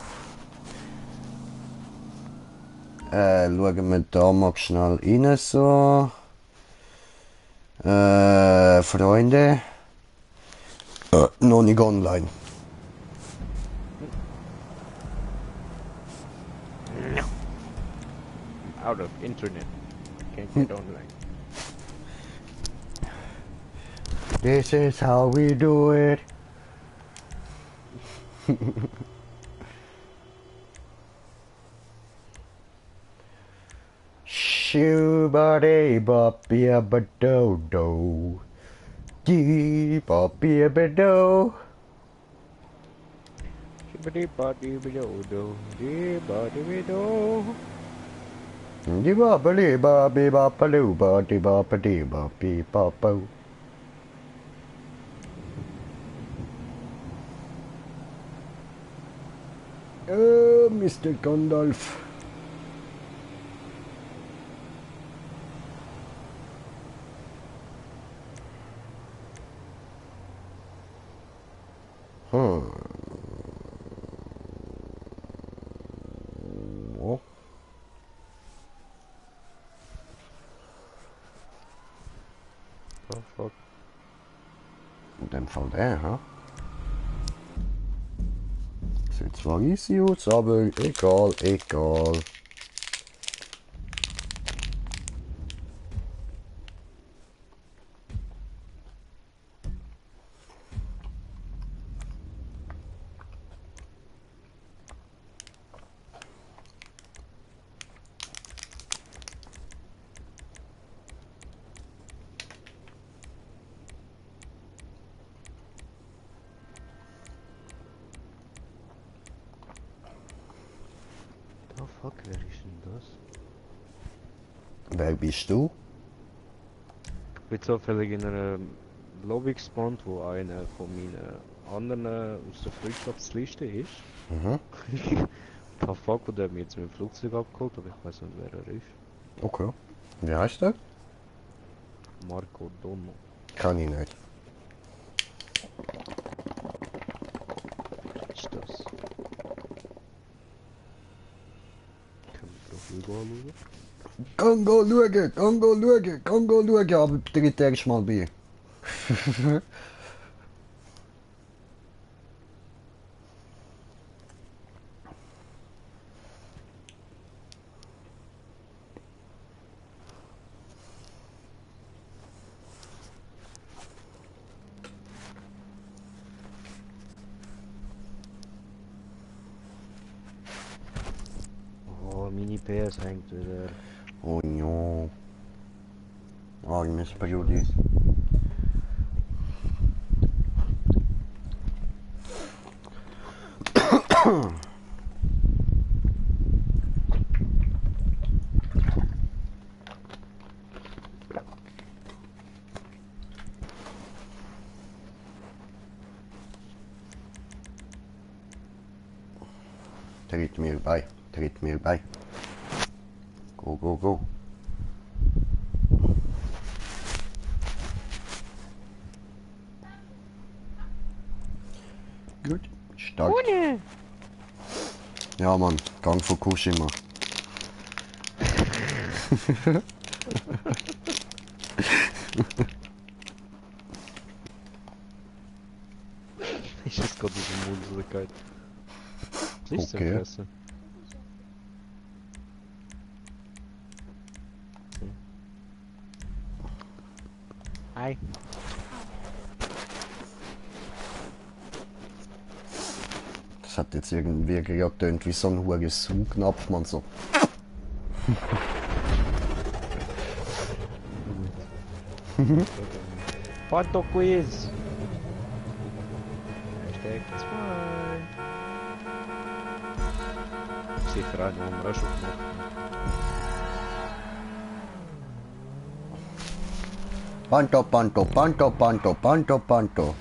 Schauen wir da mal schnell rein, so. Freunde. Noch nicht online. No. Out of internet. Can't get online. This is how we do it. Shoo-ba-dee bop ya ba do do. Dee bop ya ba do. Shibbity-body-be-do-do, dee-body-be-do. Dee bop ba dee bop dee bop ba doo bop dee bop ba dee bop dee bop bo. Mr. Gandalf. Oh. Oh fuck. In dem Fall der, ha? Sieht zwar easy aus, aber egal, egal. Oh fuck, wer ist denn das? Wer bist du? Ich bin zufällig in einer Lobby gespawnt, wo einer von meinen anderen aus der Freundschaftsliste ist. Mhm. Oh fuck, und der hat mich jetzt mit dem Flugzeug abgeholt, aber ich weiß nicht, wer er ist. Okay. Wie heißt der? Marco Donno. Kann ich nicht. Wer ist das? Kann ich Profil anschauen? Kann go schauen, kann go schauen, kann go schauen, aber tritt erst mal bei. Oh, meine PS hängt wieder. Oh no. Armes Brudi. tritt mir bei. Tritt mir bei. Go, go, go. Gut. Stark. Ohne! Ja, Mann. Gang Fukushima. Ist das gerade aus dem Mund rausgegangen? Was ist Okay. denn Fressen? Hi. Das hat jetzt irgendwie gerade getönt wie so ein hoher Saugnapf, man so. Foto-Quiz! Hashtag 2. Sicher einen, den wir auch schon gemacht haben. Panto, panto, panto, panto, panto, panto.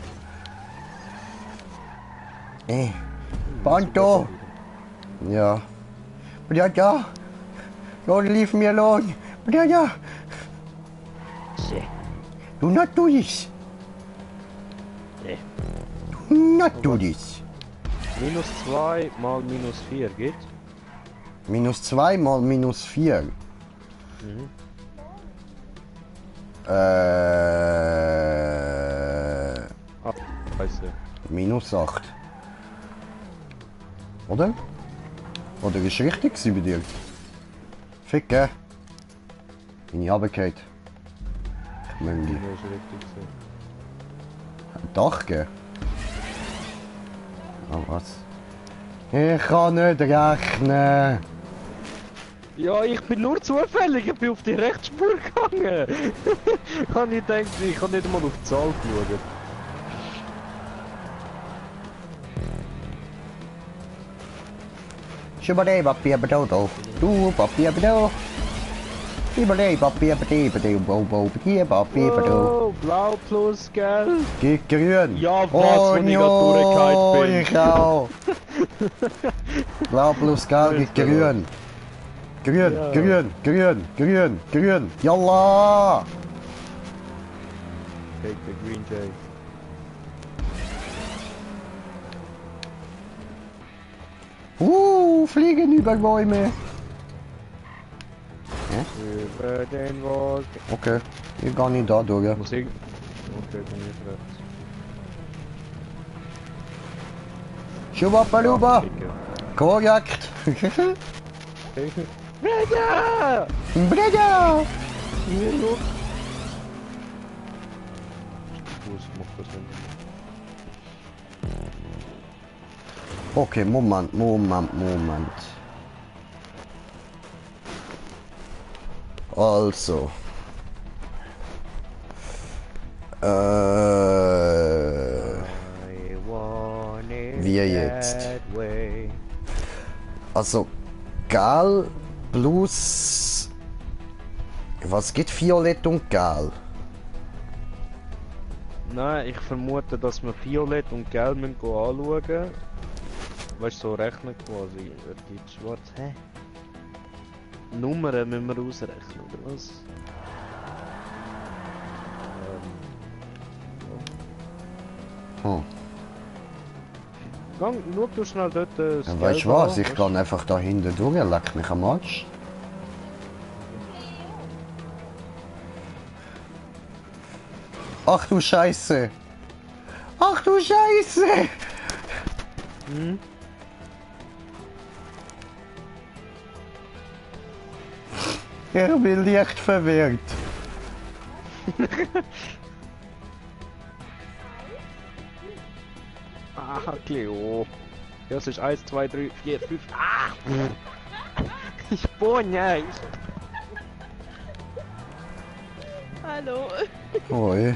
Panto! Ja. Brother! Don't leave me alone! Brother! Do not do this! Do not do this! Minus 2 mal minus 4 geht? Minus 2 mal minus 4. Mhm. Scheiße. Minus 8. Oder? Oder ist richtig gewesen bei dir? Fick, gell? Bin ich runtergefallen. Ich meine, Ja, ist richtig so. ein Dach geben. Oh, was? Ich kann nicht rechnen. Ja, ich bin nur zufällig, ich bin auf die Rechtsspur gegangen. Kann ich denken, ich kann nicht mal auf die Zahl schauen. Schubadei, Papier, Bedodo. Du, Papier, Bedo. Schubadei, Papier, Bedo, Bobo, Papier, Papier, Bedo. Oh, blau plus gelb. Geh grün. Ja, was, Oh, wenn ich gerade durchgeheizt bin. ich auch. Blau plus gelb gibt grün. Grün, Ja. grün, grün, grün, grün. Yalla! Take the green jay. Fliegen über Bäume. Über den Wolken. Okay, ich gehe nicht da durch. Musik. Okay, dann nicht rechts. Schubapaluba! Klicke. Korrekt! Breda! Breda! Hier hoch. Fuß macht das nicht. Okay, Moment. Also. I want it Wir jetzt. that way. Also, Gal plus. Was geht Violett und Gal? Nein, ich vermute, dass wir Violett und Gelb müssen anschauen. Weißt du, so rechnen quasi. Er gibt schwarz. Hä? Nummern müssen wir ausrechnen, oder was? Gang, schau du schnell dort das Ja, weißt du Gelb was? an, Ich kann einfach da hinten durch, leck mich am Arsch. Ach du Scheiße! Ach du Scheiße! Hm? Ich bin leicht verwirrt. Ah, Cleo. Das ist 1, 2, 3, 4, 5. Ah! Ich bin nicht. Hallo. Ui.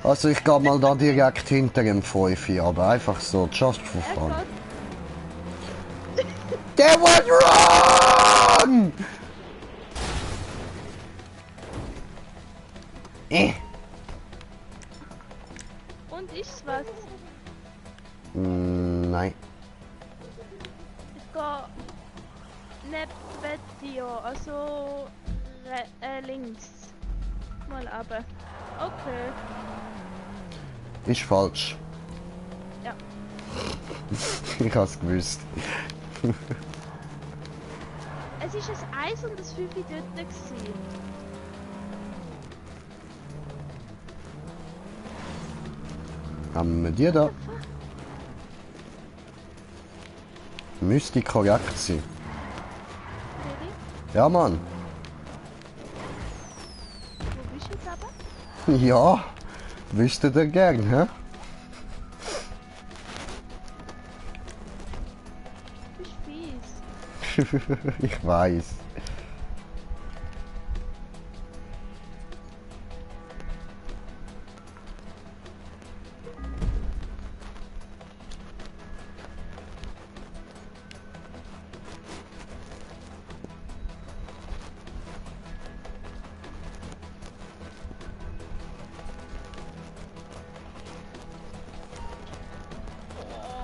Also ich gehe mal da direkt hinter dem 5 hier, aber einfach so, just for fun. That was wrong! Und ist was? Nein. neben dir, also links. Mal runter. Okay. Ist falsch. Ja. Ich hab's gewusst. Es ist ein 1 und ein 5 dort gewesen. Haben wir die da? Müsste korrekt sein. Really? Ja, Mann. Wo bist du jetzt aber? Ja, wüsstet ihr gern, hä? Du bist fies. Ich weiß.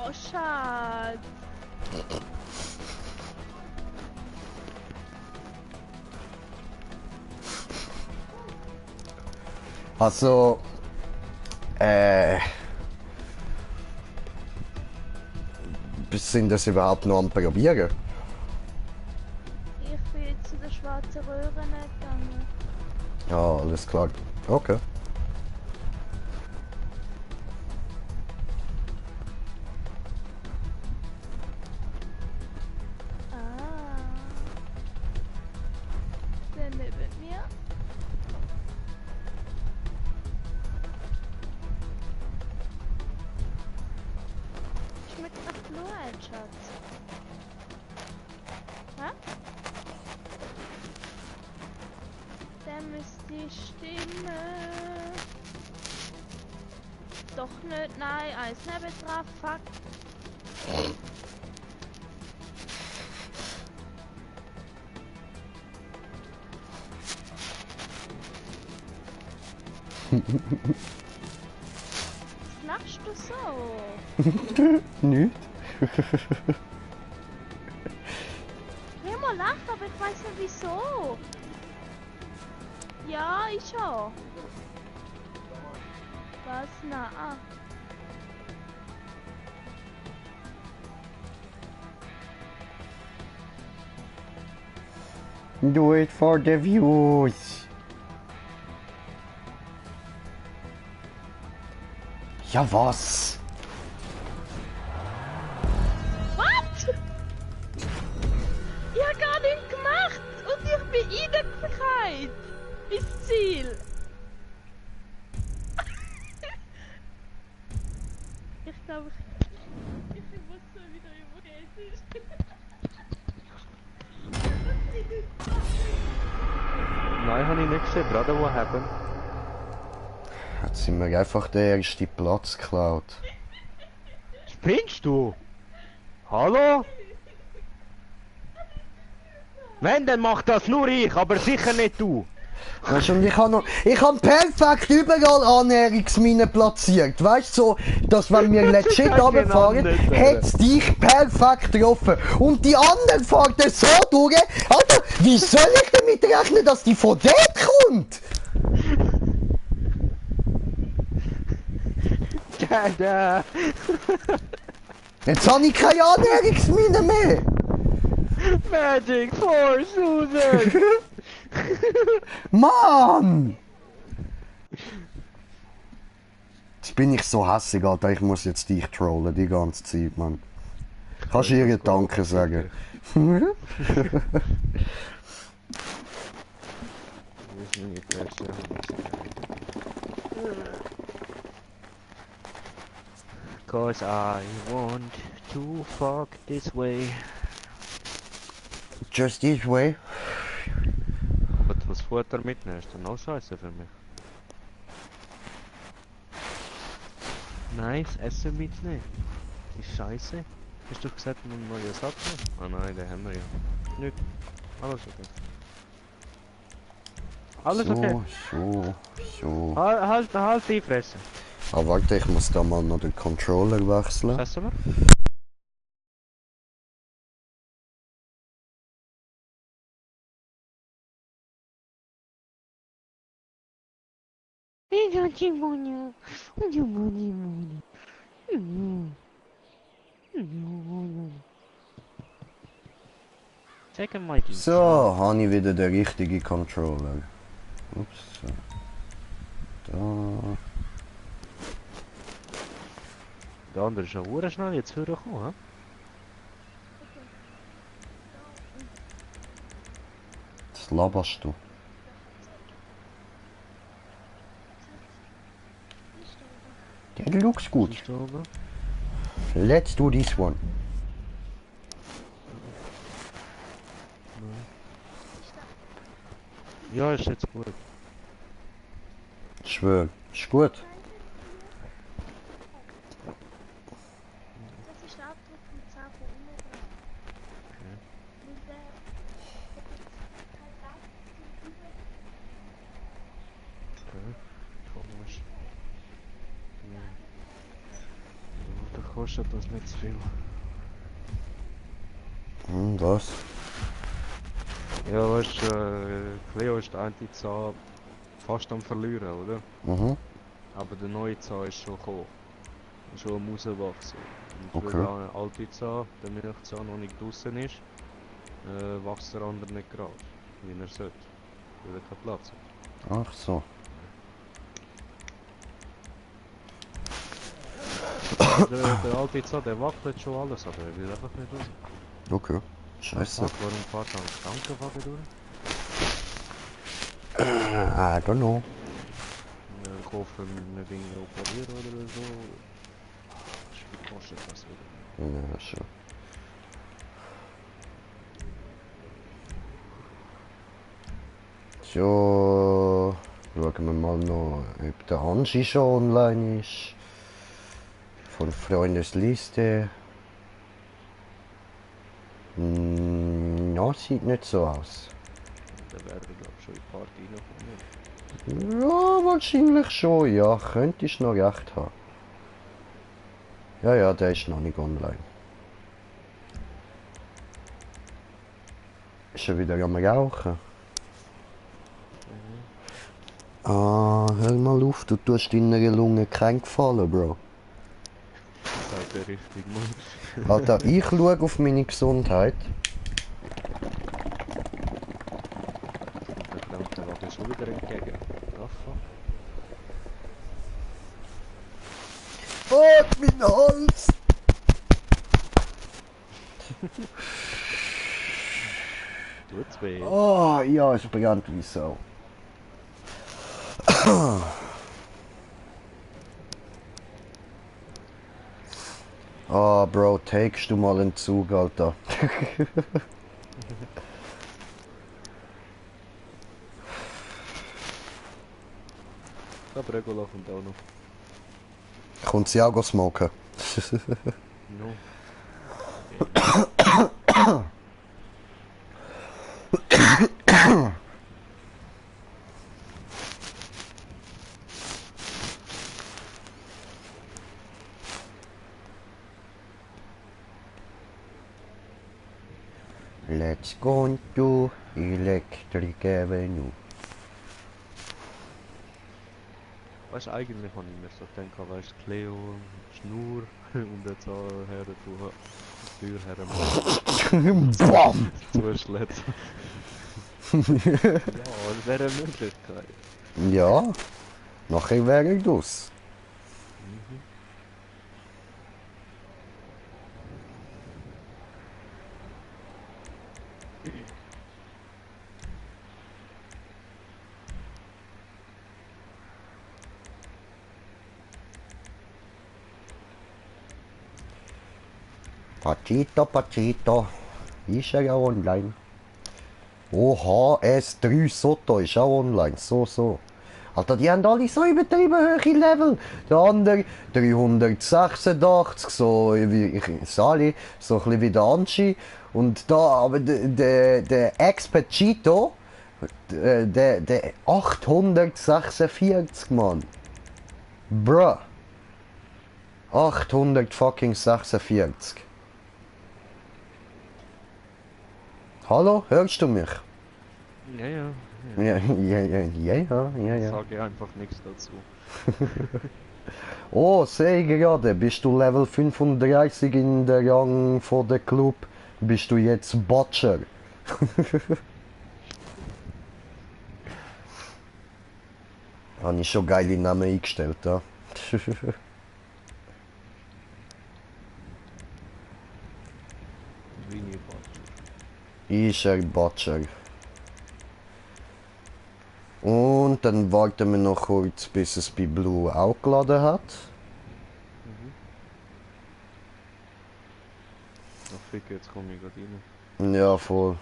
Oh, schade. Also, sind das überhaupt noch am Probieren? Ich bin jetzt zu der schwarzen Röhre nicht gegangen. Ja, alles klar. Okay. Ah. Der neben mir. Schmeckt nach Blut, Schatz. Hä? Der müsste stimmen. Doch nicht, nein, eins neben dran, fuck. Was lachst du so? Nicht? Ich mal lachen, aber ich weiß nicht wieso. Ja, ich schon. Was? Na, ah. Do it for the views. Ja, was? What? Ich hab gar nichts gemacht und ich bin reingefallen. Ins Ziel. Ich glaube, ich muss so wieder überreden. Nein, habe ich nicht gesehen. Brother, what happened? Jetzt sind wir einfach der erste Platz geklaut. Spinnst du? Hallo? Wenn, dann macht das nur ich, aber sicher nicht du. Weißt du, und ich habe perfekt überall Annäherungsminen platziert. Weißt du, so, dass wenn wir legit Das ist runterfahren, genau hätte es dich perfekt getroffen. Und die anderen fahren das so durch. Alter, wie soll ich damit rechnen, dass die von dort kommt? Tada! Jetzt habe ich keine Annäherungsminen mehr. Magic for Susan! Mann! Jetzt bin ich so hässig, Alter. Ich muss jetzt dich trollen die ganze Zeit, Mann. Kannst du ihr Danke sagen? Cause I want to fuck this way. Just this way. Aber das Futter mitnehmen ist dann auch scheiße für mich. Nein, das Essen mitnehmen. Ist scheiße. Hast du gesagt, wir einen neuen Sack haben? Ah nein, den haben wir ja. Nicht. Alles okay. Alles okay. So. Halt die Fresse. Ah, warte, ich muss da mal noch den Controller wechseln. Was essen wir? Zeig mal die. So, habe ich wieder den richtigen Controller. Ups. Da. Der andere ist noch schnell jetzt vorgekommen, hä? Das laberst du. Der looks gut. Ist da oben? Let's do this one. Ja, ist jetzt gut. Ich schwör. Ist gut. Das ist der Abdruck vom Zahn von innen dran. Okay. Und der Okay. Komisch. Ja. Da kostet das nicht zu viel. Was? Ja, weißt du, Cleo ist der eine Zahn fast am verlieren, oder? Mhm. Aber der neue Zahn ist schon gekommen. Ist schon am rauswachsen. Und Okay. weil der alte Zahn, der Milchzahn, noch nicht draussen ist, wächst der andere nicht gerade, wie er sollte. Weil er keinen Platz hat. Ach so. Der alte Zahn, der wackelt schon alles, aber er will einfach nicht raus. Okay. Scheiße. Fuck, warum fährt er am Krankenwagen durch? I don't know. Ich hoffe, wir Dinge operieren oder so. Wie kostet das wieder? Ja, schon. So, schauen wir mal noch, ob der Hansi schon online ist. Von Freundesliste. Ja, sieht nicht so aus. Da werden wir, glaube ich, schon in die Party reinkommen. Ja, wahrscheinlich schon, ja. Könntest noch recht haben. Ja, ja, der ist noch nicht online. Ist er wieder am Rauchen? Ah, hör mal auf, du tust deiner Lunge krank gefallen, Bro. Sagt der richtig, Mann. Alter, ich schaue auf meine Gesundheit. Der Krankenwagen ist schon wieder entgegen. Rafa. Fuck, mein Hals! Tut's weh? Oh, ja, es brennt wie Sau. Ah, Bro, takest du mal einen Zug, Alter. Aber Regula kommt auch noch. Kommt sie auch smoken? No. Let's go to Electric Avenue. Weißt du, eigentlich habe ich mir so gedacht, weißt du, Cleo, Schnur und jetzt auch her Tür her Bam! zuschlägt. Ja, das wäre eine Möglichkeit. Ja, nachher wäre ich das. Pacito, Pacito. Ist er ja online. Oha, S3 Soto ist auch online. So. Alter, die haben alle so übertrieben hohe Level. Der andere 386, so wie Sali, so ein bisschen wie der Anchi. Und da, aber der Expert-Cheeto, der 846, Mann. Bruh. 846. Hallo, hörst du mich? Ja, ja. Ja, ja. Sage einfach nichts dazu. Oh, sehe gerade, bist du Level 35 in der Rang von der Club, bist du jetzt Butcher. Habe ich schon geile Namen eingestellt, ja. Vini Butcher. Ist er Butcher. Und dann warten wir noch kurz, bis es bei Blue auch geladen hat. Mhm. Ach fick, jetzt komme ich gerade rein. Ja, voll.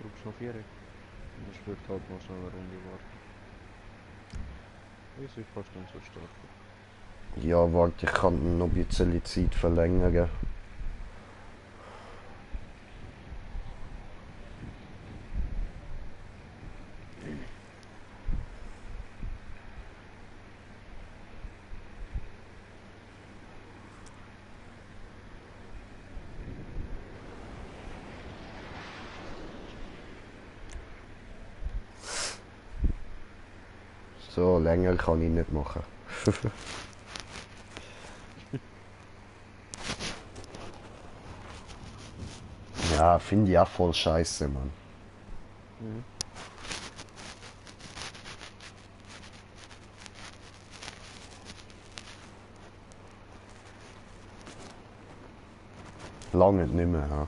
Du bist noch 4. Ich würde halt noch schnell eine Runde warten. Ist ich fast dann so stark. Ja, warte, ich kann noch ein bisschen Zeit verlängern. So, länger kann ich nicht machen. Ja, finde ich auch voll scheiße, Mann. Mhm. Lange nicht mehr, ja.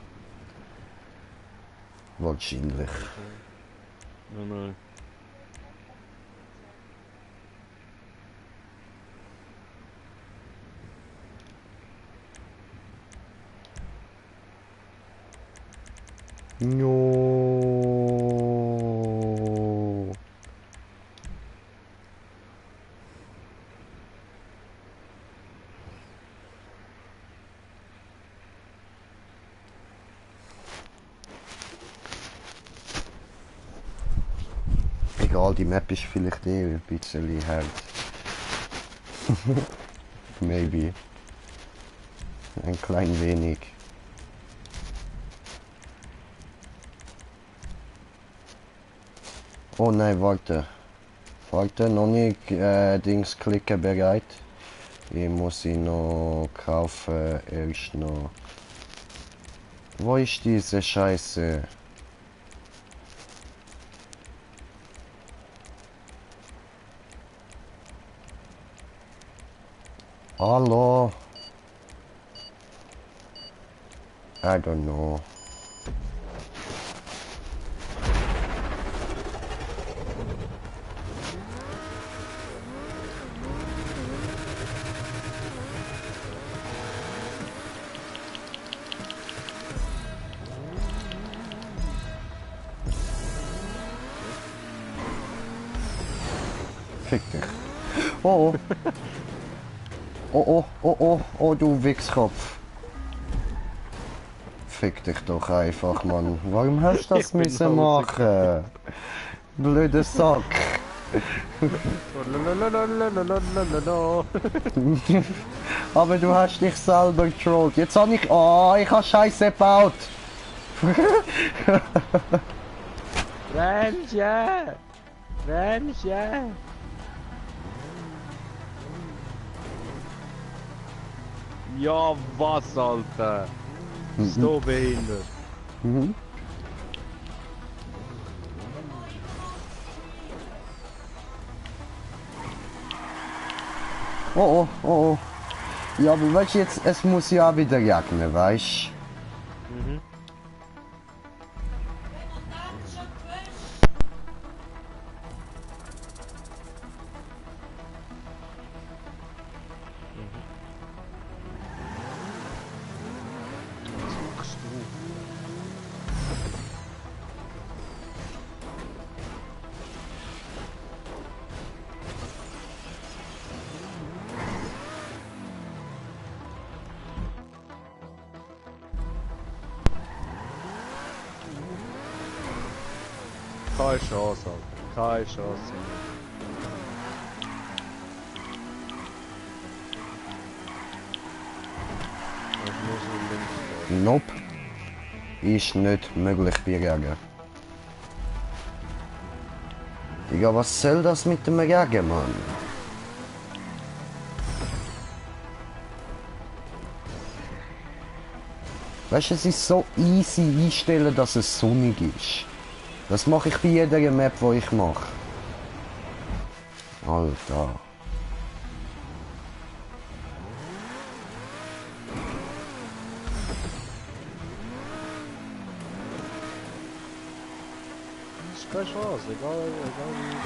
Wahrscheinlich. Nein, nein. No. Egal, die Map ist vielleicht ein bisschen hart. Maybe. Ein klein wenig. Oh nein, warte. Warte, noch nicht Dings klicken bereit. Ich muss ihn noch kaufen, erst noch. Wo ist diese Scheiße? Hallo? I don't know. Fick dich. Oh oh. Oh oh, oh oh, oh du Wichskopf. Fick dich doch einfach, Mann. Warum hast du das Ich bin müssen machen? Blöder Sack. Aber du hast dich selber getrollt. Jetzt hab ich... Oh, ich hab Scheiße gebaut. Bremse! Bremse! Ja, was, Alter? So behindert. Mhm. Oh oh, oh oh. Ja, aber weißt du jetzt, es muss ja wieder regnen, weißt Mhm. Was machst du? Keine Chance, Alter. Keine Chance. Ich muss nur links fahren. Nope. ist nicht möglich bei Regen. Digga, was soll das mit dem Regen, Mann? Weißt du, es ist so easy einstellen, dass es sonnig ist. Das mache ich bei jeder Map, die ich mache. Alter. Das ist keine Chance, egal wie das ist,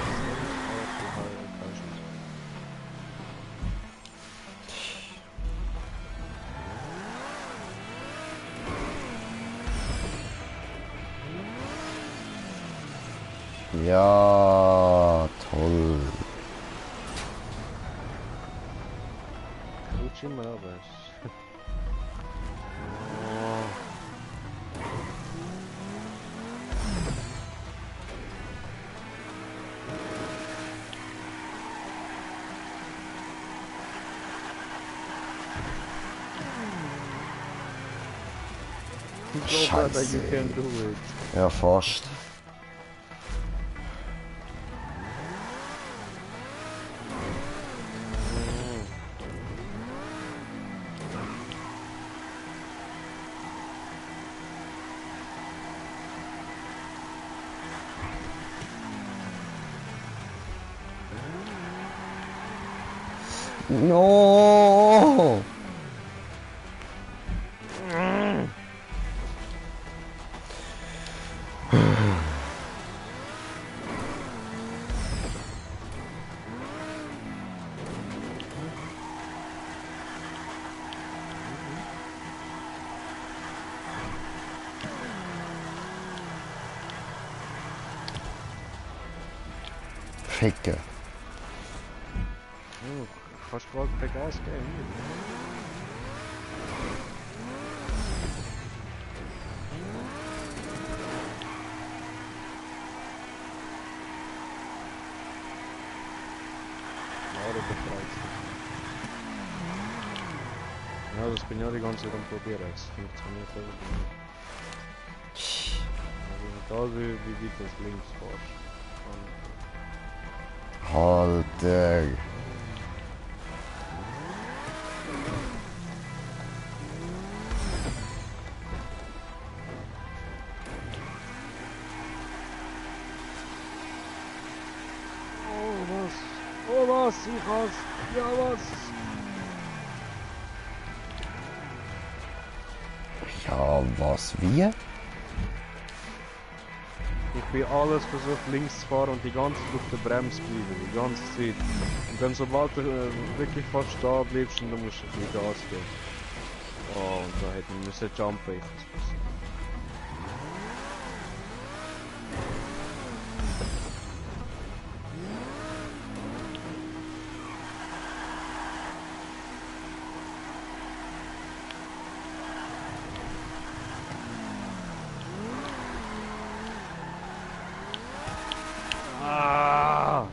keine Chance. Ja, toll. Rutsch immer runter. Brother, you Scheiße. can do it. Ja, fast. No! Ficke. Oh, kannst du gerade Gas geben? Ladung befreit. Ja, das bin ich ja die ganze Zeit am probieren. Es funktioniert irgendwie nicht. Also egal wie weit das links fährst. Halter. Oh was? Oh was? Ich has. Ja was? Ja, was? Wie? Ich bin alles versucht links zu fahren und die ganze Zeit auf der Bremse bleiben, die ganze Zeit. Und dann sobald du wirklich fast da bleibst, dann musst du ein bisschen Gas geben. Oh, und da hätten wir müssen jumpen, ich muss passieren. Ah!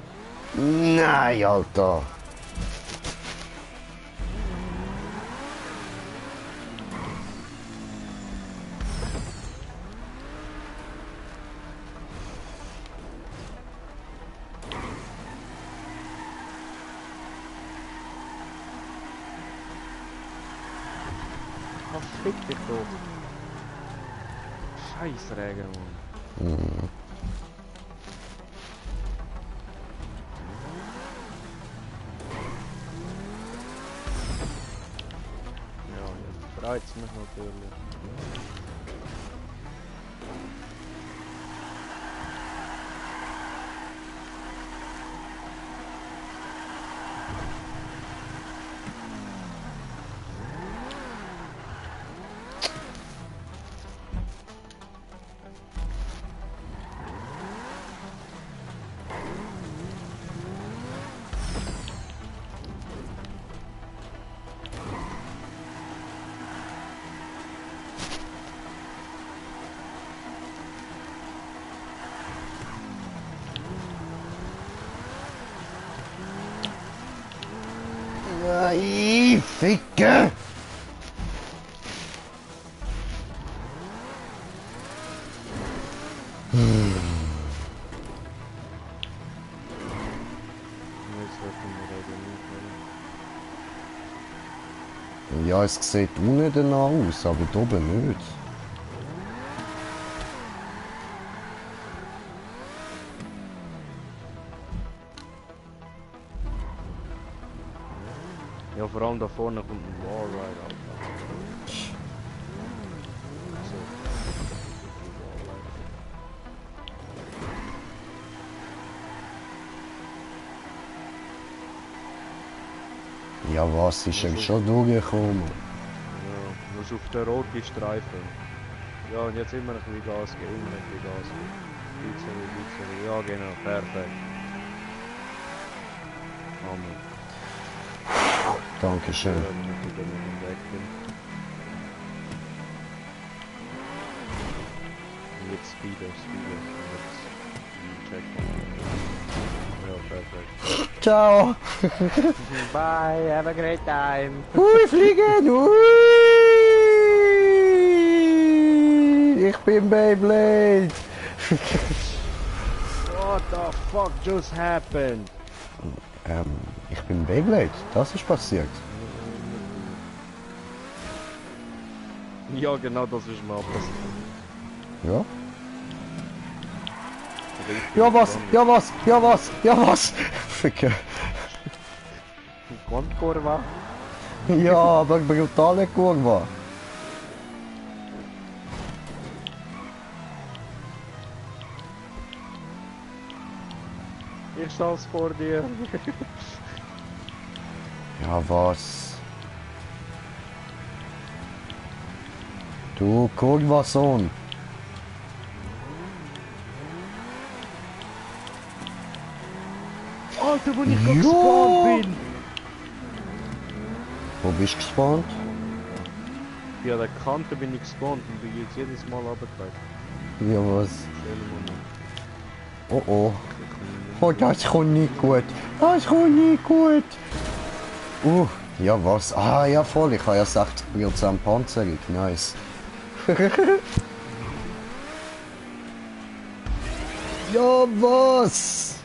Nein, Alter. Oh, fick dich doch! Scheiß Regen, Mann. Ja, jetzt freut's mich natürlich. Nein, Ficke. Jetzt sollten wir reden. Ja, es sieht unten danach aus, aber da oben nicht. Ja, vor allem da vorne kommt ein Wallride, Alter. So. Ja, was ist denn schon durchgekommen? Ja, musst auf den roten Streifen. Ja, und jetzt immer ein bisschen Gas geben, immer ein bisschen Gas geben. Bisschen. Ja, genau, perfekt. Amen. Dankeschön. Ja, wenn ich wieder mit dem Weg bin. Und jetzt Speeder. Und jetzt Checkpoint. Ja, perfekt. Ciao! Bye, have a great time. Hui, fliegen! Hui! Ich bin Beyblade! What the fuck just happened? Ich bin Beyblade. Das ist passiert. Ja, genau, das ist mal passiert. Ja? Ja was? Ja was? Ja was? Ja was? Ficke. Quanto curva? Ja, aber brutale Kurve. Ich schaff's vor dir. Ja was? Du Kurva-Sohn. Alter, wo ich Ja. gespawnt bin! Wo bist du gespawnt? Ja, der Kante bin ich gespawnt und bin jetzt jedes Mal runtergefallen. Ja was? Schöner Moment. Oh oh. Oh, das kommt nicht gut. Das kommt nicht gut. Ja was? Ah ja voll, ich habe ja 60% Panzerung. Nice. Ja was?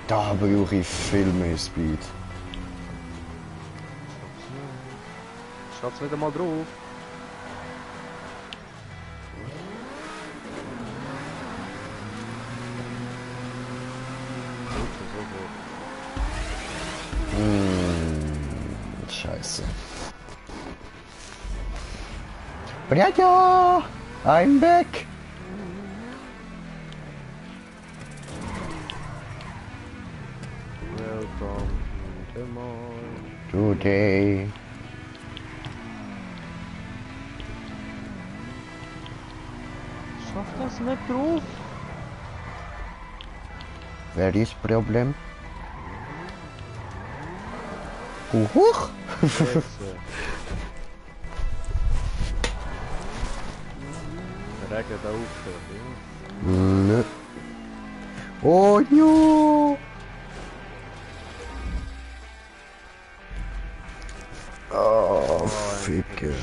Da brauche ich viel mehr Speed. Schaut's wieder mal drauf. Scheiße. Bretja! I'm back! Welcome to the mall. Today. Schaff das nicht drauf? Wer ist das Problem? Huch! Jetzt, Regen da auf. Nö. Oh no! Oh, Ficke.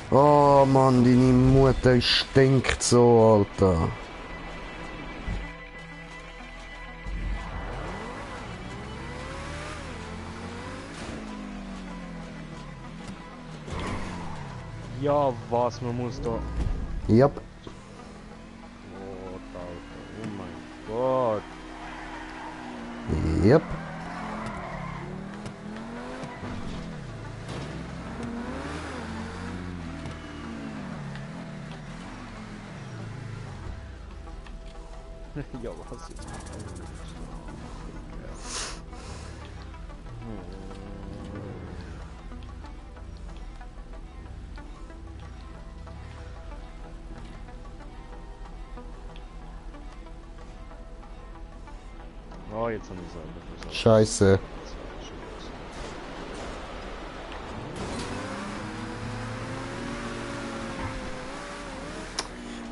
Oh Mann, deine Mutter stinkt so, Alter. Ja, was, man muss da... Yep. Oh, Alter, oh mein Gott. Yep. Ja, was jetzt? Oh, jetzt haben wir es einfach. Scheiße.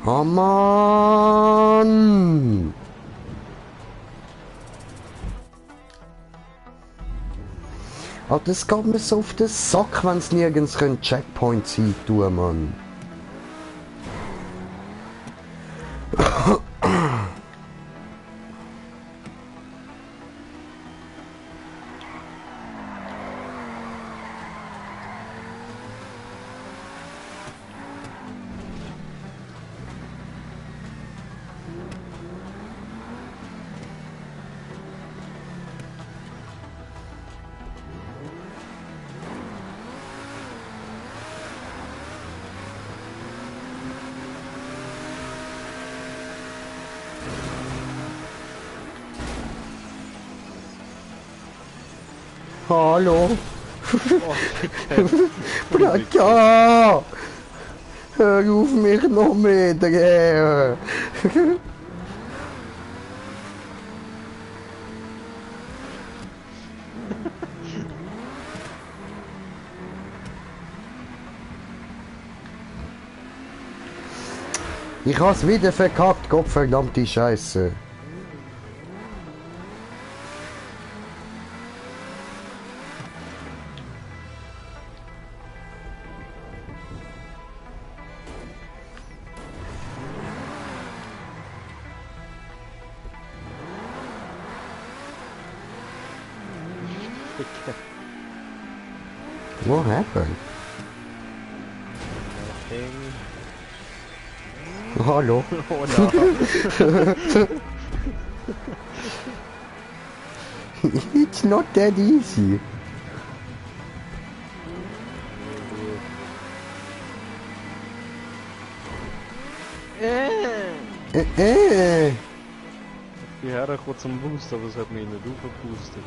Oh Mann! Aber das geht mir so auf den Sack, wenn es nirgends einen Checkpoint sein tun, Mann. Hallo? Oh, bitte. Bratka! Hör auf mich noch mehr, Digga! Ich hab's wieder verkackt, Gottverdammte Scheiße. What happened? Hallo? Oh nein. It's not that easy. Äh. Die Herren kommt zum Boost, aber es hat mich nicht aufgepustet.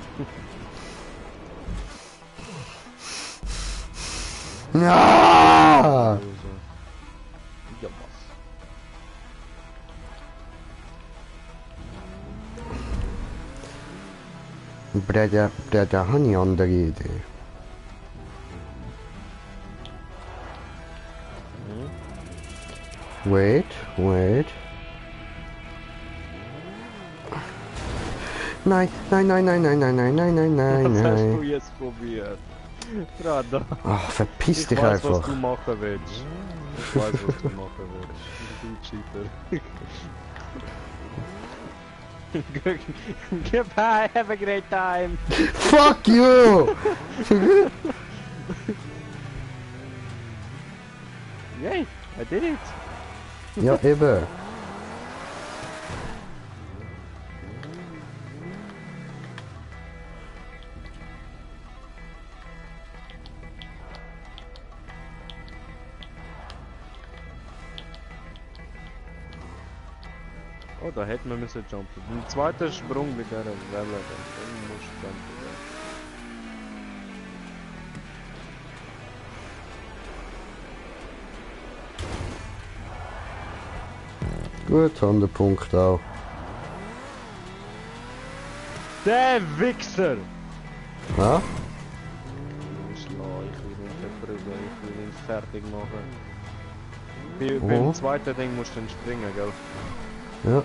Ja! Also. Ja, was? Brother, habe ich eine andere Idee. Wait. Nein. Was hast du jetzt probiert? Rada. Ach, verpiss Ich dich weiß, was einfach. du machen willst. Ich weiß, was du machen willst. Du Cheater. Goodbye, have a great time. Fuck you! Yay, I did it. Ja, eben. Oh, da hätten wir müssen jumpen. Ein zweiter Sprung mit der Welle, dann musst du jumpen. Gut, an der Punkt auch. Der Wichser! Ja? Ich will ihn verprügeln, ich will ihn fertig machen. Oh. Beim zweiten Ding musst du dann springen, gell? Ja.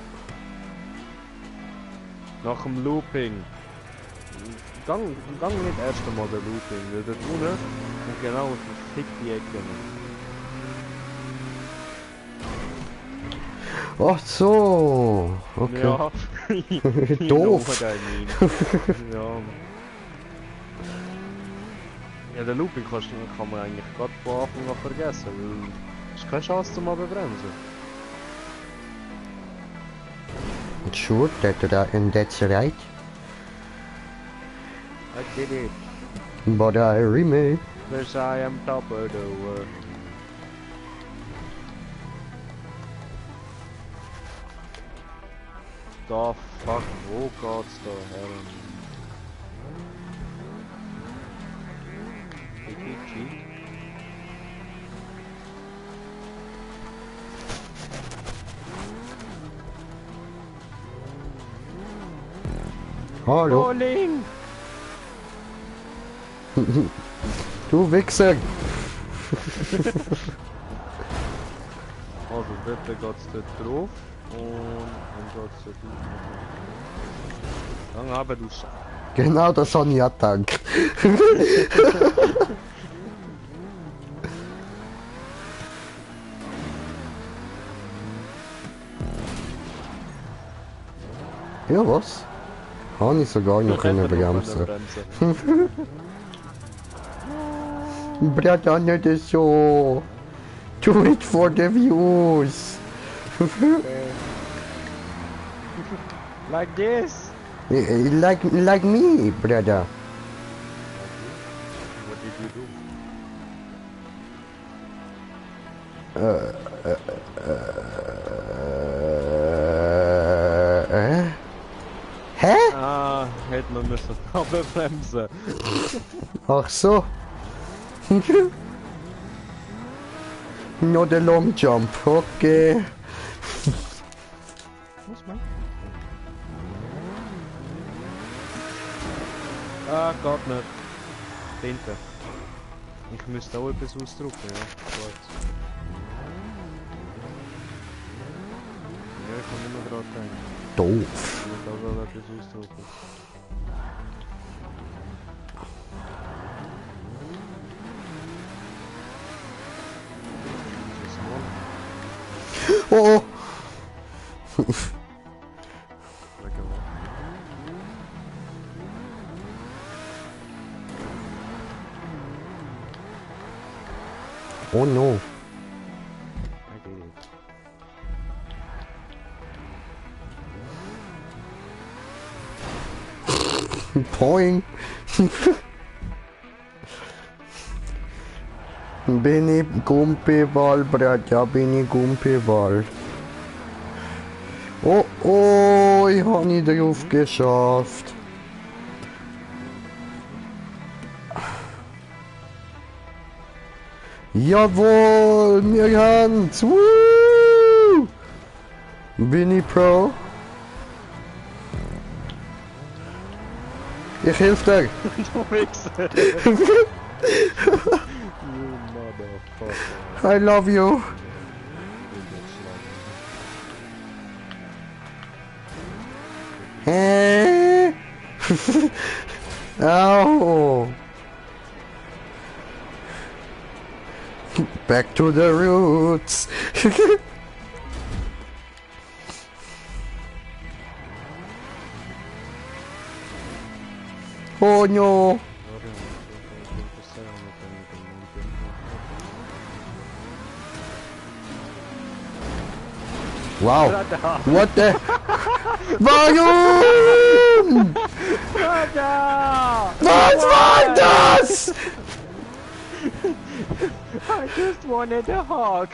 Nach dem Looping. Gang nicht erst einmal der Looping, weil dort unten und genau auf die fickte Ecke. Ach so. Okay. Ja. Doof. Ja. Ja, der Looping kann man eigentlich gerade von Anfang an vergessen, weil es ist keine Chance zum Abbremsen. Sure, and that's right. I did it. But I remade. Because I am top of the world. Da fuck, wo geht's da her? Hallo. Bowling! Du Wichser. Also dort geht's dort drauf und dann geht's dort drauf. Dann aber du Sack. Genau das habe ich auch gedacht. Ja, was? Habe ich sogar noch können bremsen. Bruder, nicht so. Do it for the views. Like this? Like me, brother. What did you do? Hä? Ah, hätte man müssen runterbremsen. Ach so. Not a long jump, okay. Was, man? Ah, geht nicht. Hinten. Ich müsste auch etwas ausdrucken, ja. Gut. Ja, ich kann nicht mehr dran denken. Doof. Ich muss auch etwas ausdrucken. Oh, oh. Oh no. I did it. Poing. Bin ich Gumpiball, Bratja, bin ich Gumpiball. Oh, oh, ich habe nicht drauf geschafft. Jawohl, wir haben's. Woo! Bin ich Pro? Ich helfe dir. Du Wichser! You motherfucker. I love you. Hä? Au. Back to the roots. Oh no. Wow. What the? Warum? Was war das? I just wanted a hug.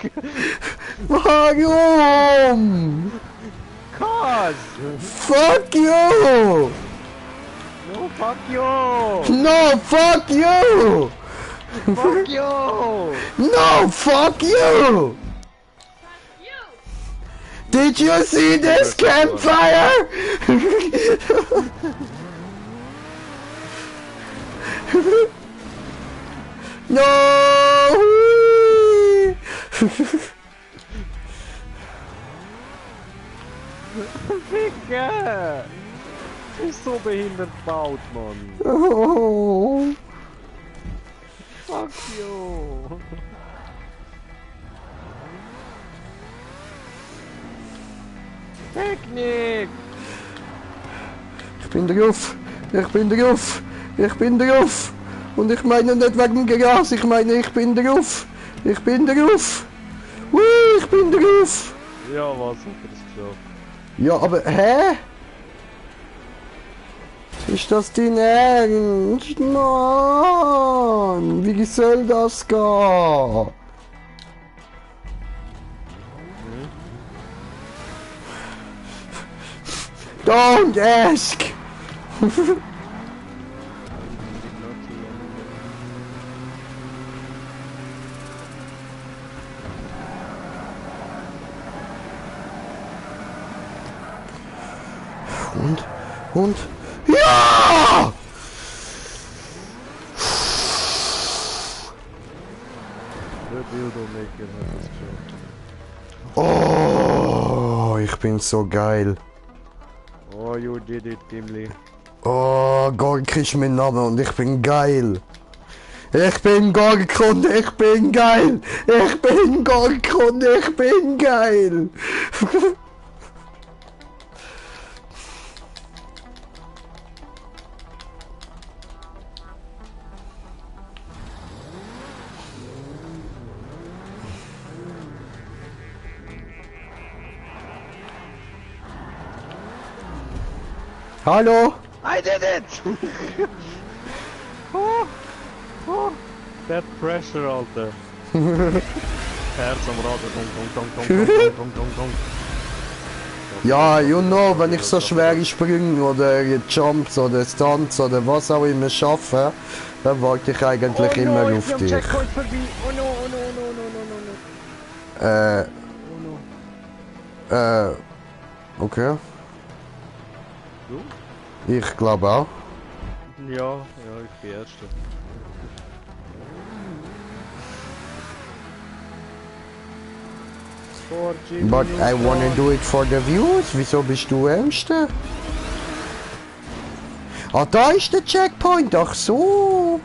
Warum? Cause. Fuck you. No, fuck you. No, fuck you. Fuck you. No, fuck you. You! Did you see this campfire? No! Ficker. Du bist so behindert gebaut, Mann. Oh. Fuck you. Technik. Ich bin drauf. Ich bin drauf. Ich bin drauf. Und ich meine nicht wegen dem Gas, ich meine ich bin drauf. Ich bin drauf. Ich bin drauf. Ja, was hat er das geschafft? Ja, aber hä? Ist das dein Ernst? Mann, wie soll das gehen? Don't ask! Und? Ja! Der Dildo-Maker hat das geschafft. Oh, ich bin so geil. Oh, you did it, Gimli. Oh, Gork ist mein Name und ich bin geil. Ich bin Gork und ich bin geil. Ich bin Gork und ich bin geil. Hallo? I did it! oh, oh, that pressure, Alter. Herz am Rad, dong, dong, dong, dong, dong, dong, dong, dong. Ja, you know, wenn ich so schwere Sprünge oder Jumps oder Stunts oder was auch immer schaffe, dann warte ich eigentlich immer auf dich. Checkpoint vorbei. Oh no, oh no, oh no, no, no, no, no. Okay. Du? Ich glaube auch. Ja, ich bin Erster. But I wanna do it for the views. Wieso bist du Erster? Ah, da ist der Checkpoint. Ach so.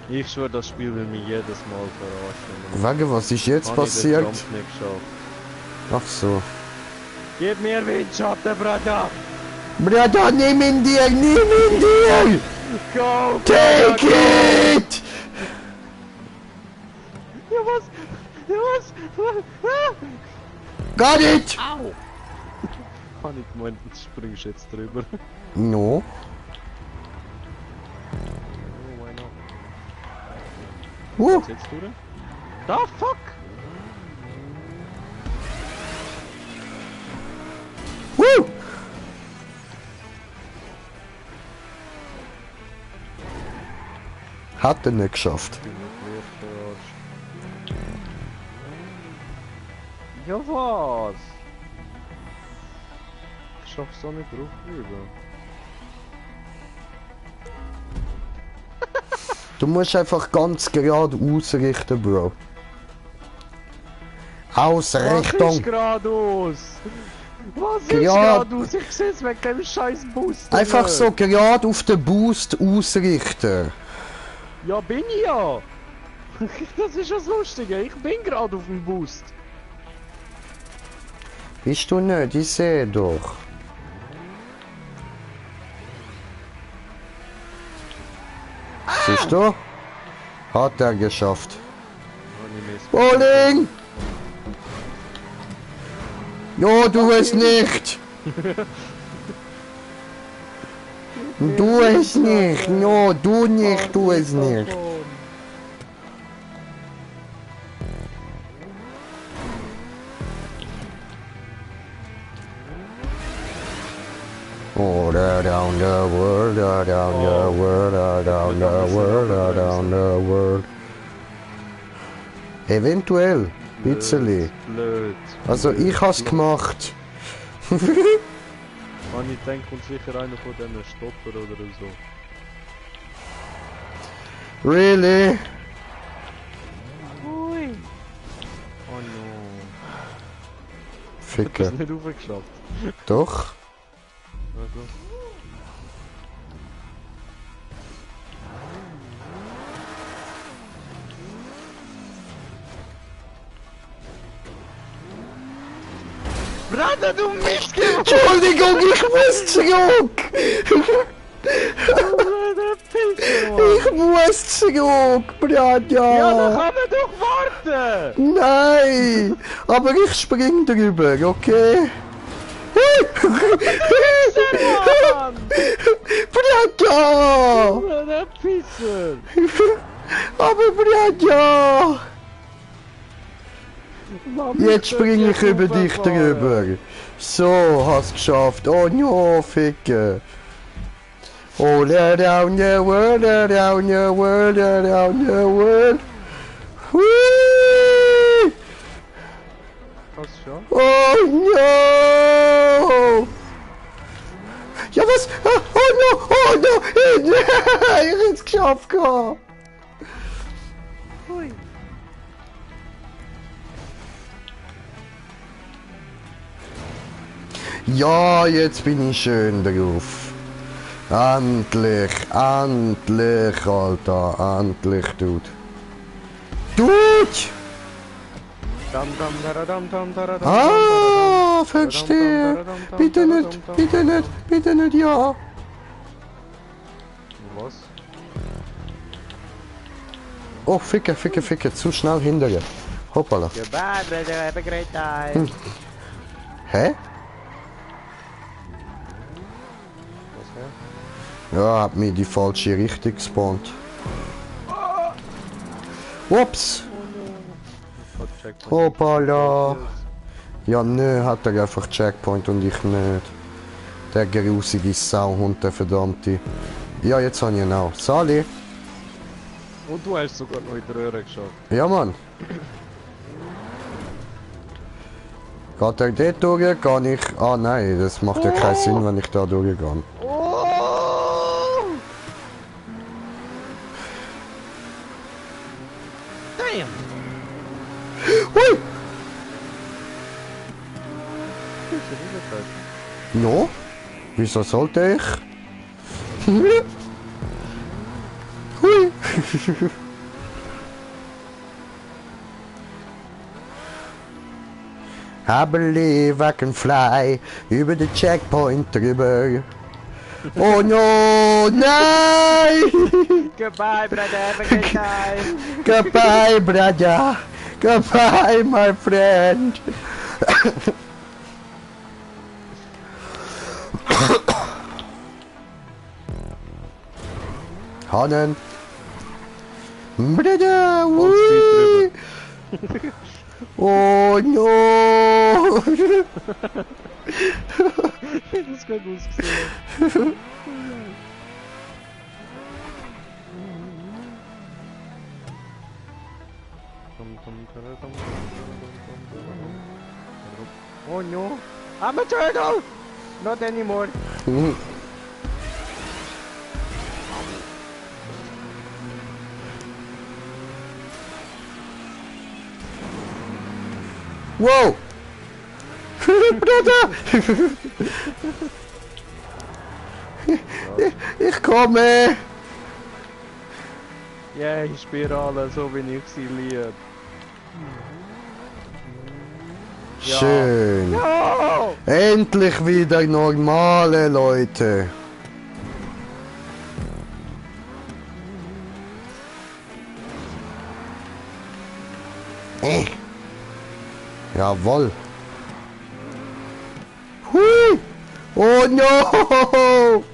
Ich schwöre, das Spiel will mich jedes Mal verarschen. Wegen, was ist jetzt passiert? Ich den Jump nicht geschafft. Ach so. Gib mir Windschatten, Bruder! Bruder, nimm ihn dir, nimm ihn dir! Go! Take it! Ja, was? Ja, was? Ah! Got it! Au! Hab ich gemeint, du springst jetzt drüber. No. Oh, why not? Was jetzt durch? Da, fuck! Woo! Hat er nicht geschafft. Ja, was? Ich schaff's auch nicht draufbleiben. Du musst einfach ganz gerade ausrichten, Bro. Was ist Ausrichtung! geradeaus? Was ist Gerade- geradeaus? Ich seh's wegen dem scheiß Boost. Einfach so gerade auf den Boost ausrichten. Ja, bin ich ja! Das ist das Lustige, ich bin gerade auf dem Boost. Bist du nicht? Ich sehe doch. Siehst du? Hat er geschafft. Bowling! Jo, du es nicht! Du es nicht! No, du nicht, du es nicht! Oh, down the world, down the world, down the world, down the world. Eventuell, bitzeli. Blöd. Also ich has gemacht. Man, ich denke, kommt sicher einer von denen Stopper oder so. Really? Ui! Oh no. Ich Ficker. hab's nicht aufgeschafft. Doch. Also. Bruder, du Mistkerl! Entschuldigung, ich muss zurück! Bruder, Pisser, Mann! Ich muss zurück, Bruder! Ja, dann kann man doch warten! Nein! Aber ich spring drüber, okay? Mann! Bruder! Bruder, Pisser! Aber Bruder! Jetzt spring ich über dich drüber. So, hast geschafft. Oh no, Ficke. Oh, down the world, down the world, down the world. Whee! Was schon? Oh no! Ja, was? Ah, oh no! Oh no! Ich hab's geschafft gehabt. Ui. Ja, jetzt bin ich schön drauf. Endlich, endlich, Alter, endlich, Dude. Dude! Ah, verstehe. Bitte nicht, bitte nicht, bitte nicht, ja. Was? Oh, ficke, ficke, ficke, zu schnell hinterher. Hoppala. Goodbye, brother, have a great time. Hä? Was, hä? Ja, hat mir die falsche Richtung gespawnt. Ups! Hoppala! Ja, nö, hat er einfach Checkpoint und ich nicht. Der grusige Sauhund, der verdammte. Ja, jetzt habe ich ihn auch. Sali! Und du hast sogar noch in der Röhre geschafft. Ja, Mann! Geht er dort durch? Kann ich... Ah, nein, das macht ja keinen Sinn, wenn ich da durchgehe. Oh! Damn! Hui! Bist du nicht No? Wieso sollte ich? Hui! Haberli, I can fly über den Checkpoint drüber. Oh no, nein! Goodbye, brother, have a great time. Goodbye, brother. Goodbye, my friend. Hannen. Brother, wui. Oh no. Das kann gut gesehen. Oh no! I'm a turtle! Not anymore! Wow! Bruder! Ich komme! Ja, ich Spirale, so wie ich sie liebe. Ja. Schön! No! Endlich wieder normale Leute! Jawohl! Hui! Oh no!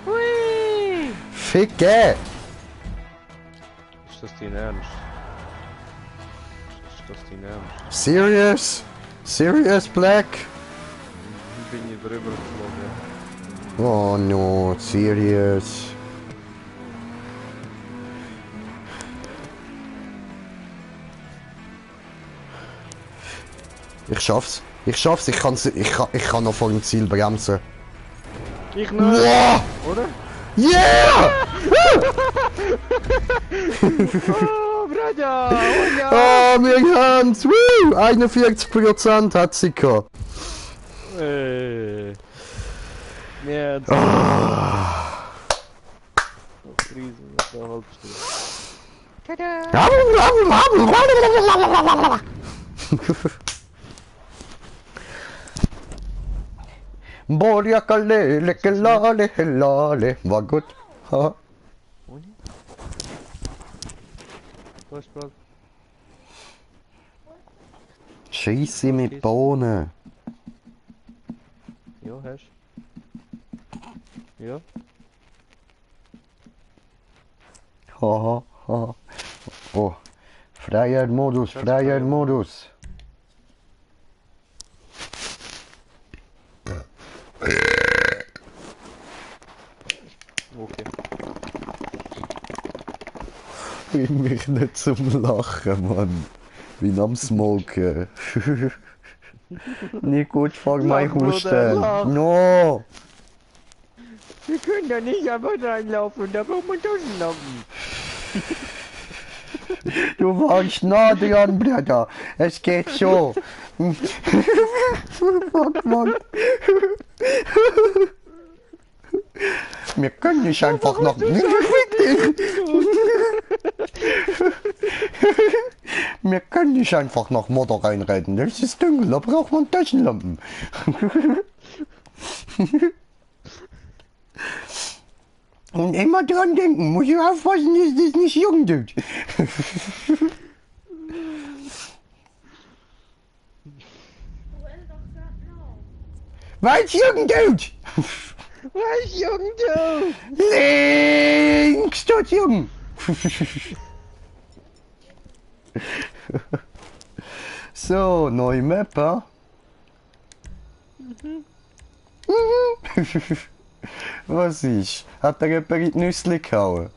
Hui! Ficke! Ist das dein Ernst? Ist das dein Ernst? Serious? Serious Black? Bin ich drüber geflogen? Oh no, serious. Ich schaff's. Ich schaff's. Ich kann noch vor dem Ziel bremsen. Ich nicht! Wow! Oder? Yeah! Oh, Braja! Oh ja! Oh, wir haben's! Woo! 41% hat sie gehabt. Ja, das ist riesen, das ist eine halbe Stunde. Borja kalele kelale helale. War gut. Ha. Was, Bro? Scheisse mit Bohnen. Ja, hast du? Ja? Haha, haha. Oh. Freier Modus, freier Modus. Okay. Bring mich nicht zum Lachen, Mann. Bin am Smoken. Nicht gut, fang mein Lach, Bruder, Husten. lach. No! Wir können da nicht einfach reinlaufen, da braucht man Taschenlampen. Du warst nah dran, Bruder. Es geht schon. Fuck, Mann. Wir können nicht einfach noch... Wir können nicht einfach nach Mutter reinreiten. Das ist dunkel, da braucht man Taschenlampen. Und immer dran denken, muss ich aufpassen, dass das nicht jung tut. Duell doch grad noch. Weil's jung tut! Was, Jung, du? Links tut jung! So, neue Map, ha? Was ist? Hat er jemand in die Nüssli gehauen?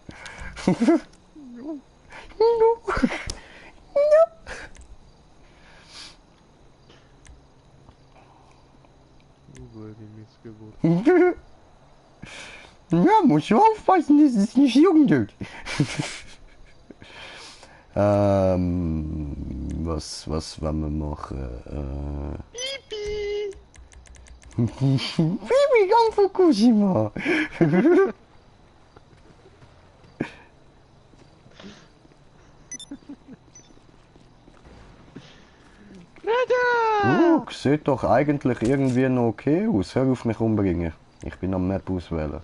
Missgeburt. Ja, muss schon aufpassen, dass es nicht jung tut. Was wollen wir machen? Bibi, komm Fukushima! Sieht doch eigentlich irgendwie noch okay aus. Hör auf mich umbringen. Ich bin am Map auswählen.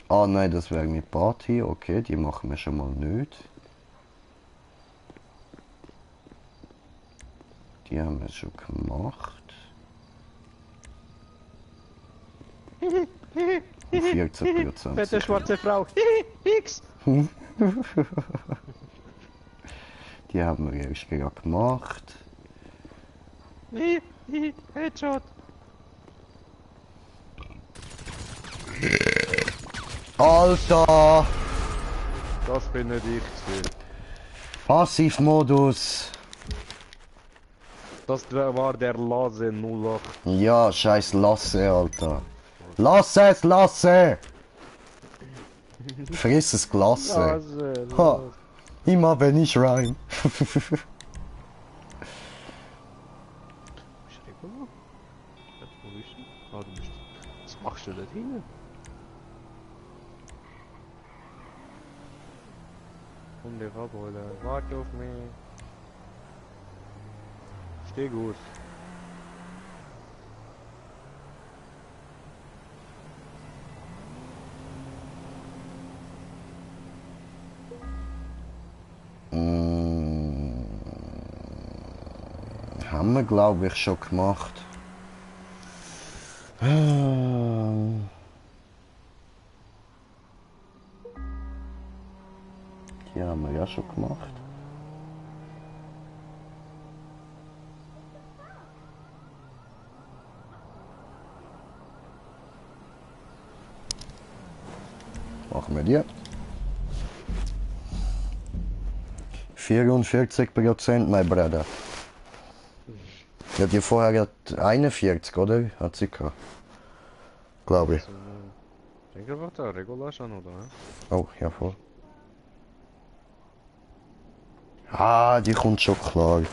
Ah nein, das wäre mit Party. Okay, die machen wir schon mal nicht. Die haben wir schon gemacht. 14%. Fette schwarze Frau. X. Die haben wir erst gerade gemacht. Headshot. Alter! Das bin nicht ich zu viel. Passivmodus. Das war der Lase 08. Ja, scheiß Lasse, Alter. Lasse! Friss es Glasse. Lase, Ha. Immer wenn ich rein. Ist Rico noch? Wo bist du? Ah, du bist... Was machst du da hinten? Komm dich abholen. Warte auf mich. Steh gut. Haben wir, glaube ich, schon gemacht. Die haben wir ja schon gemacht. Machen wir die. 44%, mein Bruder. Ja, die vorher hat 41, oder? Hat sie gehabt. Glaube ich. Ich denke, wird der Regular schon, oder? Oh, ja voll. Ah, die kommt schon klar.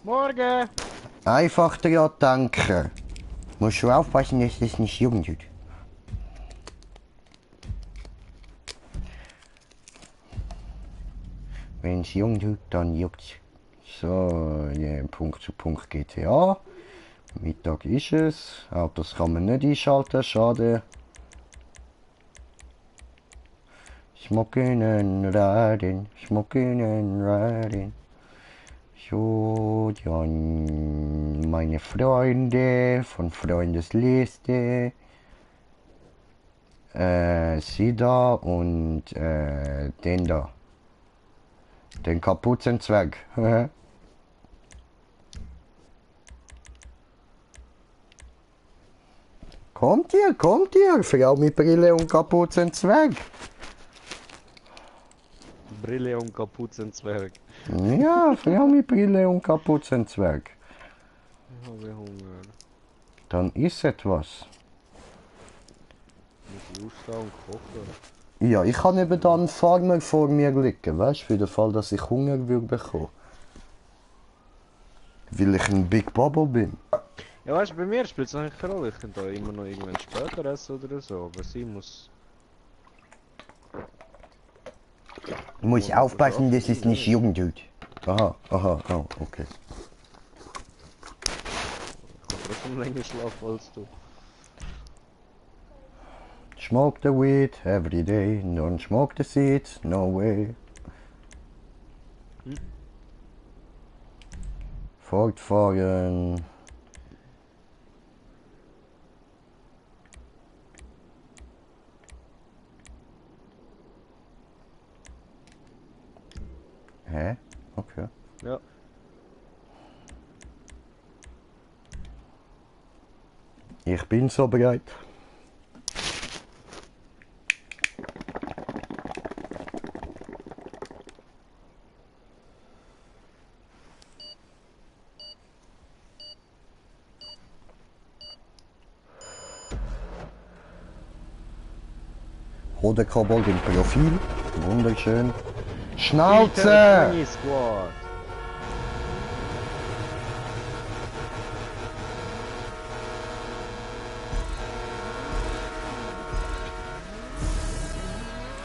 Morgen! Einfach daran denken. Musst du aufpassen, dass das nicht jung wird. Wenn es jung tut, dann juckt's. So, ja, Punkt zu Punkt GTA. Mittag ist es. Aber das kann man nicht einschalten, schade. Smoking and riding. So, dann meine Freunde von Freundesliste. Sie da und den da. Den Kapuzenzwerg. Kommt ihr, Frau mit Brille und Kapuzenzwerg. Brille und Kapuzenzwerg. Ja, Frau mit Brille und Kapuzenzwerg. Ich habe Hunger. Dann isst etwas. Muss ich aufstehen und kochen? Ja, ich habe eben da einen Farmer vor mir liegen, weißt du, für den Fall, dass ich Hunger würde bekommen. Weil ich ein Big Baba bin. Ja, weißt du, bei mir spielt es eigentlich keine Rolle. Ich kann da immer noch irgendwann später essen oder so, aber sie muss. Muss aufpassen, das ist nicht Jugendgut. Aha, aha, oh, okay. Ich kann trotzdem länger schlafen als du. Smoke the weed every day, don't smoke the seeds, no way. Fortfahren. Hä? Okay. Ja. Ich bin so bereit. Roter Kobold im Profil. Wunderschön. Schnauze! Mini Squad!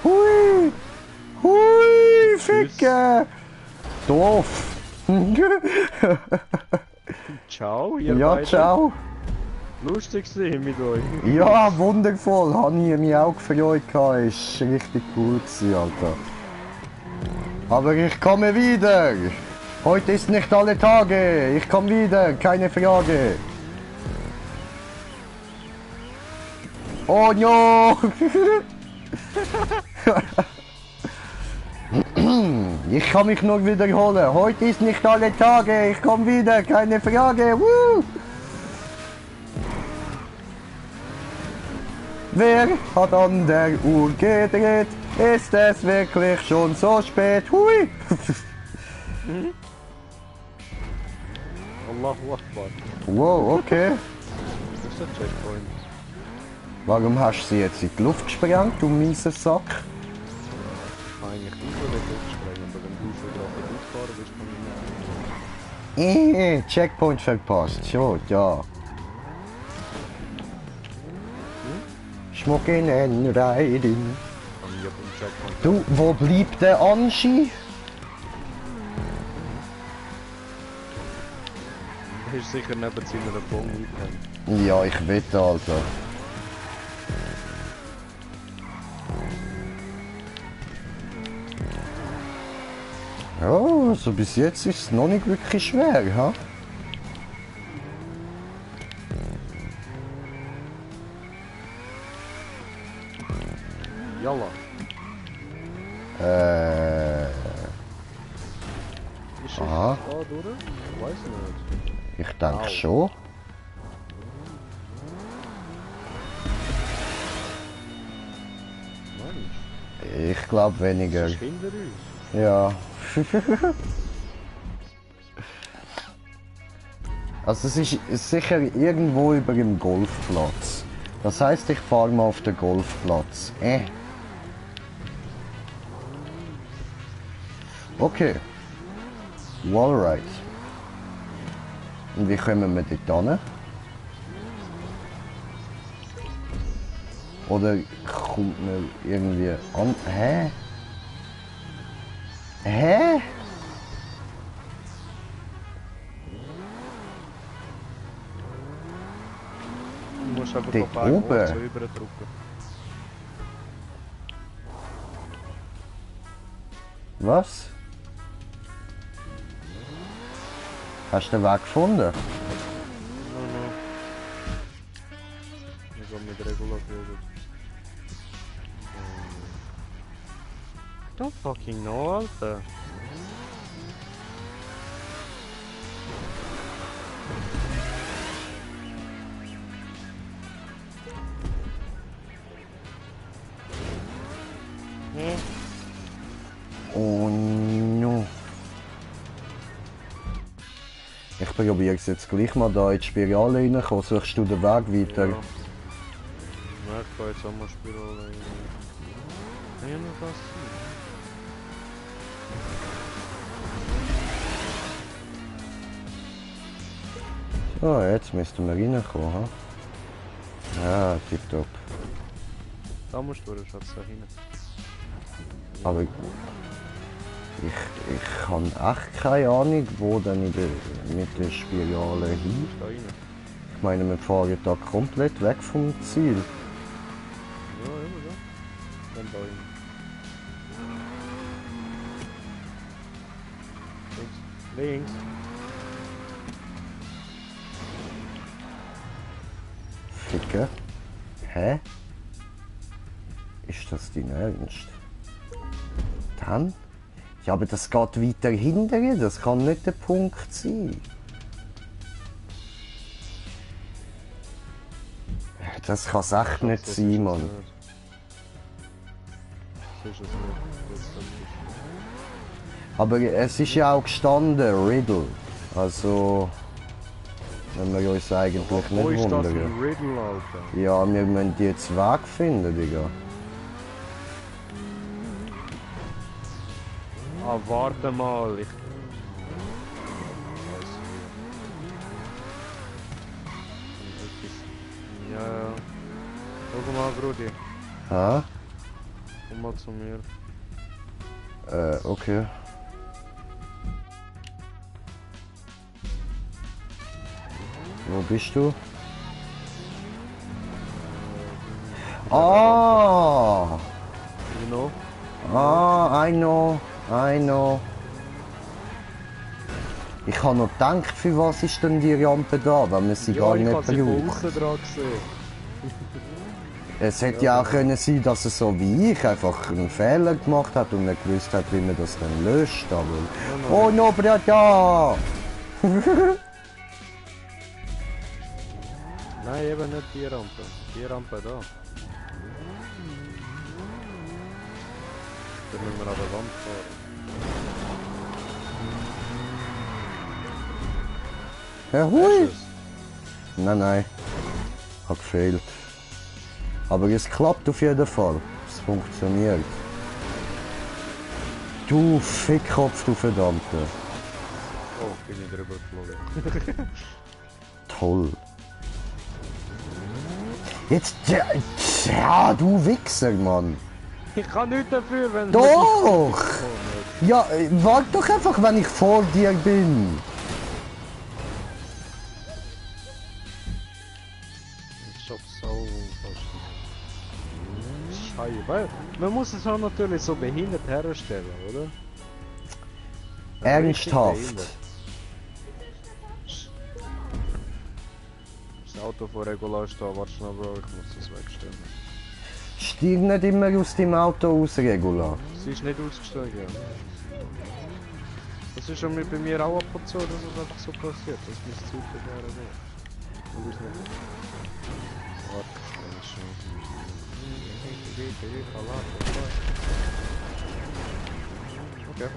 Hui! Hui! Ficke! Doof! Ciao, ihr Ja, beiden. ciao! Lustig gewesen mit euch. Ja, wundervoll! Habe ich mich auch gefreut. Ist richtig cool gewesen, Alter. Aber ich komme wieder! Heute ist nicht alle Tage! Ich komme wieder, keine Frage! Oh no! Ich kann mich nur wiederholen. Heute ist nicht alle Tage. Ich komme wieder, keine Frage. Woo! Wer hat an der Uhr gedreht? Ist es wirklich schon so spät? Hui! Allahu Akbar. Wow, okay. Das ist der Checkpoint. Warum hast du sie jetzt in die Luft gesprengt, du mieser Sack? Eigentlich du so nicht aufspringen, aber wenn du schon drauf ausfahren bist, kann ich nicht. Checkpoint verpasst. Schon, ja. Schmucken and riding. Kann ich auf dem Checkpoint. Du, wo bleibt der Anschi? Er ist sicher neben seiner Bombe mitgekommen. Ja, ich wette, Alter. Ja, also bis jetzt ist es noch nicht wirklich schwer, ha? Jalla. Ist es Aha. da durch? Ich weiß nicht. Ich denke Au. schon. Mensch, Ich glaube weniger. das ist hinter uns. Ja. Also es ist sicher irgendwo über dem Golfplatz. Das heißt, ich fahre mal auf den Golfplatz. Okay. Wallride. Und wie kommen wir dort hin? Oder kommt man irgendwie an... Hä? Hä? Du musst einfach Dort auf einen oben? Ort so überdrücken. Was? Hast du den Weg gefunden? No, no. Ich habe mit Regula geredet. Don't fucking know, Alter. Oh no. Ich ich probiere es jetzt gleich mal da in die Spirale reinkommen. Suchst du den Weg weiter? Ja. Ja, ich kann jetzt auch mal Spirale rein. Kann ja noch was sein. So, jetzt müssten wir reinkommen. Ha? Ja, tipptopp. Da musst du durch, Schatz, da hinten. Aber ich habe echt keine Ahnung, wo dann mit der Spirale hin. Da rein. Ich meine, wir fahren da komplett weg vom Ziel. Ja, immer da. Dann da rein. Links. Links. Ficke. Hä? Ist das dein Ernst? Dann? Ja, aber das geht weiter hinterher, das kann nicht der Punkt sein. Das kann es echt nicht Das sein, ist es Mann. nicht. Das ist es nicht. Das ist Aber es ist ja auch gestanden, Riddle. Also... Wenn wir uns eigentlich Wo nicht ist das wundern. ein Riddle, Alter? Ja, wir müssen jetzt Weg finden, Digga. Ah, warte mal, ich... Ja, ja. Schau mal, Brudi. Ha? Komm mal zu mir. Okay. Wo bist du? Ah! You know? Ah, I know. Ich habe noch gedacht, für was ist denn die Rampe da, wenn wir sie gar ich nicht habe sie von brauchen. außen dran gesehen. Es hätte ja auch können sein, dass er so wie ich einfach einen Fehler gemacht hat und nicht gewusst hat, wie man das dann löscht. Aber... Oh no, Brata! Nein, eben nicht die Rampe. Die Rampe da. Dann müssen wir an der Wand fahren. Ja, hui! Hast du Nein. Hat gefehlt. Aber es klappt auf jeden Fall. Es funktioniert. Du Fickkopf, du Verdammte. es? Oh, bin ich drüber geflogen. Toll. Jetzt... Ja, du Wichser, Mann. Ich kann nichts dafür, wenn... Doch! Ja, warte doch einfach, wenn ich vor dir bin. Ich hab so fast. Scheiße, weil man muss es auch natürlich so behindert herstellen, oder? Ernsthaft. Richtig behindert. Das Auto vor Regular steht, warte schnell, Bro, ich muss das wegstellen. Steig nicht immer aus dem Auto aus, Regular. Sie ist nicht ausgestiegen. Das ist schon bei mir auch ab und zu, dass es einfach so passiert. Das müsste super gerne nicht. Du bist nicht. Warte, das ist schon. Okay.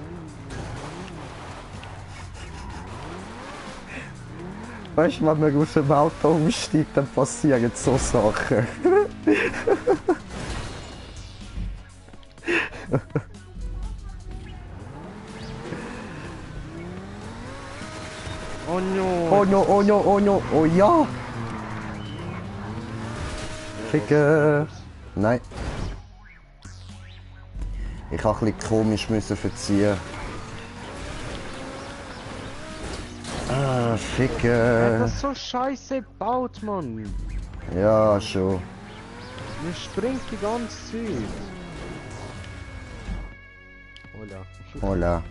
Weißt du, wenn man aus dem Auto umsteigt, dann passieren so Sachen. Oh no! Oh no, oh no, oh no, oh ja! Ficke! Nein. Ich habe ein bisschen komisch müssen verziehen. Ah, Ficke! Das ist so scheiße gebaut, Mann! Ja, schon. Man springt die ganze Zeit! Hola. Hola.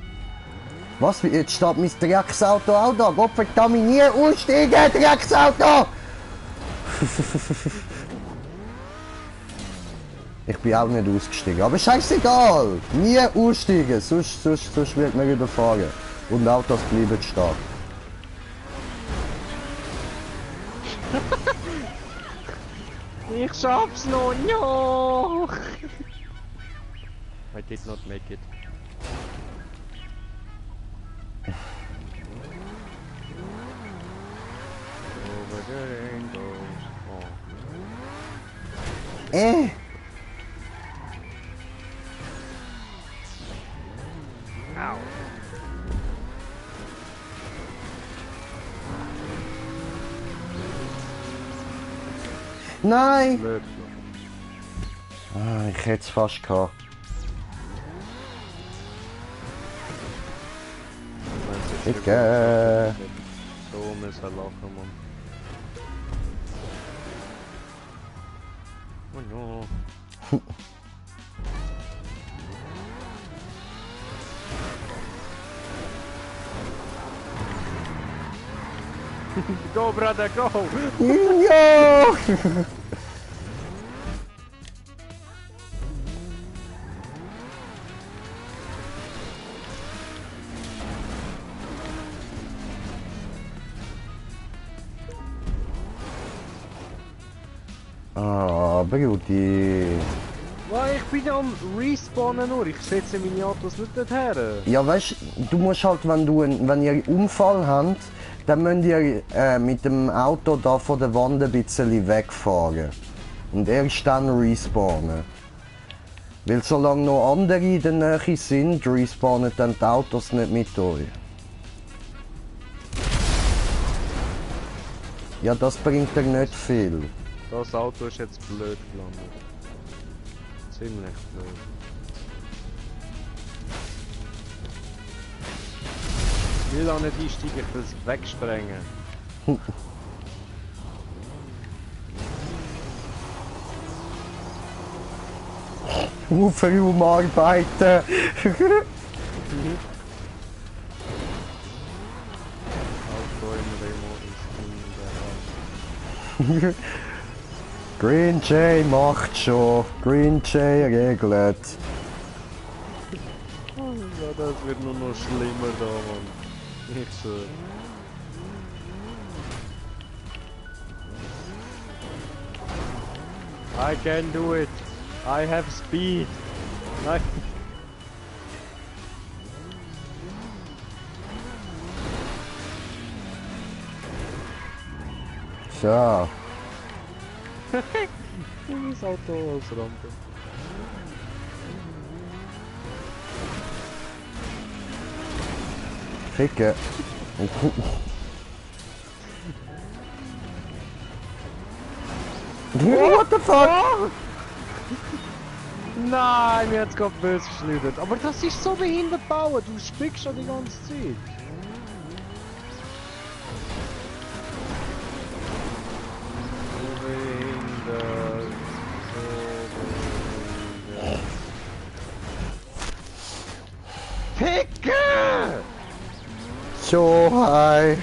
Was? Jetzt steht mein Drecksauto auch da. Gottverdammt, nie aussteigen, Drecksauto! Ich bin auch nicht ausgestiegen, aber scheißegal! Nie aussteigen, sonst wird man wieder fahren. Und Autos bleiben stehen. Ich schaff's noch! No! I did not make it. Au. Nein! Blöd. Ah, ich hätte es fast gehabt. Dicke. So müssen wir lachen, Mann. Oh no. Go, brother, go! Ja! Ah, Brudi. Ich bin ja am Respawnen nur, ich setze meine Autos nicht dorthin. Ja, weißt du, musst halt, wenn ihr einen Unfall habt, dann müsst ihr mit dem Auto da von der Wand ein bisschen wegfahren. Und erst dann respawnen. Weil solange noch andere in der Nähe sind, respawnen dann die Autos nicht mit euch. Ja, das bringt dir nicht viel. Das Auto ist jetzt blöd gelandet. Ziemlich blöd. Ich will auch nicht einsteigen, ich will es wegsprengen. Für umarbeiten. Auto im Remo ist in der Hand. Green Jay macht schon. Green Jay regelt. Ja, das wird nur noch schlimmer da, Mann. Ich schwör. I can do it. I have speed. Nein. So. Das Auto als Rampe. Ficken. What the fuck? Nein, mir hat's gerade böse geschleudert. Aber das ist so behindert bauen. Du spickst schon die ganze Zeit. So behindert. So behindert. Ficke! So high.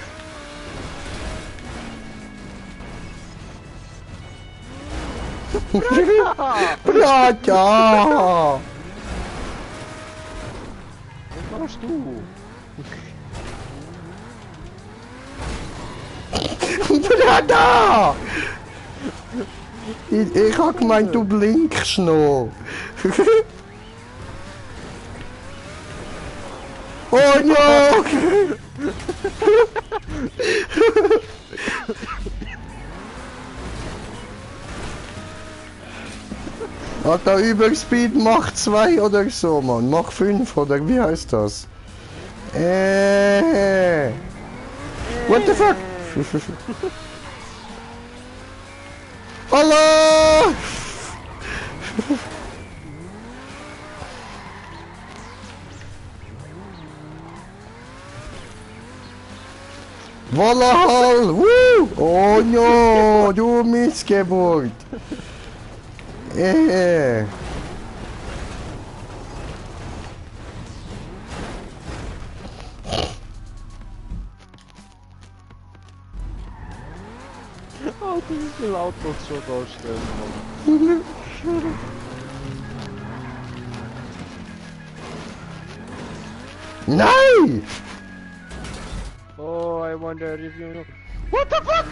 Braja! Was machst du? Braja! Ich hab gemeint, du blinkst noch. Oh no! Alter, Überspeed Mach 2 oder so, Mann. Mach 5 oder wie heißt das? What the fuck? Allah! Wallahal! Woo! Oh no! Du Missgeburt! Oh, wie viele Autos schon da stehen, Mann. Nein! Oh, I wonder if you know. What the fuck?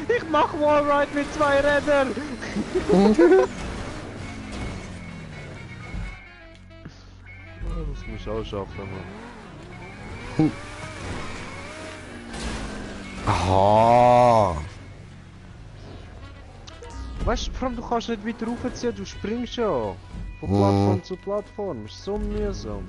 Ich mach Wallride mit 2 Rädern! Oh, das muss ich auch schaffen, Mann. Aha! Weißt du, vor allem du kannst nicht weiter raufziehen, du springst ja. Von Plattform zu Plattform, ist so mühsam.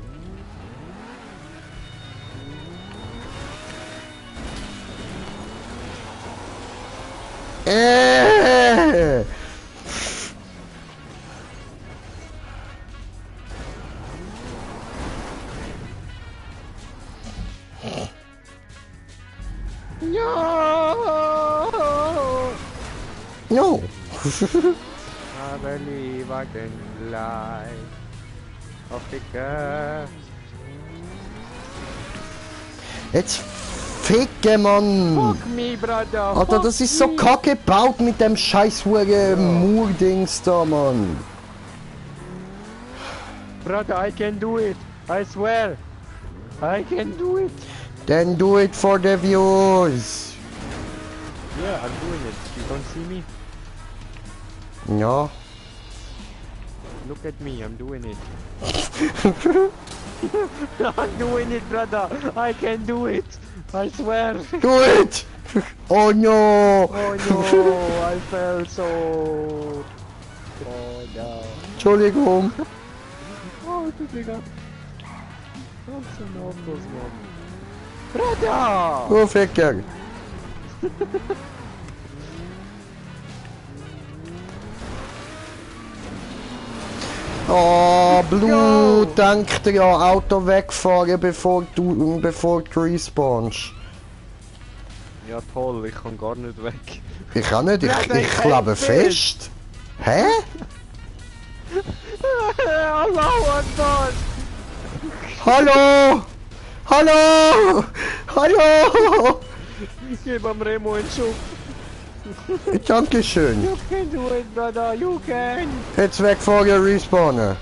No! I believe I can fly off the curve. Jetzt ficke, Mann! Fuck me, brother! Alter, das ist so kacke gebaut mit dem scheiß Mur-Dings da, Mann! Brother, I can do it! I swear! I can do it! Then do it for the views! Yeah, I'm doing it. You don't see me? Ja. Look at me, I'm doing it. I'm doing it, brother! I can do it! I swear! Do it! Oh no! Oh no! I fell so... Oh no! Entschuldigung! Oh, Digga! Ganz so namenlos, Mann! Brother! Du Ficker! Oh, Blue, denk dir ja, Auto wegfahren, bevor du respawnst. Ja toll, ich kann gar nicht weg. Ich kann nicht, ich klebe fest. Hä? Allahu Akbar! Hallo! Hallo! Hallo! Ich gebe am Remo einen Schub. Dankeschön. You can do it, brother, you can! Jetzt wegfahren, respawnen.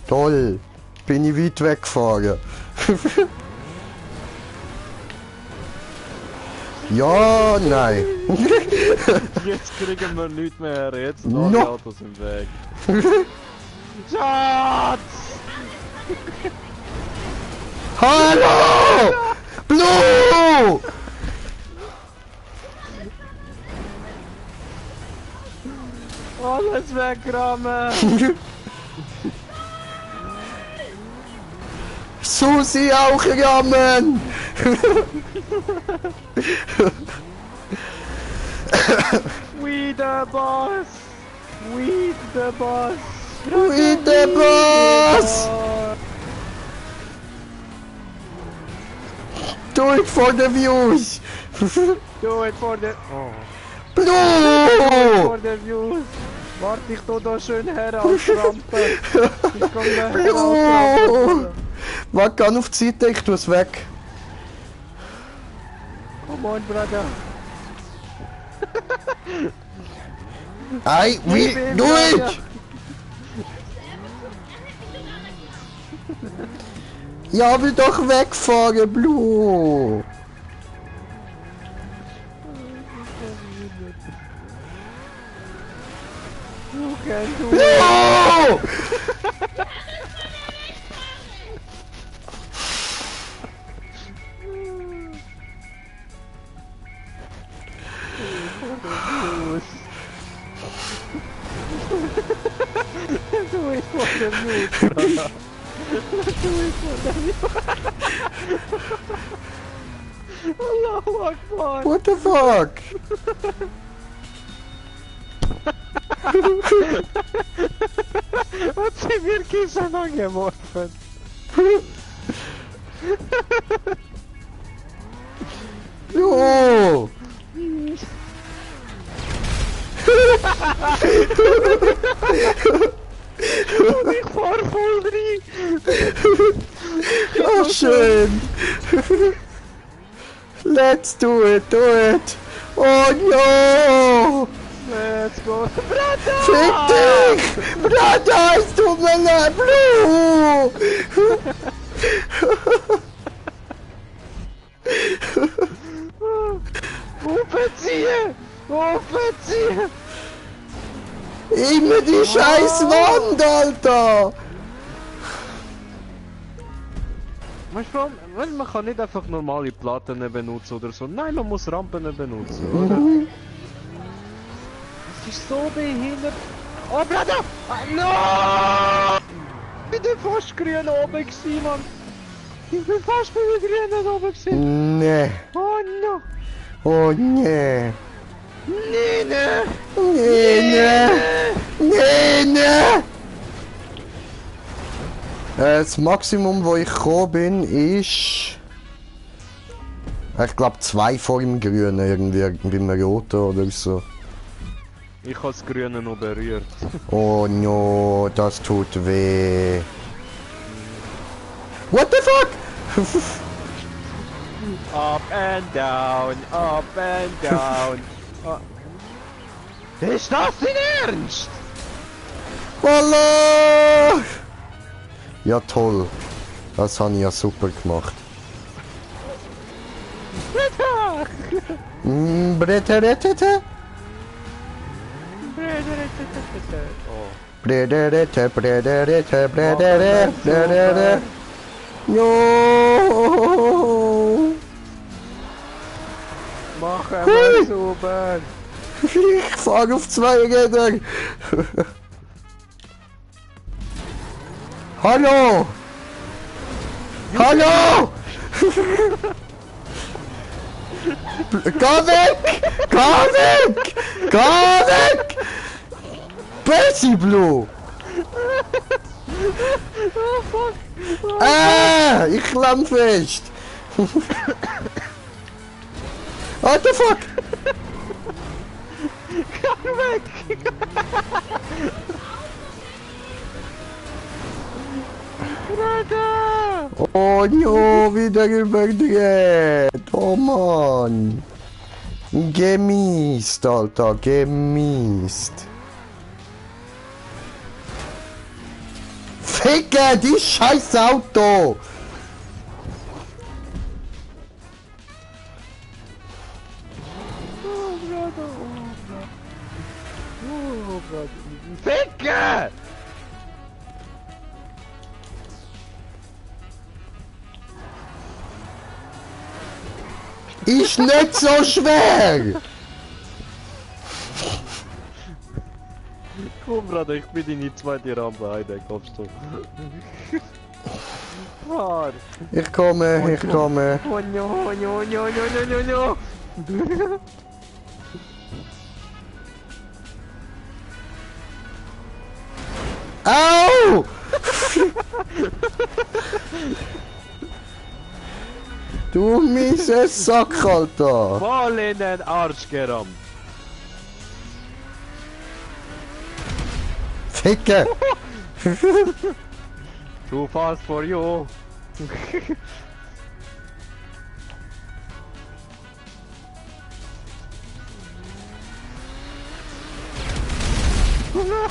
Toll. Bin ich weit weggefahren. Ja, nein. Jetzt kriegen wir nichts mehr, jetzt No. alle Autos im Weg. Schatz! Hallo! Blue! Alles wegrammen! Susi auch rammen! We the boss! We the boss! We the boss! Do it for the views! Do it for the... Oh. Blue! For the views! Warte, ich tu da schön her als Rampe! Ich komm da her als Blue! Rampe! Warte, geh auf die Seite, ich tu es weg. Come on, brother! I will do it! Ja, will doch wegfahren, Blue! You can do it! Blue! Do it for the views, brother! Do it for the views! Allahu Akbar! What the fuck? Hat sie mir Kissen angeworfen? Blue! Ich fahr voll rein! Oh, schön! Let's do it, do it! Oh no! Let's go! Brother! Fick dich! Brother, es tut mir leid, Blue! Aufziehen! Aufziehen! Immer die scheiß Wand, Alter! Weißt du, weil man kann nicht einfach normale Platten benutzen oder so. Nein, man muss Rampen benutzen, oder? ist so behindert. Oh, Bruder! No! Ich bin fast grün oben gewesen, Mann. Ich bin fast bei den Grünen oben gewesen. Nee. Oh no! Oh nee. Nee, nee! Nee, nee. Nee, nee. Das Maximum, wo ich gekommen bin, ist... Ich glaube 2 vor dem Grünen, irgendwie beim Roten oder so. Ich habe das Grüne noch berührt. Oh no, das tut weh. What the fuck? Up and down, up and down. Ist das dein Ernst? Wallah! Ja toll. Das habe ich ja super gemacht. Bretterette? Oh. Brederette, brederette, brederette, brederette. No! Mach einmal sauber! Ich fahre auf 2 Räder! Hallo! Hallo! Geh weg! Geh weg! Geh weg! Bessie Blue! Ich klamm fest! What the fuck? Geh weg! Bruder! Oh no, wieder überdreht! Oh Mann! Gemiest, Alter, gemiest! Ficke, die scheiß Auto! Oh, Bruder, oh, Bruder. Ficke! Ist nicht so schwer! Komm, Bruder, ich bin in die zweite Rampe ein, kommst du. Fahr! Ich komme, ich komme. Oh no, no, no, no, no, no, no! Au! Du mieses Sack, Alter! Voll in den Arsch gerammt! Ficke! Too fast for you!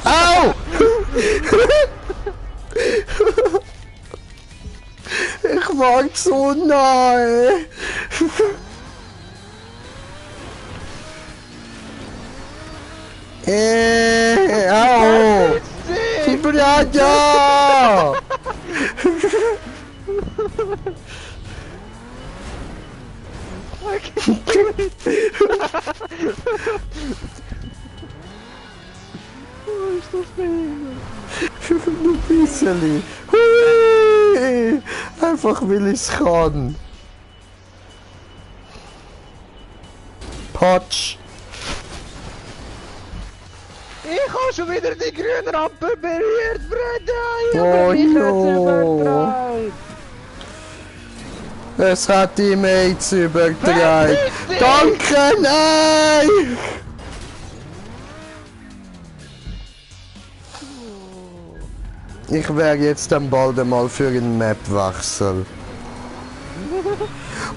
Au! Ich war so nahe! Au! Brada! Oh, ist das behindert? Du Bisseli! Hui! Einfach weil ich's kann! Patsch! Ich habe schon wieder die grüne Rampe berührt, Bruder! Ich Oh habe mich jetzt no. übertreibt! Es hat die Mates übertreibt! Verpiss dich! Danke, nein! Ich wäre jetzt dann bald einmal für einen Mapwechsel.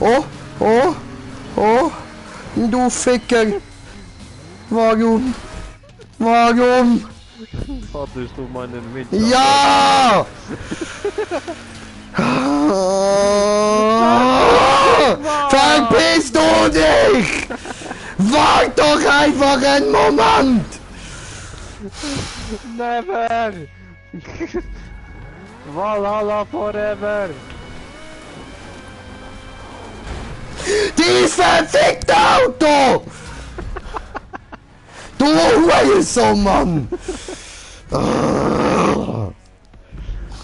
Oh, oh, oh, du Ficker! Warum? Warum? Hattest du meinen Mit? Ja! Verpiss du dich! Wart doch einfach einen Moment! Never! Valhalla forever! Dies verfickte Auto! Du Hurensohn, Mann! Ah,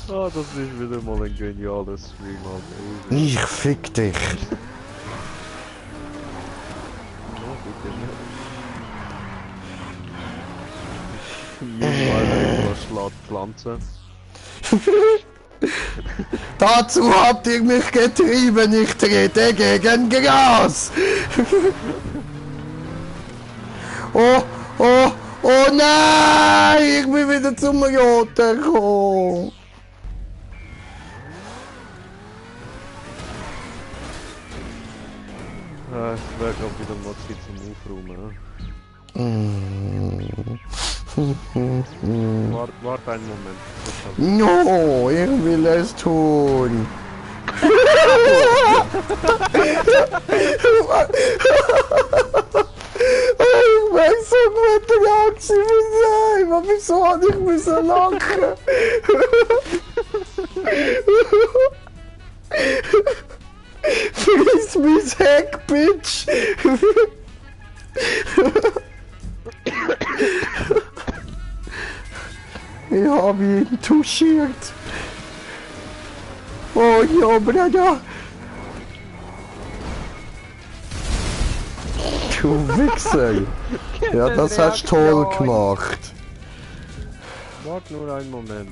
das ist wieder mal ein geniales Stream, Alter. Ich fick dich. No, bitte nicht. Weil Pflanzen. Dazu habt ihr mich getrieben, ich trete gegen Gras. Oh, oh, oh nein, ich bin wieder zum Roten gekommen. Ich wäre glaube wieder mal Zeit zum Aufräumen. Warte einen Moment. No, ich will es tun. Ich bin so gut dran sein. Wieso habe ich müssen lachen? Friss mein Heck, Bitch! Ich habe ihn touchiert. Oh ja, Bruder. Du Wichser. Ja, das hast du toll gemacht. Warte nur einen Moment.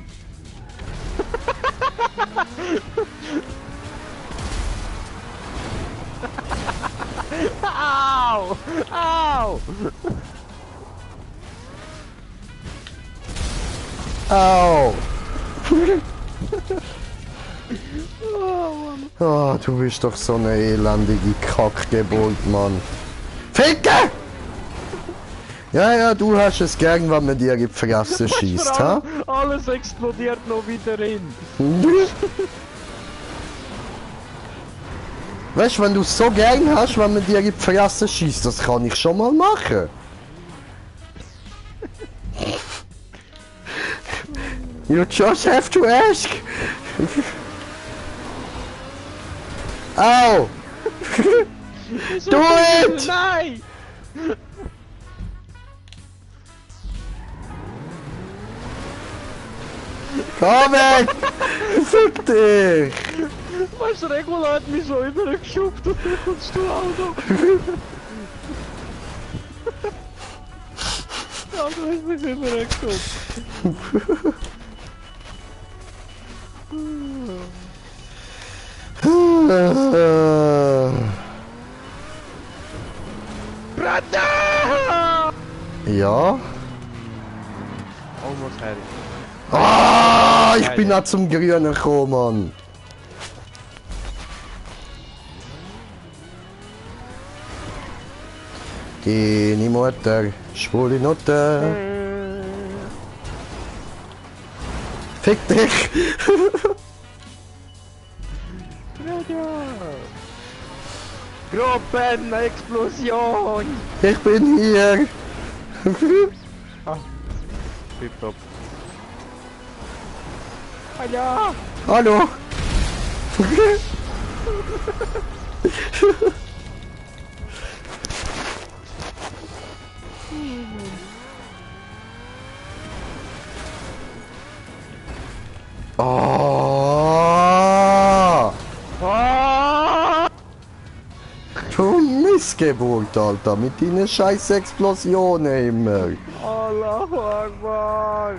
Au! Au! Au! Oh, du bist doch so eine elendige Kackgeburt, Mann. Ficke! Ja, ja, du hast es gern, wenn man dir in die Fresse schießt, ha? Alles explodiert noch wieder hin. Weißt du, wenn du es so gern hast, wenn man dir in die Fresse schießt, das kann ich schon mal machen. You just have to ask. Au! Do it! Nein! Komm weg! Fick dich! Weißt du, Regula hat mich so übergeschubt und dann kommst du auch noch. Ja, du hast mich übergeschubt. Brother! Ja? Almost had it. Ah, ich bin auch zum Grünen gekommen, Mann. Deine Mutter, schwule Nutte. Fick dich! Gruppenexplosion! Ich bin hier! Tipptopp. Hallo! Hallo! Oh! Du Missgeburt, Alter, mit deinen scheiß Explosionen immer. Allahu Akbar!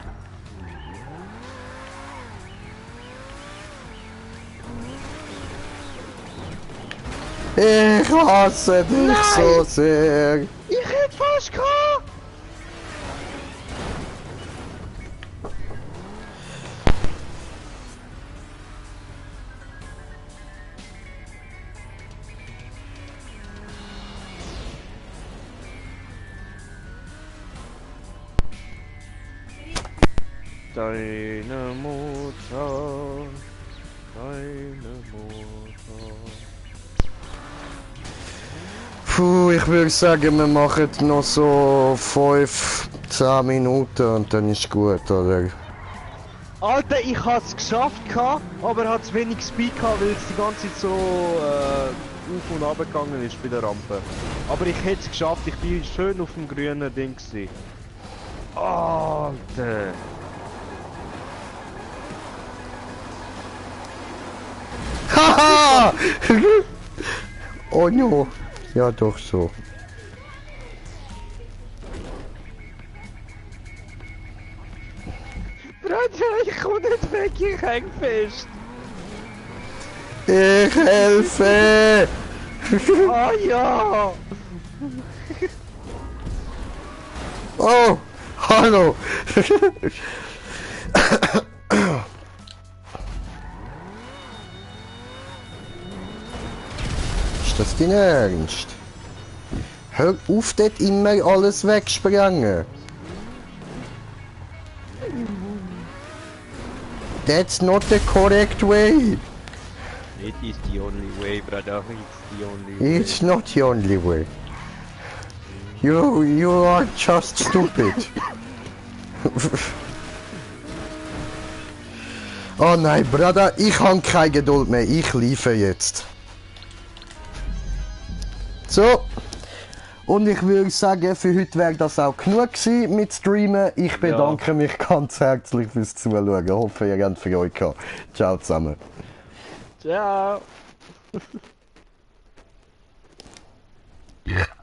Ich hasse dich so sehr. Ich hätte fast gehabt! Deine Mutter, deine Mutter. Puh, ich würde sagen, wir machen noch so 5-10 Minuten und dann ist gut, oder? Alter, ich hab's geschafft, aber hat's wenig Speed gehabt, weil es die ganze Zeit so auf und runter gegangen ist bei der Rampe. Aber ich hätte es geschafft, ich bin schön auf dem grünen Ding gewesen. Alter! Haha! Oh no. Ja, doch so. Bruder, ich komme nicht weg, ich häng fest! Ich helfe! Ah ja! Oh! Hallo! Ist das dein Ernst? Hör auf, dort immer alles wegsprengen! That's not the correct way! It is the only way, brother. It's the only way. It's not the only way. You are just stupid. Oh nein, Bruder, ich habe keine Geduld mehr. Ich liefere jetzt. So. Und ich würde sagen, für heute wäre das auch genug gewesen mit Streamen. Ich bedanke mich ganz herzlich fürs Zuschauen. Ich hoffe, ihr habt für euch gehabt. Ciao zusammen. Ciao! Yeah.